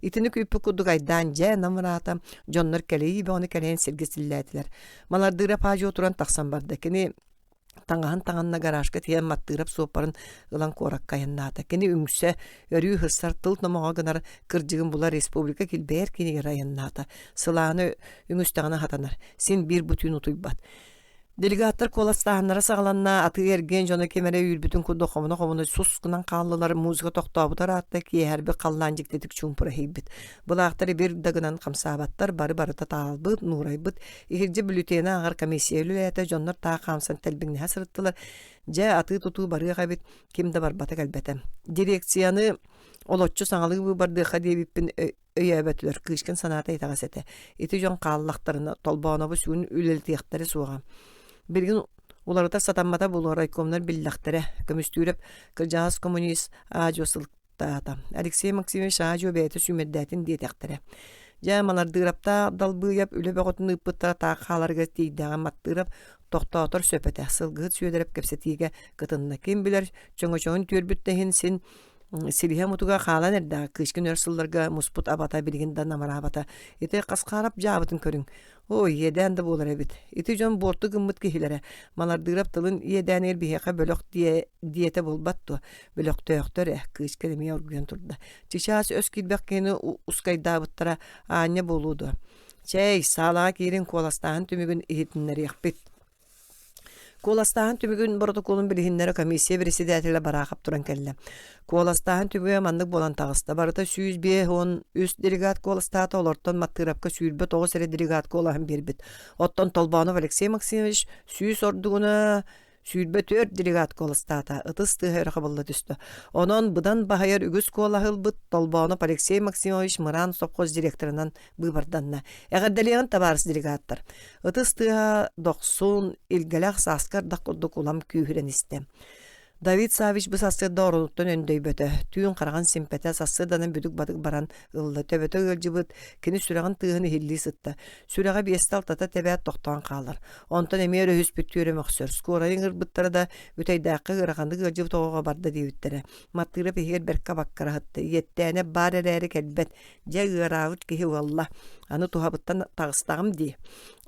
Итини күүппүт курдук айдаан дьэ намыраата, дьоннор кэлэйии бөҕөнү кэлэйэн сиргэ силлээтилэр. Малардыырап аадьуо туран тахсан барда. Кини таҥаһын таҥанна гаражка тиийэн Маттыырап суоппарын ылан куоракка айаннаата. Кини үҥсэ, өрүү сырсар тыл номоҕо гынар кырдьыгын була республика килбэйэр киинигэр айаннаата. Сылааны үҥүстэҕинэ хатанар. Син биир бу түүн утуйбат. Делегаттар куоластааһыннара саҕаланна, атыы-эргиэн дьоно ким эрэ үүрбүтүн курдук хомуна-хомуна сус гынан хааллылар, музыка тохтообута ыраатта, киэһэрбит халлаан дьиктитик чуумпура иһийбит. Былаахтар ибир да гынан хамсаабаттар, бары-барыта таалбыт, нуурайбыт. Иһирдьэ бүлүтүөнэ ааҕар комиссия үлэлээтэ, дьоннор таах хаамсан тэлбиҥнэһэ сырыттылар. Дьэ, атыы-тутуу барыах эбит, ким да барбата-кэлбэтэ. Дирекцияны олоччу саҥалыы быыбардыахха диэбиппин өйөөбөтүлэр, Кыычкин санаата итэҕэс этэ. Ити дьон хааллахтарына, Толбоонобу сүгүн үлэлэтиэхтэрэ суоҕа. Билигин уларытар сатаммата буолуо, райкомнар биллэхтэрэ. Көмүстүүрэп кырдьаҕас коммунист аа-дьуо сылыктаата. Алексей Максимович аа-дьуо бэйэтэ сүүмэрдээтин диэтэхтэрэ. Дьэ, Малардыыраптаах Далбыйап үлэ бөҕөтүн ыыппыттара таах хааларыгар тиийдэҕэ Маттыырап тохтоотор сөп этэ. Сылгыһыт Сүөдэрэп кэпсэтиигэ кытынна. Ким билэр, чөҥөчөҕүн түөрбүт да иһин син Силиһэ мутуга хаалан эрдэҕэ, Кыычкын өр сылларга муспут абата билигин да намыраабата. Ити Хасхаарап дьаабытын көрүҥ. Оо, иэдээн да буолар эбит. Ити дьон буорту гыммыт киһилэрэ. Малардыырап тылын иэдээнигэр биһиэхэ бөлөх диэ диэтэ буолбат дуо? Бөлөхтөөхтөр ээ, Кыычкын эмиэ оргуйан турда. Чычаас өс киирбэх киһини ускайдаабыттара аанньа буолуо дуо? Чэй, саалаҕа киирин куоластааһын түмүгүн иһитиннэриэхпит. Куоластааһын түмүгүн боротокуолун билиһиннэрэ комиссия председателэ Бараахап туран кэллэ. Куоластааһын түмүгэ маннык буолан таҕыста. Барыта 153 делегат куоластаата, олортон Маттыырапка 29 эрэ делегат куолаһын биэрбит. Оттон Толбоонов Алексей Максимович 100 ордугуна 24 делегат куоластаата, ытыс тыаһа өрө хабылла түстэ. Онон быдан баһыйар үгүс куолаһы ылбыт Толбоонов Алексей Максимович Мыраан сопхуос директорынан быыбарданна. Эҕэрдэлиэҕин табаарыс делегаттар. Ытыс тыаһа дохсун, илгэлээх сааскы ардах курдук улам күүһүрэн истэ. Давид Савич бу сарсыарда оронуттан өндөйбөтө, түүн хараҕын симпэтэ, сарсыарданан бүдүк-бадык баран ылла, төбөтө ыалдьыбыт, кини сүрэҕин тыаһын иһиллии сытта. Сүрэҕэ биэстэ-алтата тэбээт тохтоон хаалар. Онтон эмиэ өрөһүспүт түөрэ мөхсөр. Скорайы ыҥырбыттара да, Бүтэйдээххэ ыараханнык ыалдьыбыт оҕоҕо барда диэбиттэрэ. Маттыырап иһигэр бэркэ баккараһытта, иэттээнэ баар эрээри кэлбэт, Дьэ ыараабыт киһи уолла, аны туһабыттан таҕыстаҕым дии.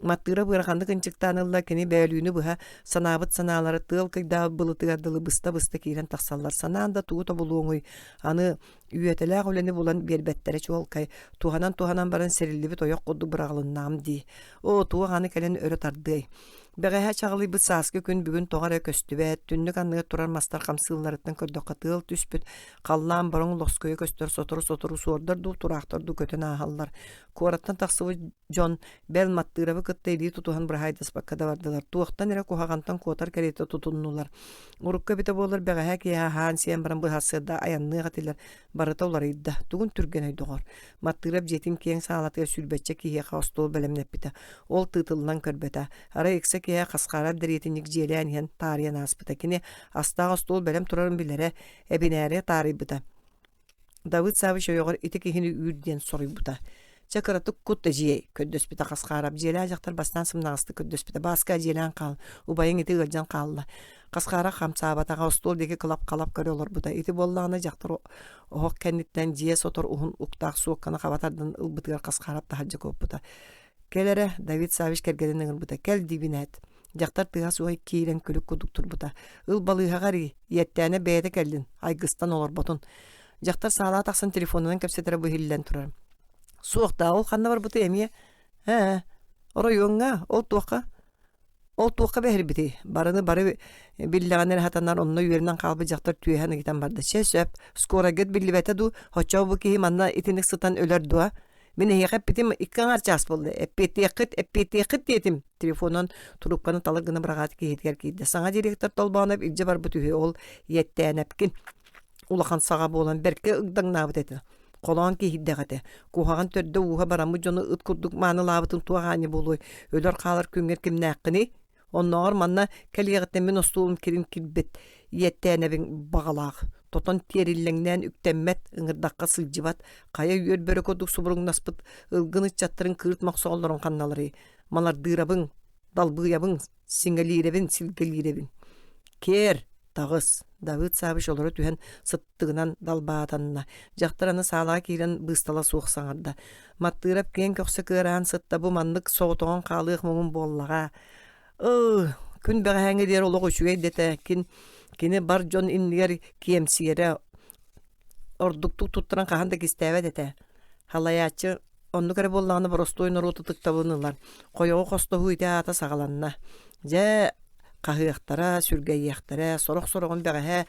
Маттыырап ыараханнык ынчыктаан ылла, кини бөөлүүнү быһа санаабыт санаалара тыал кыйдаабыт былытыгар дылы быста-быста киирэн тахсаллар. Санаан да тугу тобулуоҥуй, аны Үөтэлээх үлэни булан биэрбэттэрэ чуолкай, туһанан-туһанан баран сириллибит ойох курдук быраҕылыннаҕым дии. Оо, туох аны кэлэн өрө тардыай? Бэҕэһээ чаҕылыйбыт сааскы күн бүгүн тоҕо эрэ көстүбэт, түннүк анныгар турар мастар хамсыылларыттан көрдөххө тыал түспүт, халлаан бороҥ лоскуйа көстөр сотору-сотору суордар дуу, тураахтар дуу көтөн ааһаллар. Куораттан тахсыбыт дьон бэл Маттыырабы кытта илии тутуһан быраһаайдаспакка да бардылар, туохтан эрэ куһаҕантан куотар кэриэтэ тутуннулар. Урукку эбитэ буоллар бэҕэһээ киэһэ аһаан-сиэн баран быһаарсыарда айанныах этилэр, барыта уларыйда, тугун түргэнэй доҕор. Маттыырап дьиэтин киэҥ саалатыгар сүүрбэччэ киһиэхэ остуол бэлэмнэппитэ. Ол тыытыллан көрбөтө. Арай ыкса киэһэ хасхаарар дэриэтинньик дьиэлээн иһэн таарыйан ааспыта. Кини астаах остуол бэлэм турарын билэрэ, эбинээри таарыйбыта. Давыд Савич ойоҕор ити киһини үүр диэн соруйбута. Чэ кыратык кут эдьиэй, көрдөспүтэ Хасхаарап. Дьиэлээх дьахтар бастаан сымнаҕастык көрдөспүтэ. Бааска дьиэлээн хаал, убайыҥ ити ыалдьан хаалла. Хасхаара хамсаабатаҕа, остуол диэки кылап-халап көрө олорбута. Ити буоллаҕына дьахтар оһох кэнниттэн дьиэ сотор уһун уктаах суокканы хаба тардан ылбытыгар Хасхаарап таһырдьа куоппута. Кэл эрэ, Давид Савич кэргэнин ыҥырбыта. Кэл диибин ээт. Дьахтар тыаһа суох киирэн күлүк курдук турбута. Ыл балыыһаҕа эрий, ийэттээнэ бэйэтэ кэллин, айгыстан олорботун. Дьахтар саалаҕа тахсан телефонунан кэпсэтэрэ бу иһиллэн турар. Суох даа, ол ханна барбытый эмиэ? Ээ, оройуоҥҥа, ол туохха? Ол туохха бэһирбитий? Барыны бары биллэҕинэ эрэ сатанар, онно үөрэнэн хаалбыт дьахтар түөһэн ыйытан барда. Чэ, сөп, скорайгыт биллибэтэ дуу, оччоҕо бу киһи манна итинник сытан өлөр дуо? Мин эһиэхэ эппитим икки аҥаар чаас буолла. Эппиэттиэххит, эппиэттиэххит диэтим. Телефонун трубканы талар гына быраҕаат киһитигэр киирдэ. Саҥа директор Толбоонов илдьэ барбыт үһү, ол ийэттээнэпкин. Улахан саҕа буолан бэркэ ыгдаҥнаабыт этэ. Холоон киһийдэх этэ. Куһаҕан төрдө-ууһа бараммыт дьону ыт курдук маанылаабытын туох аанньа буолуой, өлөр-хаалар күҥҥэр кимнээххиний? Оннооҕор манна кэлиэҕиттэн мин остуолум кирин кирбит, ийэттээнэбин баҕалаах, тотон тиэриллэҥнээн үктэммэт, ыҥырдахха сылдьыбат, хайа үөр бөрө курдук субуруҥнаспыт ылгын ыччаттарын кыырт мохсоҕоллорун ханналарый? Малардыырабыҥ, далбыйабыҥ, сиҥэлиирэбин, силгэлиирэбин. Киэр, таҕыс, Давыд Савич олоро түһэн сыттыгынан далбаатанна. Дьахтар аны саалаҕа киирэн быыстала суох саҥарда. Маттыырап киэҥ көхсө кыараан сытта бу маннык соҕотоҕун хаалыах муҥум буоллаҕа. Ыы, күн бэҕэһээҥҥи диэри олох үчүгэй дэтэ, кин, кини бар дьон иннигэр киэмсийэрэ, ордуктук туттаран хаһан да кистээбэт этэ. Халайааччы оннук эрэ буоллаҕына боростуой норуот ытыктабылын ылар. Хойоҕу хостоһуу ити аата саҕаланна. Дьэ, хаһыахтара, сүргэйиэхтэрэ, сорох-сороҕун бэҕэһээ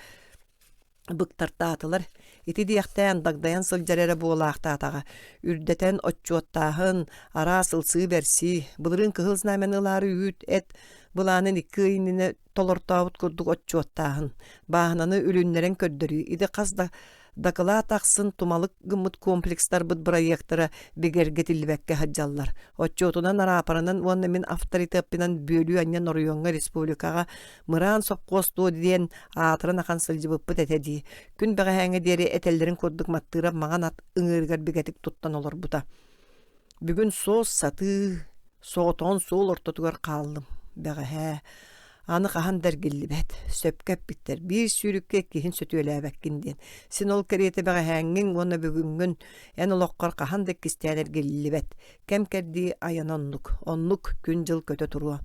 быктартаатылар. Ити диэхтээн дагдайан сылдьар эрэ буолаахтаатаҕа. Үрдэтэн отчуоттааһын, араас ылсыы-бэрсии, былырыын Кыһыл Знамяны ылаары үүт, эт былаанын икки ый иннинэ толортообут курдук отчуоттааһын, бааһынаны үлүннэрэн көрдөрүү, ити хас да дакылаат ахсын тумалык гыммыт комплекстарбыт бырайыактара бигэргэтиллибэккэ сылдьаллар. Отчуотунан, араапарынан уонна мин авторитеппинэн бүөлүү анньан оройуоҥҥа, республикаҕа мыраан сопхуос дуо диэн аатыран ахан сылдьыбыппыт этэ дии. Күн бэҕэһээҥҥэ диэри этэллэрин курдук Маттыырап маҥан ат ыҥыырыгар бигэтик туттан олорбута. Бүгүн суос сатыы, соҕотоҕун суол ортотугар хааллым. Бэҕэһээ аны хаһан да эргиллибэт, сөпкө эппиттэр, биир сүүрүккэ иккиһин сөтүөлээбэккин диэн. Син ол кэриэтэ бэҕэһээҥҥиҥ уонна бүгүҥҥүн эн олоххор хаһан да иккистээн эргиллибэт. Кэм-кэрдии айана оннук, оннук күн-дьыл көтө туруо.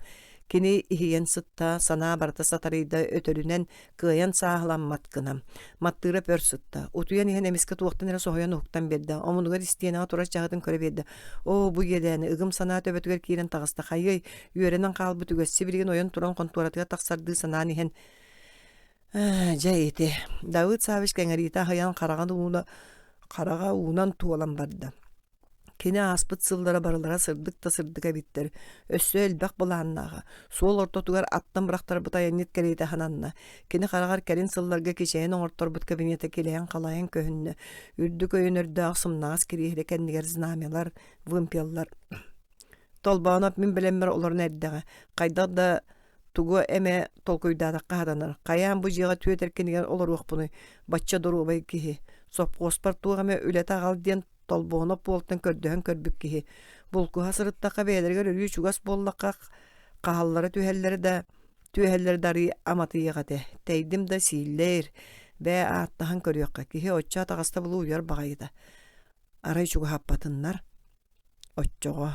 Кини иһийэн сытта, санаа барыта сатарыйда, өтөрүнэн кыайан сааһыламмат гына. Маттыырап өр сытта. Утуйан иһэн эмискэ туохтан эрэ соһуйан уһуктан биэрдэ. Омунугар истиэнэҕэ турар чаһытын көрө биэрдэ. Оо, бу иэдээни ыгым санаа төбөтүгэр киирэн таҕыста. Хайыай, үөрэнэн хаалбыт үгэс сибилигин ойон туран хонтуоратыгар тахсардыы санаан иһэн дьэ ити Давыд Савич кэҥэриитэ аһыйан хараҕын ууна хараҕа уунан туолан барда. Кини ааспыт сыллара барылара сырдык да сырдык эбиттэр, өссө элбэх былааннааҕа, суол ортотугар аттан бырахтарбыт айанньыт кэриэтэ сананна. Кини хараҕар кэлин сылларга кичэйэн оҥорторбут кабинета килэйэн-халайан көһүннэ, үрдүк өйөнөрдөөх сымнаҕас кириэһилэ кэннигэр знамялар, вымпеллар. Толбооноп мин бэлэммэр олорон эрдэҕэ, хайдах да тугу эмэ толкуйдаатахха сатанар. Хайаан бу дьиэҕэ түөрт эркинигэр олоруохпунуй, бачча доруобай киһи. Сопхуоспар туох эмэ үлэтэ аҕал диэн Толбоонов буолтан көрдөһөн көрбүт киһи. Булкуһа сырыттахха бэйэлэригэр өрүү чугас буоллахха хаһаллара түһэллэрэ да түөһэллэрэ да арыый аматыйыах этэ. Тэйдим да сииллээр, бээ ааттаһан көрүөххэ, киһи оччо атаҕастабылы уйар баҕайыта. Арай чугаһаппатыннар. Оччоҕо.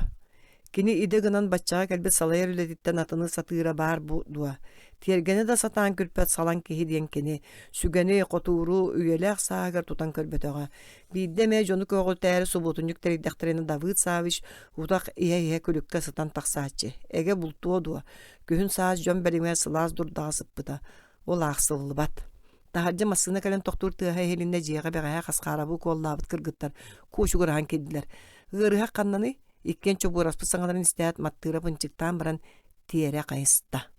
Кини идэ гынан баччаҕа кэлбит салайар үлэтиттэн атыны сатыыра баар бу дуо? Тиэргэни да сатаан күрпэт салаҥ киһи диэн кини сүгэни, хотууру үйэлээх сааһыгар тутан көрбөтөҕө. Биирдэ эмэ дьону көҕүлтээри субуотунньук тэрийдэхтэринэ Давыд Савич утах иһэ-иһэ күлүккэ сытан тахсааччы. Эгэ бултуо дуо? Күһүн-саас дьон бэлимэ сылаас дурдаҕа сыппыта. Ол аахсыллыбат. Таһырдьа массыына кэлэн тохтуур тыаһа иһилиннэ дьиэҕэ бэҕэһээ хасхаарабы укуоллаабыт кыргыттар куучугураһан киирдилэр. Ыарыһах ханнаный? Иккиэн чобуораспыт саҥаларын истээт, Маттыыра бынчыктаан баран тиэрэ хайыста.